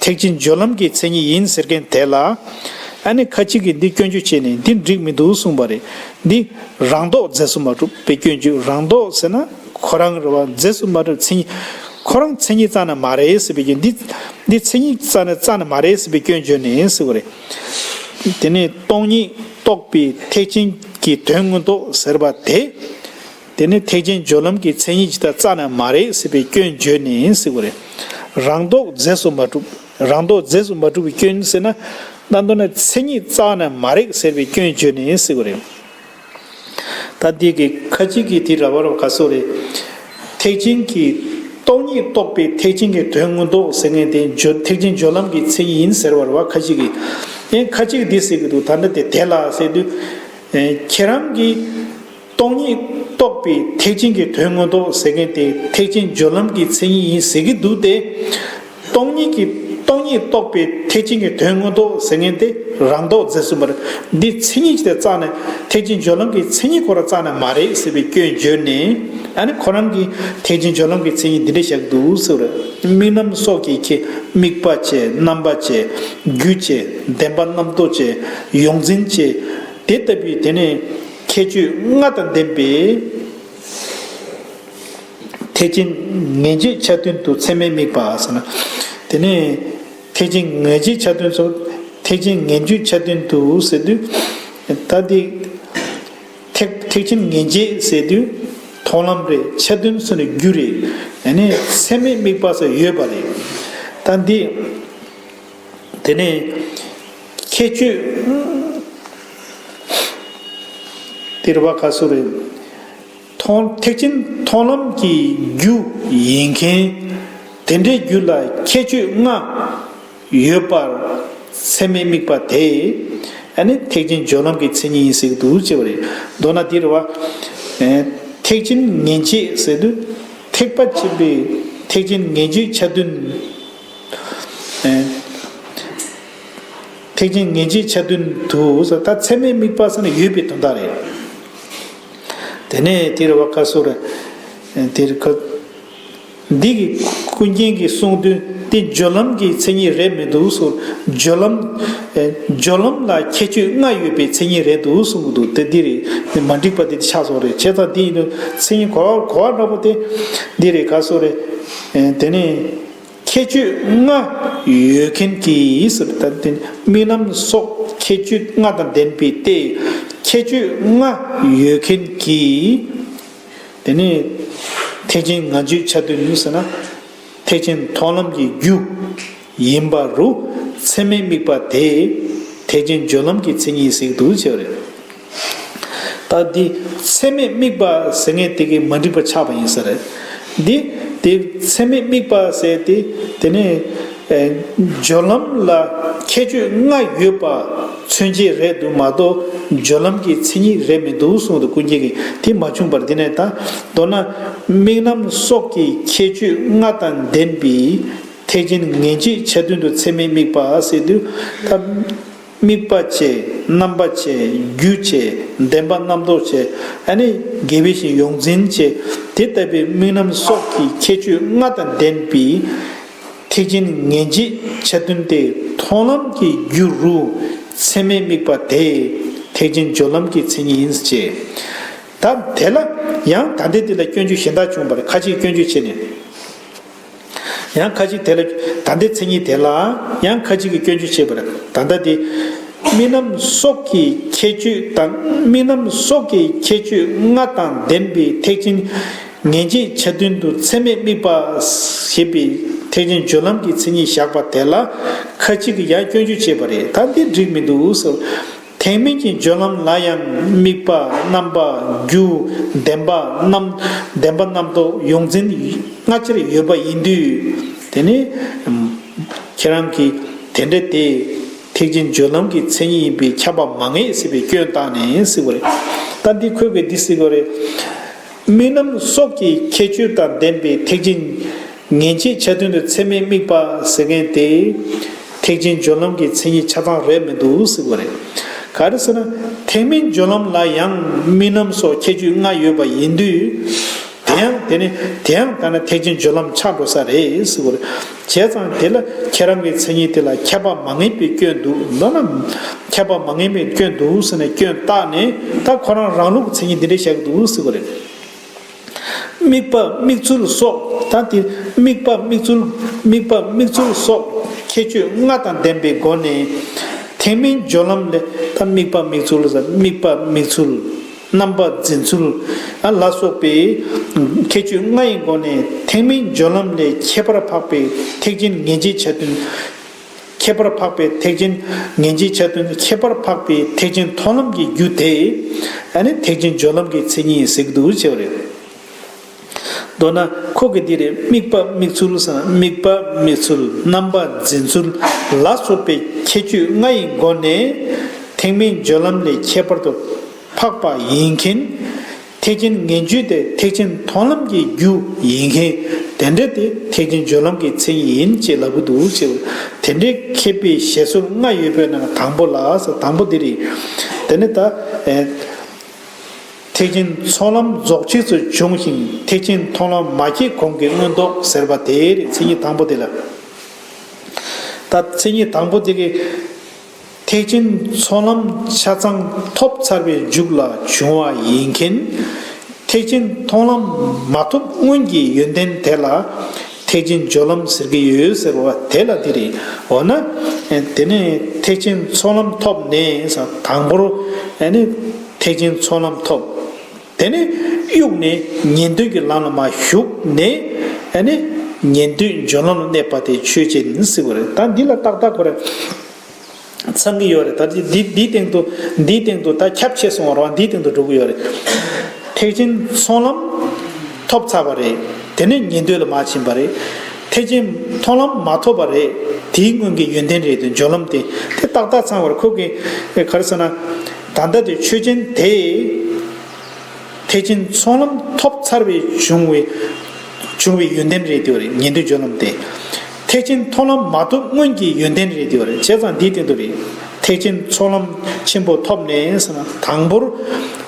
ཐེག་ཆེན་སྦྱོར་ལམ་གྱི་མཚན་ཉིད་ཡིན་ཟེར་མཁན་དེ་ལ། ཨ་ནི་ཁ་ཅིག་གིས་འདི་སྐྱོན་བརྗོད་བྱས་ནས་འདི་འགྲིག་མི་འདུག་གསུངས་པ་རེད། འདི་རང་ལྡོག་རྫས་སུ་མ་གྲུབ་པའི་སྐྱོན་བརྗོད། རང་ལྡོག་ཟེར་ན་ཁོ་རང་རེད་བ། རྫས་སུ་མ་གྲུབ་མཚན་ཉིད། ཁོ་རང་མཚན་ཉིད་རྩ་ནས་མ་རེད་ཟེར་བའི་སྐྱོན། འདི་འདི་མཚན་ཉིད་རྩ་ནས་རྩ་ནས་མ་རེད་ཟེར་བའི་སྐྱོན་བརྗོད་ནས་ཟེར་བ་རེད། དེ་ནས་སྟོང་ཉིད་རྟོགས་པའི་ཐེག་ཆེན་གྱི་དོན་མངོན་རྟོགས་ཟེར་བ་དེ། དེ་ནི་ཐེག་ཆེན་སྦྱོར་ལམ་གྱི་མཚན་ཉིད་ཇི་ལྟར་རྩ་ནས་མ་རེད་ཟེར་བའི་སྐྱོན་བརྗོད་ནས་ཟེར་བ་རེད། རང་ལྡོག་རྫས་སུ་མ་གྲུབ། རང་ལྡོག་རྫས་སུ་མ་གྲུབ་པའི་སྐྱོན་ཟེར་ན། ད་མདོར་ན་མཚན་ཉིད་རྩ་ནས་མ་རེད་ཟེར་བའི་སྐྱོན་བརྗོད་ནས་ཟེར་བ་རེད། ད་འདི་གི་ཁ་ཅིག་གིས་དེ་ར་བ་ར་བ་ག་སོ་རེད། ཐེག་ཆེན་གྱི། སྟོང་ཉིད་རྟོགས་པའི་ཐེག་ཆེན་གྱི་དོན་མངོན་རྟོགས་ཟེར་མཁན་དེ་སྦྱོར། ཐེག་ཆེན་སྦྱོར་ལམ་གྱི་མཚན་ཉིད་ཡིན་ཟེར་བ་རེད་བ། ཁ་ཅིག་གིས། ཨེ་ཁ་ཅིག་གིས་འདི་ཟེར་གྱི་འདུག་ད་ལྟ་དེ་དེ་ལ་ཟེར་དུས། ཨེ་ཁྱེད་རང་གིས། སྟོང་ཉིད་རྟོགས་པའི་ཐེག་ཆེན་གྱི་དོན་མངོན་རྟོགས་ཟེར་མཁན་དེ་ཐེག་ཆེན་སྦྱོར་ལམ་གྱི་མཚན་ཉིད་ཡིན་ཟེར་གྱི་འདུག་སྟེ། སྟོང་ཉིད་ཀྱི་སྟོང་ཉིད་རྟོགས་པའི་ཐེག་ཆེན་གྱི་དོན་མངོན་རྟོགས་ཟེར་མཁན་དེ་རང་ལྡོག་རྫས་གསུམ་པར་འདི་མཚན་ཉིད་ཀྱི་རྩ་ནས་ཐེག་ཆེན་སྦྱོར་ལམ་གྱི་མཚན་ཉིད་ཁོ་རང་རྩ་ནས་མ་རེད་ཟེར་བའི་སྐྱོན་བརྗོད་ནས། ཨ་ནི་ཁོ་རང་གིས་ཐེག་ཆེན་སྦྱོར་ལམ་གྱི་མཚན་ཉིད་འདི་འདྲ་བཞག་གི་འདུག་ཟེར་བ་རེད། དམིགས་རྣམ་སོགས་ཀྱི་ཁྱད། དམིགས་པ་བྱས། རྣམ་པ་བྱས། རྒྱུ་བྱས། བདེན་པ་རྣམ་རྟོག་བྱས། ཡོངས་འཛིན་བྱས། དེ་ལྟ་བུའི་དེ་ནས་ཁྱད་ཆོས་ལྔ་དང་ལྡན་པའི་ཐེག་ཆེན་ངེས་འབྱེད་ཆ་མཐུན་དུ་ཚད་མས་དམིགས་པ་ཟེར་ན། དེ་ནས་ཐེག་ཆེན་ངེས་འབྱེད་ཆ་མཐུན་སོགས། ཐེག་ཆེན་ངེས་འབྱེད་ཆ་མཐུན་དུ་ཟེར་དུས། ད་འདི་ཐེག་ཐེག་ཆེན་ངེས་འབྱེད་ཟེར་དུས་མཐོང་ལམ་རེད། ཆ་མཐུན་ཟེར་ན་རྒྱུ་རེད། ཡང་ན་ཚད་མས་དམིགས་པ་ཟེར་ཡོད་པ་རེད། ད་འདི། དེ་ནས་ཁྱད་ཆོས་དེ་རེད་བ། ག་སུ་རེད། མཐོང་ཐེག་ཆེན་མཐོང་ལམ་གྱི་རྒྱུ་ཡིན་མཁན་དེ་འདྲའི་རྒྱུ་ལ་ཁྱད་ཆོས་ལྔ་ཡོད་པར་ཚད་མས་དམིགས་པ་དེ། ཨ་ནི་ཐེག་ཆེན་སྦྱོར་ལམ་གྱི་མཚན་ཉིད་ཡིན་ཟེར་གྱི་འདུག་ཅེས་པ་རེད། མདོར་ན་འདི་རེད་བ། ཐེག་ཆེན་ངེས་འབྱེད་ཟེར་དུས་ཐེག་པ་ཆེན་པོའི་ཐེག་ཆེན་ངེས་འབྱེད་ཆ་མཐུན། ཐེག་ཆེན་ངེས་འབྱེད་ཆ་མཐུན་དུ་ཟེར། ད་ཚད་མས་དམིགས་པ་ཟེར་ན་ཡོད་པའི་དོན་དག་རེད། དེ་ནས་དེ་རེད་བ། ག་སུ་རེད། དེ་རེད་ག་འདི་གི་ཀུན་མཁྱེན་གྱིས་གསུངས་དུས་དེ་སྦྱོར་ལམ་གྱི་མཚན་ཉིད་རེད་མི་འདུག་ཟེར། སྦྱོར་ལམ། སྦྱོར་ལམ་ལ་ཁྱད་ཆོས་ལྔ་ཡོད་པའི་མཚན་ཉིད་རེད་འདུག་གསུང་གི་འདུག་དེ་འདི་རེད། མ་འགྲིག་པ་དེ་ཆགས་སོང་རེད། བྱས་ཙང་འདི་ཡིན་དུས་མཚན་ཉིད་གོ་བ་གོ་བ་འདྲ་པོ་དེ་འདི་རེད། ག་སུ་རེད། དེ་ནས། ཁྱད་ཆོས་ལྔ་ཡོད་མཁན་གྱིས་ཟེར། ད་དེ་དམིགས་རྣམ་སོགས་ཁྱད་ཆོས་ལྔ་དང་ལྡན་པའི་སྟེ། ཁྱད་ཆོས་ལྔ་ཡོད་མཁན་གྱིས། དེ་ནས་ཐེག་ཆེན་ངེས་འབྱེད་ཆ་མཐུན་ཟེར་ན། ཐེག་ཆེན་མཐོང་ལམ་གྱི་རྒྱུ་ཡིན་པ་རུ་ཚད་མས་དམིགས་པ་དེ་ཐེག་ཆེན་སྦྱོར་ལམ་གྱི་མཚན་ཉིད་ཟེར་གྱི་འདུག་ཅེས་པ་རེད། ད་འདི་ཚད་མས་དམིགས་པ་ཟེར་མཁན་དེ་གའི་མ་འགྲིག་པ་ཆགས་པ་ཡིན་ས་རེད། འདི་དེ་ཚད་མས་དམིགས་པ་ཟེར་དེ་དེ་ནས་ཨེ་སྦྱོར་ལམ་ལ་ཁྱད་ཆོས་ལྔ་ཡོད་པ་མཚོན་བྱེད་རེད་འདུག་མ་གཏོགས་སྦྱོར་ལམ་གྱི་མཚན་ཉིད་རེད་མི་འདུག་གསུངས་འདུག་ཀུན་མཁྱེན་གྱིས་དེ་མ་བྱུང་བར་དེ་ནས་ད་མདོར་ན་དམིགས་རྣམ་སོགས་ཀྱི་ཁྱད་ཆོས་ལྔ་དང་ལྡན་པའི་ཐེག་ཆེན་ངེས་འབྱེད་ཆ་མཐུན་དུ་ཚད་མས་དམིགས་པ་ཟེར་དུས་ད། དམིགས་པ་བྱས། རྣམ་པ་བྱས། རྒྱུ་བྱས། བདེན་པ་རྣམ་རྟོག་བྱས། ཨ་ནི་དགེ་བའི་བཤེས་ཡོངས་འཛིན་བྱས། དེ་ལྟ་བུའི་དམིགས་རྣམ་སོགས་ཀྱི་ཁྱད་ཆོས་ལྔ་དང་ལྡན་པའི་ཐེག་ཆེན་ངེས་འབྱེད་ཆ་མཐུན་ཏེ་མཐོང་ལམ་གྱི་རྒྱུ་རུ་ཚད་མས་དམིགས་པ་དེ་ཐེག་ཆེན་སྦྱོར་ལམ་གྱི་མཚན་ཉིད་ཡིན་ཅེས། ད་དེ་ལ་ཡང་ད་ལྟའི་དེ་ལ་སྐྱོན་བརྗོད་གཞན་དག་བྱུང་བ་རེད། ཁ་ཅིག་སྐྱོན་བརྗོད་བྱས་ནས། ཡང་ཁ་ཅིག་དེ་ལ་ད་ལྟའི་མཚན་ཉིད་དེ་ལ་ཡང་ཁ་ཅིག་གིས་སྐྱོན་བརྗོད་བྱས་པ་རེད། ད་ལྟ་དེ་དམིགས་རྣམ་སོགས་ཀྱི་ཁྱད་ཆོས་དང་དམིགས་རྣམ་སོགས་ཀྱི་ཁྱད་ཆོས་ལྔ་དང་ལྡན་པའི་ཐེག་ཆེན་ངེས་འབྱེད་ཆ་མཐུན་དུ་ཚད་མས་དམིགས་པ་ཞེས་པའི་ཐེག་ཆེན་སྦྱོར་ལམ་གྱི་མཚན་ཉིད་བཞག་པ་དེ་ལ་ཁ་ཅིག་གིས་ཡང་སྐྱོན་བརྗོད་བྱས་པ་རེད། ད་འདི་འགྲིག་མི་འདུག་ཟེར། ཐེག་དམན་གྱི་སྦྱོར་ལམ་ལ་ཡང་དམིགས་པ་རྣམ་པ་རྒྱུ་བདེན་པ་རྣམ་བདེན་པ་རྣམ་རྟོག་ཡོངས་འཛིན་ལྔ་ཆར་ཡོད་པ་ཡིན་དུས། དེ་ནི་ཁྱེད་རང་གིས་དེ་འདྲ་དེ་ཐེག་ཆེན་སྦྱོར་ལམ་གྱི་མཚན་ཉིད་ཡིན་པས་ཁྱབ་པ་མ་ངེས་ཟེར་བའི་སྐྱོན་བཏགས་ནས་ཟེར་བ་རེད། ད་འདི་ཁོས་གི་འདི་ཟེར་བ་རེད། དམིགས་རྣམ་སོགས་ཀྱི་ཁྱད་ཆོས་དང་ལྡན་པའི་ཐེག་ཆེན་ངེས་འབྱེད་ཆ་མཐུན་དུ་ཚད་མས་དམིགས་པ་ཟེར་མཁན་དེ་ཐེག་ཆེན་སྦྱོར་ལམ་གྱི་མཚན་ཉིད་ཆ་ཚང་རེད་མི་འདུག་ཟེར་བ་རེད། ག་རེ་ཟེར་ན་ཐེག་དམན་སྦྱོར་ལམ་ལ་ཡང་དམིགས་རྣམ་སོགས་ཁྱད་ཆོས་ལྔ་ཡོད་པ་ཡིན་དུས། དེ་ཡང་དེ་ནི་དེ་ཡང་ད་ནི་ཐེག་ཆེན་སྦྱོར་ལམ་ཆགས་འགྲོ་ས་རེད་ཟེར་བ་རེད། བྱས་ཙང་དེ་ལ་ཁྱེད་རང་གི་མཚན་ཉིད་དེ་ལ་ཁྱད་པར་མ་ངེས་པའི་སྐྱོན་འདུག་མདོར་ན་ཁྱད་པར་མ་ངེས་པའི་སྐྱོན་འདུག་ཟེར་ནས་སྐྱོན་བཏགས་ནས་ད་ཁོ་རང་རང་ལུགས་མཚན་ཉིད་འདི་འདྲ་བཞག་གི་འདུག་ཟེར་བ་རེད། དམིགས་པ་དམིགས་ཚུལ་སོགས་ད་དེ་དམིགས་པ་དམིགས་ཚུལ་དམིགས་པ་དམིགས་ཚུལ་སོགས་ཁྱད་ཆོས་ལྔ་དང་ལྡན་པའི་སྒོ་ནས་ཐེག་དམན་སྦྱོར་ལམ་ལས་ད་དམིགས་པ་དམིགས་ཚུལ་ཟེར་དམིགས་པ་དམིགས་ཚུལ་རྣམ་པ་འཛིན་ཚུལ་ལ་སོགས་པའི་ཁྱད་ཆོས་ལྔ་ཡི་སྒོ་ནས་ཐེག་དམན་སྦྱོར་ལམ་ལས་ཁྱད་པར་འཕགས་པའི་ཐེག་ཆེན་ངེས་འབྱེད་ཆ་མཐུན། ཁྱད་པར་འཕགས་པའི་ཐེག་ཆེན་ངེས་འབྱེད་ཆ་མཐུན། ཁྱད་པར་འཕགས་པའི་ཐེག་ཆེན་མཐོང་ལམ་གྱི་རྒྱུ་དེ་ཨ་ནི་ཐེག་ཆེན་སྦྱོར་ལམ་གྱི་མཚན་ཉིད་ཟེར་གྱི་འདུག་ཅེས་པ་རེད། མདོར་ན་ཁོ་གི་འདི་རེད། དམིགས་པ་དམིགས་ཚུལ་ཟེར་ན་དམིགས་པ་དམིགས་ཚུལ་རྣམ་པ་འཛིན་ཚུལ་ལ་སོགས་པའི་ཁྱད་ཆོས་ལྔ་ཡི་སྒོ་ནས་ཐེག་དམན་སྦྱོར་ལམ་ལས་ཁྱད་པར་དུ་འཕགས་པ་ཡིན་མཁན། ཐེག་ཆེན་ངེས་འབྱུང་དེ་ཐེག་ཆེན་མཐོང་ལམ་གྱི་རྒྱུ་ཡིན་མཁན་དེ་འདྲ་དེ་ཐེག་ཆེན་སྦྱོར་ལམ་གྱི་མཚན་ཉིད་ཡིན་ཅེས་ལབ་ཀྱི་འདུག་ཅེས། དེ་འདྲའི་མཁས་པའི་བཞེད་སྲོལ་ལྔ་ཡོད་པའི་ནང་དང་པོ་ལ་ཟེར། དང་པོ་འདི་རེད། དེ་ནི་ད་ཨེ། ཐེག་ཆེན་ཚོགས་ལམ་རྫོགས་རྗེས་སུ་བྱུང་ཞིང་ཐེག་ཆེན་མཐོང་ལམ་མ་སྐྱེས་གོང་གི་མངོན་རྟོགས་ཟེར་བ་དེ་རེད། མཚན་ཉིད་དང་པོ་དེ་ལ། ད་མཚན་ཉིད་དང་པོ་དེ་གི་ཐེག་ཆེན་ཚོགས་ལམ་ཆ་ཚང་ཐོབ་ཚར་བའི་མཇུག་ལ་བྱུང་བ་ཡིན་མཁན། ཐེག་ཆེན་མཐོང་ལམ་མ་ཐོབ་སྔོན་གྱི་ཡོན་ཏན་དེ་ལ་ཐེག་ཆེན་སྦྱོར་ལམ་ཟེར་གྱི་ཡོད་ཟེར་བ་དེ་ལ་འདི་རེད། འོ་ན་དེ་ནས་ཐེག་ཆེན་ཚོགས་ལམ་ཐོབ་ནས་དང་པོར་ཨ་ནི་ཐེག་ཆེན་ཚོགས་ལམ་ཐོབ། དེ་ནས་གཡུགས་ནས་ཉན་ཐོས་ཀྱི་ལམ་ལ་མར་ཞུགས་ནས་ཨ་ནི་ཉན་ཐོས་སྦྱོར་ལམ་ལ་གནས་པ་དེ་ཆོས་ཅན་ཟེར་བ་རེད། ད་འདི་ལ་ཏག་ཏག་ཁོ་རེ་ཚང་གི་ཡོད་རེད། ད་འདི་འདི་འདིའི་སྟེང་དུ་འདིའི་སྟེང་དུ་ད་ཁྱབ་ཆེ་སོང་བ་རེད་བ། འདིའི་སྟེང་དུ་འགྲོ་གི་ཡོད་རེད། ཐེག་ཆེན་ཚོགས་ལམ་ཐོབ་ཚར་བ་རེད། དེ་ནས་ཉན་ཐོས་ལ་མར་ཕྱིན་པ་རེད། ཐེག་ཆེན་མཐོང་ལམ་མ་ཐོབ་པ་རེད། དེའི་སྔོན་གྱི་ཡོན་ཏན་རེད་དེ། སྦྱོར་ལམ་དེ་དེ་ཏག་ཏག་ཚང་བར་ཁོ་གི་ག་རེ་ཟེར་ན། ད་ལྟ་དེ་ཆོས་ཅན་དེ་ཐེག་ཆེན་ཚོགས་ལམ་ཐོབ་ཚར་བའི་བྱུང་བའི་བྱུང་བའི་ཡོན་ཏན་རེད་དེ་རེད། ཉན་ཐོས་སྦྱོར་ལམ་དེ། ཐེག་ཆེན་མཐོང་ལམ་མ་ཐོབ་སྔོན་གྱི་ཡོན་ཏན་རེད་དེ་རེད། བྱས་ཙང་འདིའི་སྟེང་དུ་རེད། ཐེག་ཆེན་ཚོགས་ལམ་ཆེན་པོ་ཐོབ་ནས་ཟེར་ན། དང་པོར་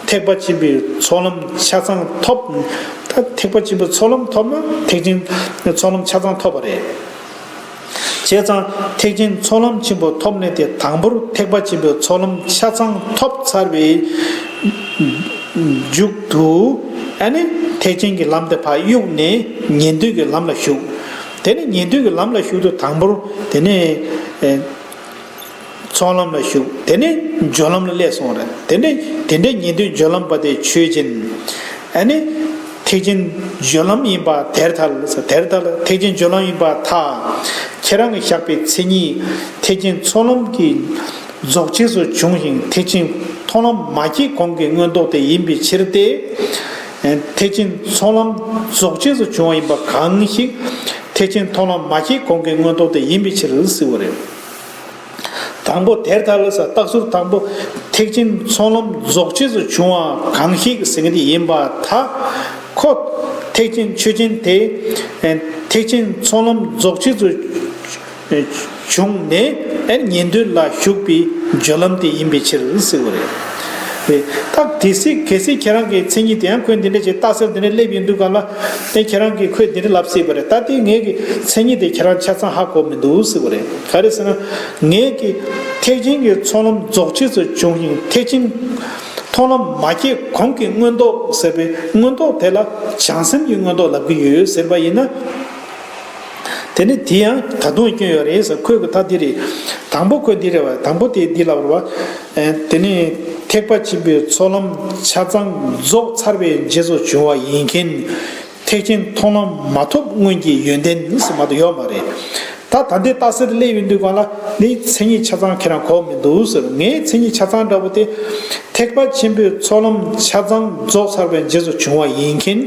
ཐེག་པ་ཆེན་པོའི་ཚོགས་ལམ་ཆ་ཚང་ཐོབ། ད་ཐེག་པ་ཆེན་པོའི་ཚོགས་ལམ་ཐོབ་ན་ཐེག་ཆེན་ཚོགས་ལམ་ཆ་ཚང་ཐོབ་པ་རེད། བྱས་ཙང་ཐེག་ཆེན་ཚོགས་ལམ་ཆེན་པོ་ཐོབ་ནས་དེ་དང་པོར་ཐེག་པ་ཆེན་པོའི་ཚོགས་ལམ་ཆ་ཚང་ཐོབ་ཚར་བའི་མཇུག་ཏུ་ཨ་ནི་ཐེག་ཆེན་གྱི་ལམ་དེ་ཕར་གཡུགས་ནས་ཉན་ཐོས་ཀྱི་ལམ་ལ་ཞུགས། དེ་ནས་ཉན་ཐོས་ཀྱི་ལམ་ལ་ཞུགས་དུས་དང་པོར་དེ་ནས་ཨེ། ཚོགས་ལམ་ལ་ཞུགས། དེ་ནས་སྦྱོར་ལམ་ལ་སླེབས་སོང་རེད། དེ་ནས་དེ་འདྲའི་ཉན་ཐོས་སྦྱོར་ལམ་པ་དེ་ཆོས་ཅན། ཨ་ནི་ཐེག་ཆེན་སྦྱོར་ལམ་ཡིན་པ་དེར་ཐལ། དེར་ཐལ། ཐེག་ཆེན་སྦྱོར་ལམ་ཡིན་པར་ཐལ། ཁྱེད་རང་གིས་བཞག་པའི་མཚན་ཉིད་ཐེག་ཆེན་ཚོགས་ལམ་གྱི་རྫོགས་རྗེས་སུ་བྱུང་ཞིང་ཐེག་ཆེན་མཐོང་ལམ་མ་སྐྱེས་གོང་གི་མངོན་རྟོགས་དེ་ཡིན་པའི་ཕྱིར་ཏེ། ཐེག་ཆེན་ཚོགས་ལམ་རྫོགས་རྗེས་སུ་བྱུང་བ་ཡིན་པ་གང་ཞིག་ཐེག་ཆེན་མཐོང་ལམ་མ་སྐྱེས་གོང་གི་མངོན་རྟོགས་དེ་ཡིན་པའི་ཕྱིར་ཟེར་བ་རེད། དང་པོ་དེར་ཐལ་ཟེར། རྟགས་ཟུར་དང་པོ་ཐེག་ཆེན་ཚོགས་ལམ་རྫོགས་རྗེས་སུ་བྱུང་བ་གང་ཞིག་ཟེར་མཁན་དེ་ཡིན་པར་ཐལ། ཁོ་ཐེག་ཆེན་ཆོས་ཅན་དེ་ཐེག་ཆེན་ཚོགས་ལམ་རྫོགས་རྗེས་སུ་བྱུང་ནས་ཉན་ཐོས་ལ་ཞུགས་པའི་སྦྱོར་ལམ་དེ་ཡིན་པའི་ཕྱིར་ཟེར་བ་རེད། རེད། ད་གལ་སྲིད་གལ་སྲིད་ཁྱེད་རང་གི་མཚན་ཉིད་དེ་ཡང་ཁོས་འདི་འདྲ་བྱས། རྟགས་གསལ་འདི་འདྲ་སླེབས་ཡོང་དུས་སྒང་ལ་དེ་ཁྱེད་རང་གིས་ཁོས་འདི་འདྲ་ལབ་སྲིད་པ་རེད། ད་དེ་ངེད་ཀྱི་མཚན་ཉིད་དེ་ཁྱེད་རང་ཆ་ཚང་ཧ་གོ་མི་འདུག་ཟེར་བ་རེད། ག་རེ་ཟེར་ན། ངེད་ཀྱི་ཐེག་ཆེན་གྱི་ཚོགས་ལམ་རྫོགས་རྗེས་སུ་བྱུང་ཞིང་ཐེག་ཆེན་མཐོང་ལམ་མ་སྐྱེས་གོང་གི་མངོན་རྟོགས་ཟེར་བའི་མངོན་རྟོགས་དེ་ལ་བྱང་སེམས་ཀྱི་མངོན་རྟོགས་ལབ་ཀྱི་ཡོད་ཟེར་བ་ཡིན་ན། དེ་ནི་དེ་ཡང་ད་དུང་སྐྱོན་ཡོད་རེད་ཟེར། ཁོས་གི་ད་འདི་རེད། དང་པོ་ཁོས་འདི་རེད་བ། དང་པོ་དེ་འདི་ལབ་རེད་བ། ཨེ། དེ་ནི་ཐེག་པ་ཆེན་པོའི་ཚོགས་ལམ་ཆ་ཚང་རྫོགས་ཚར་བའི་རྗེས་སུ་བྱུང་བ་ཡིན་མཁན། ཐེག་ཆེན་མཐོང་ལམ་མ་ཐོབ་སྔོན་གྱི་ཡོན་ཏན་ཟེར་མ་གཏོགས་ཡོད་མ་རེད། ད་ད་འདི་རྟགས་གསལ་དེ་སླེབས་ཡོང་དུས་སྒང་ལ་ནི་མཚན་ཉིད་ཆ་ཚང་ཁྱེད་རང་གོ་མི་འདུག་ཟེར། ངའི་མཚན་ཉིད་ཆ་ཚང་འདྲ་པོ་དེ་ཐེག་པ་ཆེན་པོའི་ཚོགས་ལམ་ཆ་ཚང་རྫོགས་ཚར་བའི་རྗེས་སུ་བྱུང་བ་ཡིན་མཁན།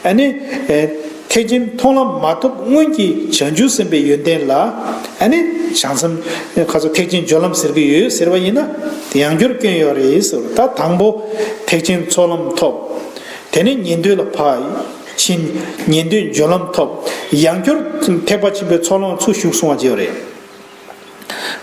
ཨ་ནི། ཨེ། ཐེག་ཆེན་མཐོང་ལམ་མ་ཐོབ་སྔོན་གྱི་བྱང་ཆུབ་སེམས་དཔའི་ཡོན་ཏན་ལ་ཨ་ནི་བྱང་སེམས་ཁ་སོ་ཐེག་ཆེན་སྦྱོར་ལམ་ཟེར་གྱི་ཡོད་ཟེར་བ་ཡིན་ན་དེ་ཡང་བསྐྱར་སྐྱོན་ཡོད་རེད་ཟེར། ད་དང་པོ་ཐེག་ཆེན་ཚོགས་ལམ་ཐོབ། དེ་ནས་ཉན་ཐོས་ལ་ཕར་ཕྱིན། ཉན་ཐོས་སྦྱོར་ལམ་ཐོབ། ཡང་བསྐྱར་ཐེག་པ་ཆེན་པོའི་ཚོགས་ལམ་ཚུར་ཞུགས་སོང་བ་བྱས་པ་རེད།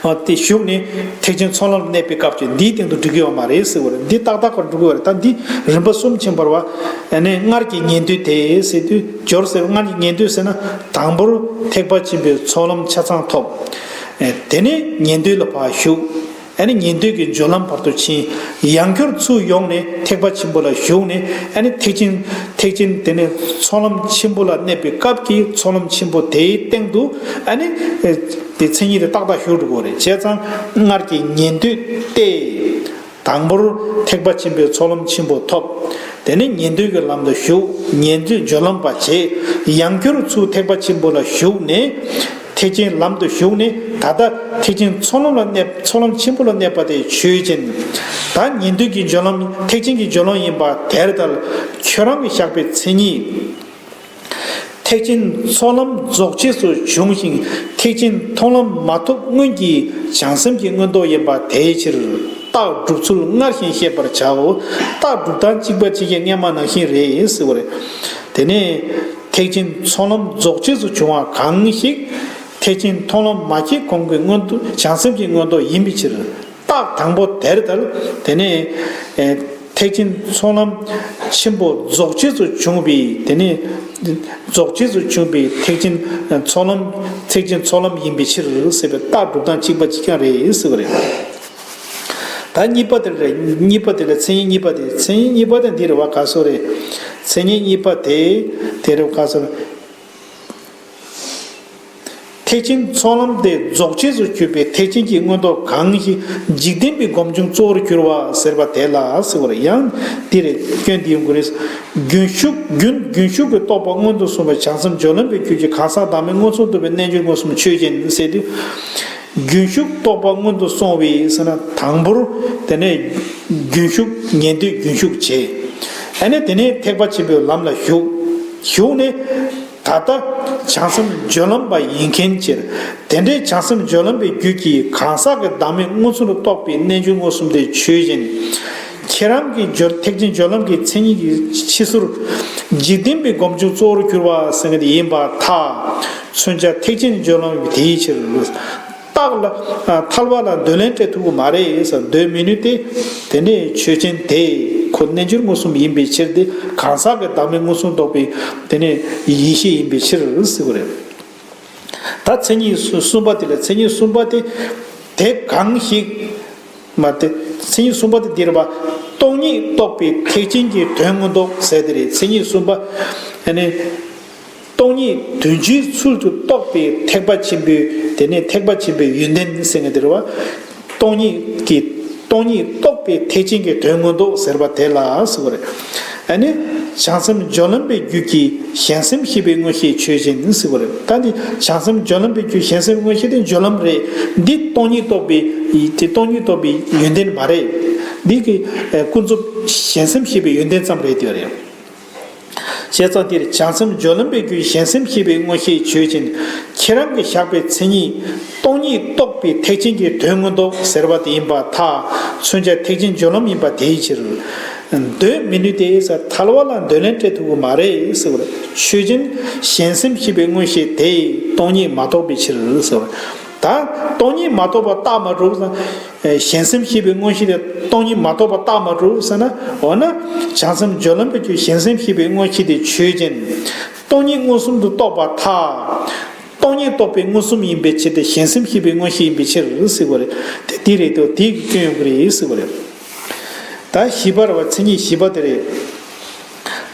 ཨ། དེ་ཞུགས་ནས་ཐེག་ཆེན་ཚོགས་ལམ་གནས་པའི་སྐབས་ཀྱི་འདིའི་སྟེང་དུ་འགྲོ་གི་ཡོད་མ་རེད་ཟེར་བ་རེད། འདི་ཏག་ཏག་ཁོ་འགྲོ་གི་ཡོད་རེད། ད་འདི་རིམ་པ་གསུམ་ཕྱིན་པ་རེད་བ། ཨ་ནི་སྔར་གྱི་ཉན་ཐོས་དེ་ཟེར་དུས་སྦྱོར་ཟེར། སྔར་གྱི་ཉན་ཐོས་ཟེར་ན་དང་པོར་ཐེག་པ་ཆེན་པོའི་ཚོགས་ལམ་ཆ་ཚང་ཐོབ། ཨེ། དེ་ནས་ཉན་ཐོས་ལ་ཕར་ཞུགས། ཨ་ནི་ཉན་ཐོས་ཀྱི་སྦྱོར་ལམ་བར་དུ་ཕྱིན། ཡང་བསྐྱར་ཚུར་ཡོང་ནས་ཐེག་པ་ཆེན་པོ་ལ་ཞུགས་ནས། ཨ་ནི་ཐེག་ཆེན་ཐེག་ཆེན་དེ་ནས་ཚོགས་ལམ་ཆེན་པོ་ལ་གནས་པའི་སྐབས་ཀྱི་ཚོགས་ལམ་ཆེན་པོ་དེའི་སྟེང་དུ་ཨ་ནི་དེ་མཚན་ཉིད་དེ་ཏག་ཏག་ཞུགས་འགྲོ་གི་རེད། བྱས་ཙང་སྔར་གྱི་ཉན་ཐོས་ཏེ། དང་པོར་ཐེག་པ་ཆེན་པོའི་ཚོགས་ལམ་ཆེན་པོ་ཐོབ། དེ་ནས་ཉན་ཐོས་ཀྱི་ལམ་དུ་ཞུགས། ཉན་ཐོས་སྦྱོར་ལམ་པ་བྱས། ཡང་བསྐྱར་ཚུར་ཐེག་པ་ཆེན་པོ་ལ་ཞུགས་ནས། ཐེག་ཆེན་ལམ་དུ་ཞུགས་ནས། ད་ལྟ་ཐེག་ཆེན་ཚོགས་ལམ་ལ་གནས། ཚོགས་ལམ་ཆེན་པོ་ལ་གནས་པ་དེ་ཆོས་ཅན། ད་ཉན་ཐོས་ཀྱི་སྦྱོར་ལམ། ཐེག་ཆེན་གྱི་སྦྱོར་ལམ་ཡིན་པ་དེར་ཐལ། ཁྱོད་རང་གིས་བཞག་པའི་མཚན་ཉིད། ཐེག་ཆེན་ཚོགས་ལམ་རྫོགས་རྗེས་སུ་བྱུང་ཞིང་ཐེག་ཆེན་མཐོང་ལམ་མ་ཐོབ་སྔོན་གྱི་བྱང་སེམས་ཀྱི་མངོན་རྟོགས་ཡིན་པ་དེའི་ཕྱིར། རྟགས་སྒྲུབ་ཚུལ་སྔར་བཞིན་ཤེས་པར་བྱའོ། རྟགས་སྒྲུབ་སྟངས་གཅིག་པ་གཅིག་རྐྱང་སྔ་མ་ནང་བཞིན་རེད་ཟེར་བ་རེད། དེ་ནས་ཐེག་ཆེན་ཚོགས་ལམ་རྫོགས་རྗེས་སུ་བྱུང་བ་གང་ཞིག་ཐེག་ཆེན་མཐོང་ལམ་མ་སྐྱེས་གོང་གི་མངོན་རྟོགས་བྱང་སེམས་ཀྱི་མངོན་རྟོགས་ཡིན་པའི་ཕྱིར། རྟགས་དང་པོ་དེར་ཐལ། དེ་ནས་ཨེ་ཐེག་ཆེན་ཚོགས་ལམ་ཆེན་པོ་རྫོགས་རྗེས་སུ་བྱུང་བའི། དེ་ནས་རྫོགས་རྗེས་སུ་བྱུང་བའི་ཐེག་ཆེན་ཚོགས་ལམ། ཐེག་ཆེན་ཚོགས་ལམ་ཡིན་པའི་ཕྱིར་ཟེར་བའི་རྟགས་སྒྲུབ་སྟངས་གཅིག་པ་གཅིག་རྐྱང་རེད་ཟེར་བ་རེད། ད་གཉིས་པ་དེ་རེད། གཉིས་པ་དེ་ལ་མཚན་ཉིད་གཉིས་པ་དེ། མཚན་ཉིད་གཉིས་པ་དེ་འདི་རེད་བ། ག་སོ་རེད། མཚན་ཉིད་གཉིས་པ་དེ་དེ་རེད་བ། ག་སོ་རེད། ཐེག་ཆེན་ཚོགས་ལམ་དེ་རྫོགས་རྗེས་སུ་གྱུར་པའི་ཐེག་ཆེན་གྱི་མངོན་རྟོགས་གང་ཞིག་འཇིག་རྟེན་པའི་སྒོམ་བྱུང་གཙོ་བོར་གྱུར་པ་ཟེར་བ་དེ་ལ་ཟེར་བ་རེད། ཡང་འདི་རེད། སྐྱོན་འདི་ཡོང་གི་རེད། རྒྱུན་ཞུགས། རྒྱུན། རྒྱུན་ཞུགས་ཀྱི་རྟོག་པ་མངོན་དུ་སོང་བའི་བྱང་སེམས་སྦྱོར་ལམ་པའི་རྒྱུད་ཀྱི་གང་ཟག་བདག་མེད་མངོན་སུམ་རྟོགས་པའི་རྣལ་འབྱོར་མངོན་སུམ་ཆོས་ཅན་ཟེར་དུས། རྒྱུན་ཞུགས་རྟོག་པ་མངོན་དུ་སོང་བའི་ཟེར་ན། དང་པོར་དེ་ནས་རྒྱུན་ཞུགས། ཉན་ཐོས་རྒྱུན་ཞུགས་བྱས། ཨ་ནི་དེ་ནས་ཐེག་པ་ཆེན་པོའི་ལམ་ལ་ཞུགས། ཞུགས་ནས་ད་ལྟ་བྱང་སེམས་སྦྱོར་ལམ་པ་ཡིན་མཁན་ཕྱིར། དེ་འདྲའི་བྱང་སེམས་སྦྱོར་ལམ་པའི་རྒྱུད་ཀྱི་གང་ཟག་གི་བདག་མེད་མངོན་སུམ་དུ་རྟོགས་པའི་རྣལ་འབྱོར་མངོན་སུམ་དེ་ཆོས་ཅན། ཁྱེད་རང་གི་སྦྱོར། ཐེག་ཆེན་སྦྱོར་ལམ་གྱི་མཚན་ཉིད་ཀྱི་ཕྱི་ཟུར་འཇིག་རྟེན་པའི་སྒོམ་བྱུང་གཙོ་བོར་གྱུར་པ་ཟེར་མཁན་དེ་ཡིན་པར་ཐལ། མཚོན་བྱ་ཐེག་ཆེན་སྦྱོར་ལམ་དེའི་ཕྱིར། རྟགས་ལ་ཐལ་བ་ལ་འདོད་ལན་སྤྲད་ཐུབ་ཀྱི་མ་རེད་ཟེར། འདོད་མི་ནུས་ཏེ། དེ་ནས་ཆོས་ཅན་དེ་ཁོ་རྣལ་འབྱོར་མངོན་སུམ་ཡིན་པའི་ཕྱིར་ཏེ། གང་ཟག་གི་བདག་མེད་མངོན་སུམ་རྟོགས་པའི་དེ་ནས་ཡེ་ཤེས་ཡིན་པའི་ཕྱིར་ཟེར་བ་རེད། ད་མཚན་ཉིད་གསུམ་པ་དེ་ལ། མཚན་ཉིད་གསུམ་པ་དེ་དེ་གང་ཞིག་མ་དེ། མཚན་ཉིད་གསུམ་པ་དེ་འདི་རེད་པ། སྟོང་ཉིད་རྟོགས་པའི་ཐེག་ཆེན་གྱི་དོན་མངོན་རྟོགས་ཟེར་དེ་རེད། མཚན་ཉིད་གསུམ་པ། ཨ་ནི། སྟོང་ཉིད་དོན་སྤྱིའི་ཚུལ་དུ་རྟོགས་པའི་ཐེག་པ་ཆེན་པོའི། དེ་ནས་ཐེག་པ་ཆེན་པོའི་ཡོན་ཏན་ཟེར་མཁན་དེ་རེད་བ། སྟོང་ཉིད་ཀྱི། སྟོང་ཉིད་རྟོགས་པའི་ཐེག་ཆེན་གྱི་དོན་མངོན་རྟོགས་ཟེར་བ་དེ་ལ་ཟེར་བ་རེད། ཨ་ནི། བྱང་སེམས་སྦྱོར་ལམ་པའི་རྒྱུད་ཀྱི་གཞན་སེམས་ཤེས་པའི་མངོན་ཤེས་ཆོས་ཅན་ཟེར་བ་རེད། ད་འདི་བྱང་སེམས་སྦྱོར་ལམ་པའི་རྒྱུད་གཞན་སེམས་མངོན་ཤེས་དེ་སྦྱོར་ལམ་རེད། འདི་སྟོང་ཉིད་རྟོགས་པའི། དེ་སྟོང་ཉིད་རྟོགས་པའི་ཡོན་ཏན་མ་རེད། འདི་གི་ཀུན་རྫོབ་གཞན་སེམས་ཤེས་པའི་ཡོན་ཏན་ཙམ་རེད་དེ་རེད། བྱས་ཙང་འདིར་བྱང་སེམས་སྦྱོར་ལམ་པའི་རྒྱུད་གཞན་སེམས་ཤེས་པའི་མངོན་ཤེས་ཆོས་ཅན། ཁྱེད་རང་གིས་བཞག་པའི་མཚན་ཉིད་སྟོང་ཉིད་རྟོགས་པའི་ཐེག་ཆེན་གྱི་དོན་མངོན་རྟོགས་ཟེར་བ་དེ་ཡིན་པར་ཐལ། མཚོན་བྱ་ཐེག་ཆེན་སྦྱོར་ལམ་ཡིན་པ་དེའི་ཕྱིར། འདོད་མི་ནུས་ཏེ་ཟེར། ཐལ་བ་ལ་འདོད་ལན་སྤྲད་ཐུབ་ཀྱི་མ་རེད་ཟེར་བ་རེད། ཆོས་ཅན། གཞན་སེམས་ཤེས་པའི་མངོན་ཤེས་དེ་སྟོང་ཉིད་མ་རྟོགས་པའི་ཕྱིར་ཟེར་བ་རེད། ད་སྟོང་ཉིད་མ་རྟོགས་པ་རྟགས་མ་གྲུབ་ཟེར། གཞན་སེམས་ཤེས་པའི་མངོན་ཤེས་དེ་སྟོང་ཉིད་མ་རྟོགས་པ་རྟགས་མ་གྲུབ་ཟེར་ན། འོ་ན་བྱང་སེམས་སྦྱོར་ལམ་པའི་རྒྱུད་གཞན་སེམས་ཤེས་པའི་མངོན་ཤེས་དེ་ཆོས་ཅན། སྟོང་ཉིད་མངོན་སུམ་དུ་རྟོགས་པར་ཐལ། སྟོང་ཉིད་རྟོགས་པའི་མངོན་སུམ་ཡིན་པའི་ཕྱིར་ཏེ། གཞན་སེམས་ཤེས་པའི་མངོན་ཤེས་ཡིན་པའི་ཕྱིར་ཟེར་བ་རེད། དེ་དེ་རེད་དོ། དེ་གི་སྐྱོན་ཡོང་གི་རེད་ཟེར་བ་རེད། ད་བཞི་པ་རེད་བ། མཚན་ཉིད་བཞི་པ་དེ་རེད།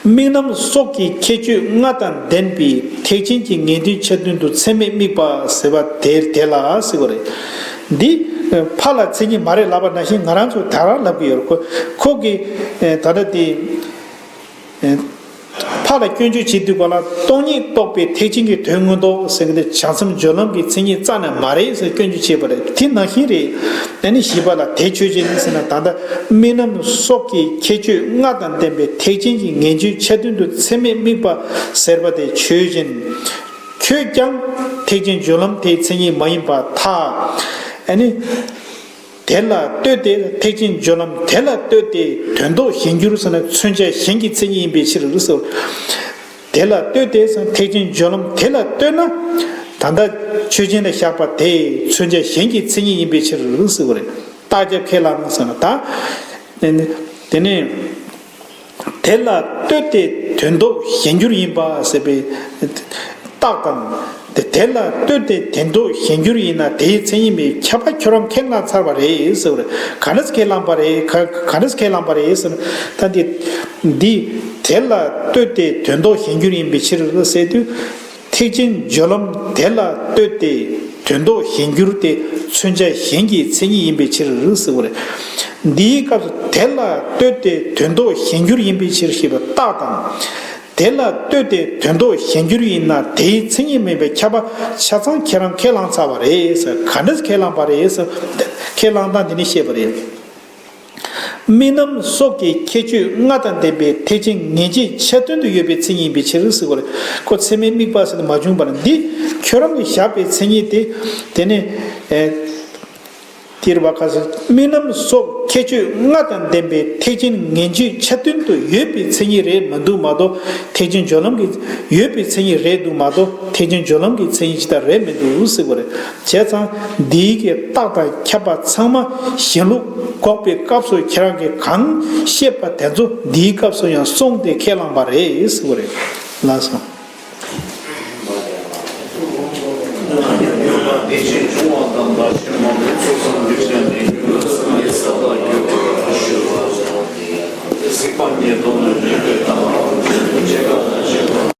དམིགས་རྣམ་སོགས་ཀྱི་ཁྱད་ཆོས་ལྔ་དང་ལྡན་པའི་ཐེག་ཆེན་གྱི་ངེས་དོན་ཆ་མཐུན་དུ་ཚད་མས་དམིགས་པ་ཟེར་བ་དེ་དེ་ལ་ཟེར་བ་རེད། འདི་ཕ་ལ་མཚན་ཉིད་མ་རེད་ལབ་པ་ནང་བཞིན་ང་རང་ཚོ་ད་རང་ལབ་ཀྱི་ཡོད་རེད། ཁོ་ཁོ་གི་ད་ལྟ་དེ། ཕ་ལ་སྐྱོན་བརྗོད་བྱེད་དུས་ག་ལ་སྟོང་ཉིད་རྟོགས་པའི་ཐེག་ཆེན་གྱི་དོན་མངོན་རྟོགས་ཟེར་གི་འདི་བྱང་སེམས་སྦྱོར་ལམ་གྱི་མཚན་ཉིད་རྩ་ནས་མ་རེད་ཟེར་སྐྱོན་བརྗོད་བྱས་པ་རེད། དེ་ནང་བཞིན་རེད། ཨ་ནི་བཞི་པ་ལ་དེ་ཆོས་ཅན་ཡིན་ཟེར་ན། ད་ལྟ་དམིགས་རྣམ་སོགས་ཀྱི་ཁྱད་ཆོས་ལྔ་དང་ལྡན་པའི་ཐེག་ཆེན་གྱི་ངེས་དོན་ཆ་མཐུན་དུ་ཚད་མས་དམིགས་པ་ཟེར་བ་དེ་ཆོས་ཅན། ཁྱོད་ཀྱང་ཐེག་ཆེན་སྦྱོར་ལམ་དེའི་མཚན་ཉིད་མ་ཡིན་པར་ཐལ། ཨ་ནི། དེ་ལ་ལྟོས་ཏེ་ཐེག་ཆེན་སྦྱོར་ལམ་དེ་ལ་ལྟོས་ཏེ་དོན་ལྡོག་གཞན་འགྱུར་ཟེར་ན། མཚོན་བྱ་གཞན་གྱི་མཚན་ཉིད་ཡིན་པའི་ཕྱིར་ཟེར། དེ་ལ་ལྟོས་ཏེ་ཟེར། ཐེག་ཆེན་སྦྱོར་ལམ་དེ་ལ་ལྟོས་ན། ད་ལྟ་ཆོས་ཅན་ལ་བཞག་པ་དེ་མཚོན་བྱ་གཞན་གྱི་མཚན་ཉིད་ཡིན་པའི་ཕྱིར་ཟེར་བ་རེད། རྟགས་ཁས་བླངས་ཟེར་ན། ད་དེ་ནས། དེ་ལ་ལྟོས་ཏེ་དོན་ལྡོག་གཞན་འགྱུར་ཡིན་པ་ཟེར་བའི་རྟགས་དང་། དེ་དེ་ལ་ལྟོས་ཏེ་དོན་ལྡོག་གཞན་འགྱུར་ཡིན་ན་དེའི་མཚན་ཉིད་མེད་ཁྱབ་པ་ཁྱོད་རང་ཁས་བླངས་ཚར་བ་རེད་ཟེར་བ་རེད། ག་འདྲས་ཁས་བླངས་པ་རེད། ག་ག་འདྲས་ཁས་བླངས་པ་རེད་ཟེར་ན། ད་འདི་འདི་དེ་ལ་ལྟོས་ཏེ་དོན་ལྡོག་གཞན་འགྱུར་ཡིན་པའི་ཕྱིར་ཟེར་དུས། ཐེག་ཆེན་སྦྱོར་ལམ་དེ་ལ་ལྟོས་ཏེ་དོན་ལྡོག་གཞན་འགྱུར་ཏེ་མཚོན་བྱ་གཞན་གྱི་མཚན་ཉིད་ཡིན་པའི་ཕྱིར་ཟེར་བ་རེད། འདིའི་སྐབས་སུ་དེ་ལ་ལྟོས་ཏེ་དོན་ལྡོག་གཞན་འགྱུར་ཡིན་པའི་ཕྱིར་ཞེས་པའི་རྟགས་དང་། དེ་ལ་ལྟོས་ཏེ་དོན་ལྡོག་གཞན་འགྱུར་ཡིན་ན་དེའི་མཚན་ཉིད་མེད་པའི་ཁྱབ་པ་ཆ་ཚང་ཁྱེད་རང་ཁས་བླངས་ཚར་བ་རེད་ཟེར། ག་འདྲས་ཁས་བླངས་པ་རེད་ཟེར། ཁས་བླངས་སྟངས་འདི་ནི་བཤད་པ་རེད། དམིགས་རྣམ་སོགས་ཀྱི་ཁྱད་ཆོས་ལྔ་དང་ལྡན་པའི་ཐེག་ཆེན་ངེས་བྱེད་ཆ་མཐུན་དུ་ཡོད་པའི་མཚན་ཉིད་ཡིན་པའི་ཕྱིར་ཟེར་བ་རེད། ཁོ་ཚད་མས་དམིགས་པ་ཟེར་ན་མ་བྱུང་བར་འདི་ཁྱོད་རང་གིས་བཞག་པའི་མཚན་ཉིད་དེ། དེ་ནི་ཨེ། སྟེར་བ་ག་ས་རྨི་ལམ་སོགས་ཁྱད་ཆོས་ལྔ་དང་ལྡན་པའི་ཐེག་ཆེན་ངེས་འབྱུང་ཁྱད་ཐོན་དུ་ཡོད་པའི་མཚན་ཉིད་རེད་མི་འདུག་མ་གཏོགས། ཐེག་ཆེན་སྦྱོར་ལམ་གྱི་ཡོད་པའི་མཚན་ཉིད་རེད་འདུག་མ་གཏོགས། ཐེག་ཆེན་སྦྱོར་ལམ་གྱི་མཚན་ཉིད་ཅིག་ད་རེད་མི་འདུག་ཟེར་བ་རེད། བྱས་ཙང་འདིའི་གི་རྟགས་དང་ཁྱབ་པ་ཚང་མ་གཞན་ལུགས་འགོག་པའི་སྐབས་སུ་ཁྱེད་རང་གིས་གང་བཤད་པ་དེ་ཚོ་འདིའི་སྐབས་སུ་ཡང་གསུངས་ཏེ་ཁས་བླངས་པ་རེད་ཟེར་བ་རེད། ལགས་སོ།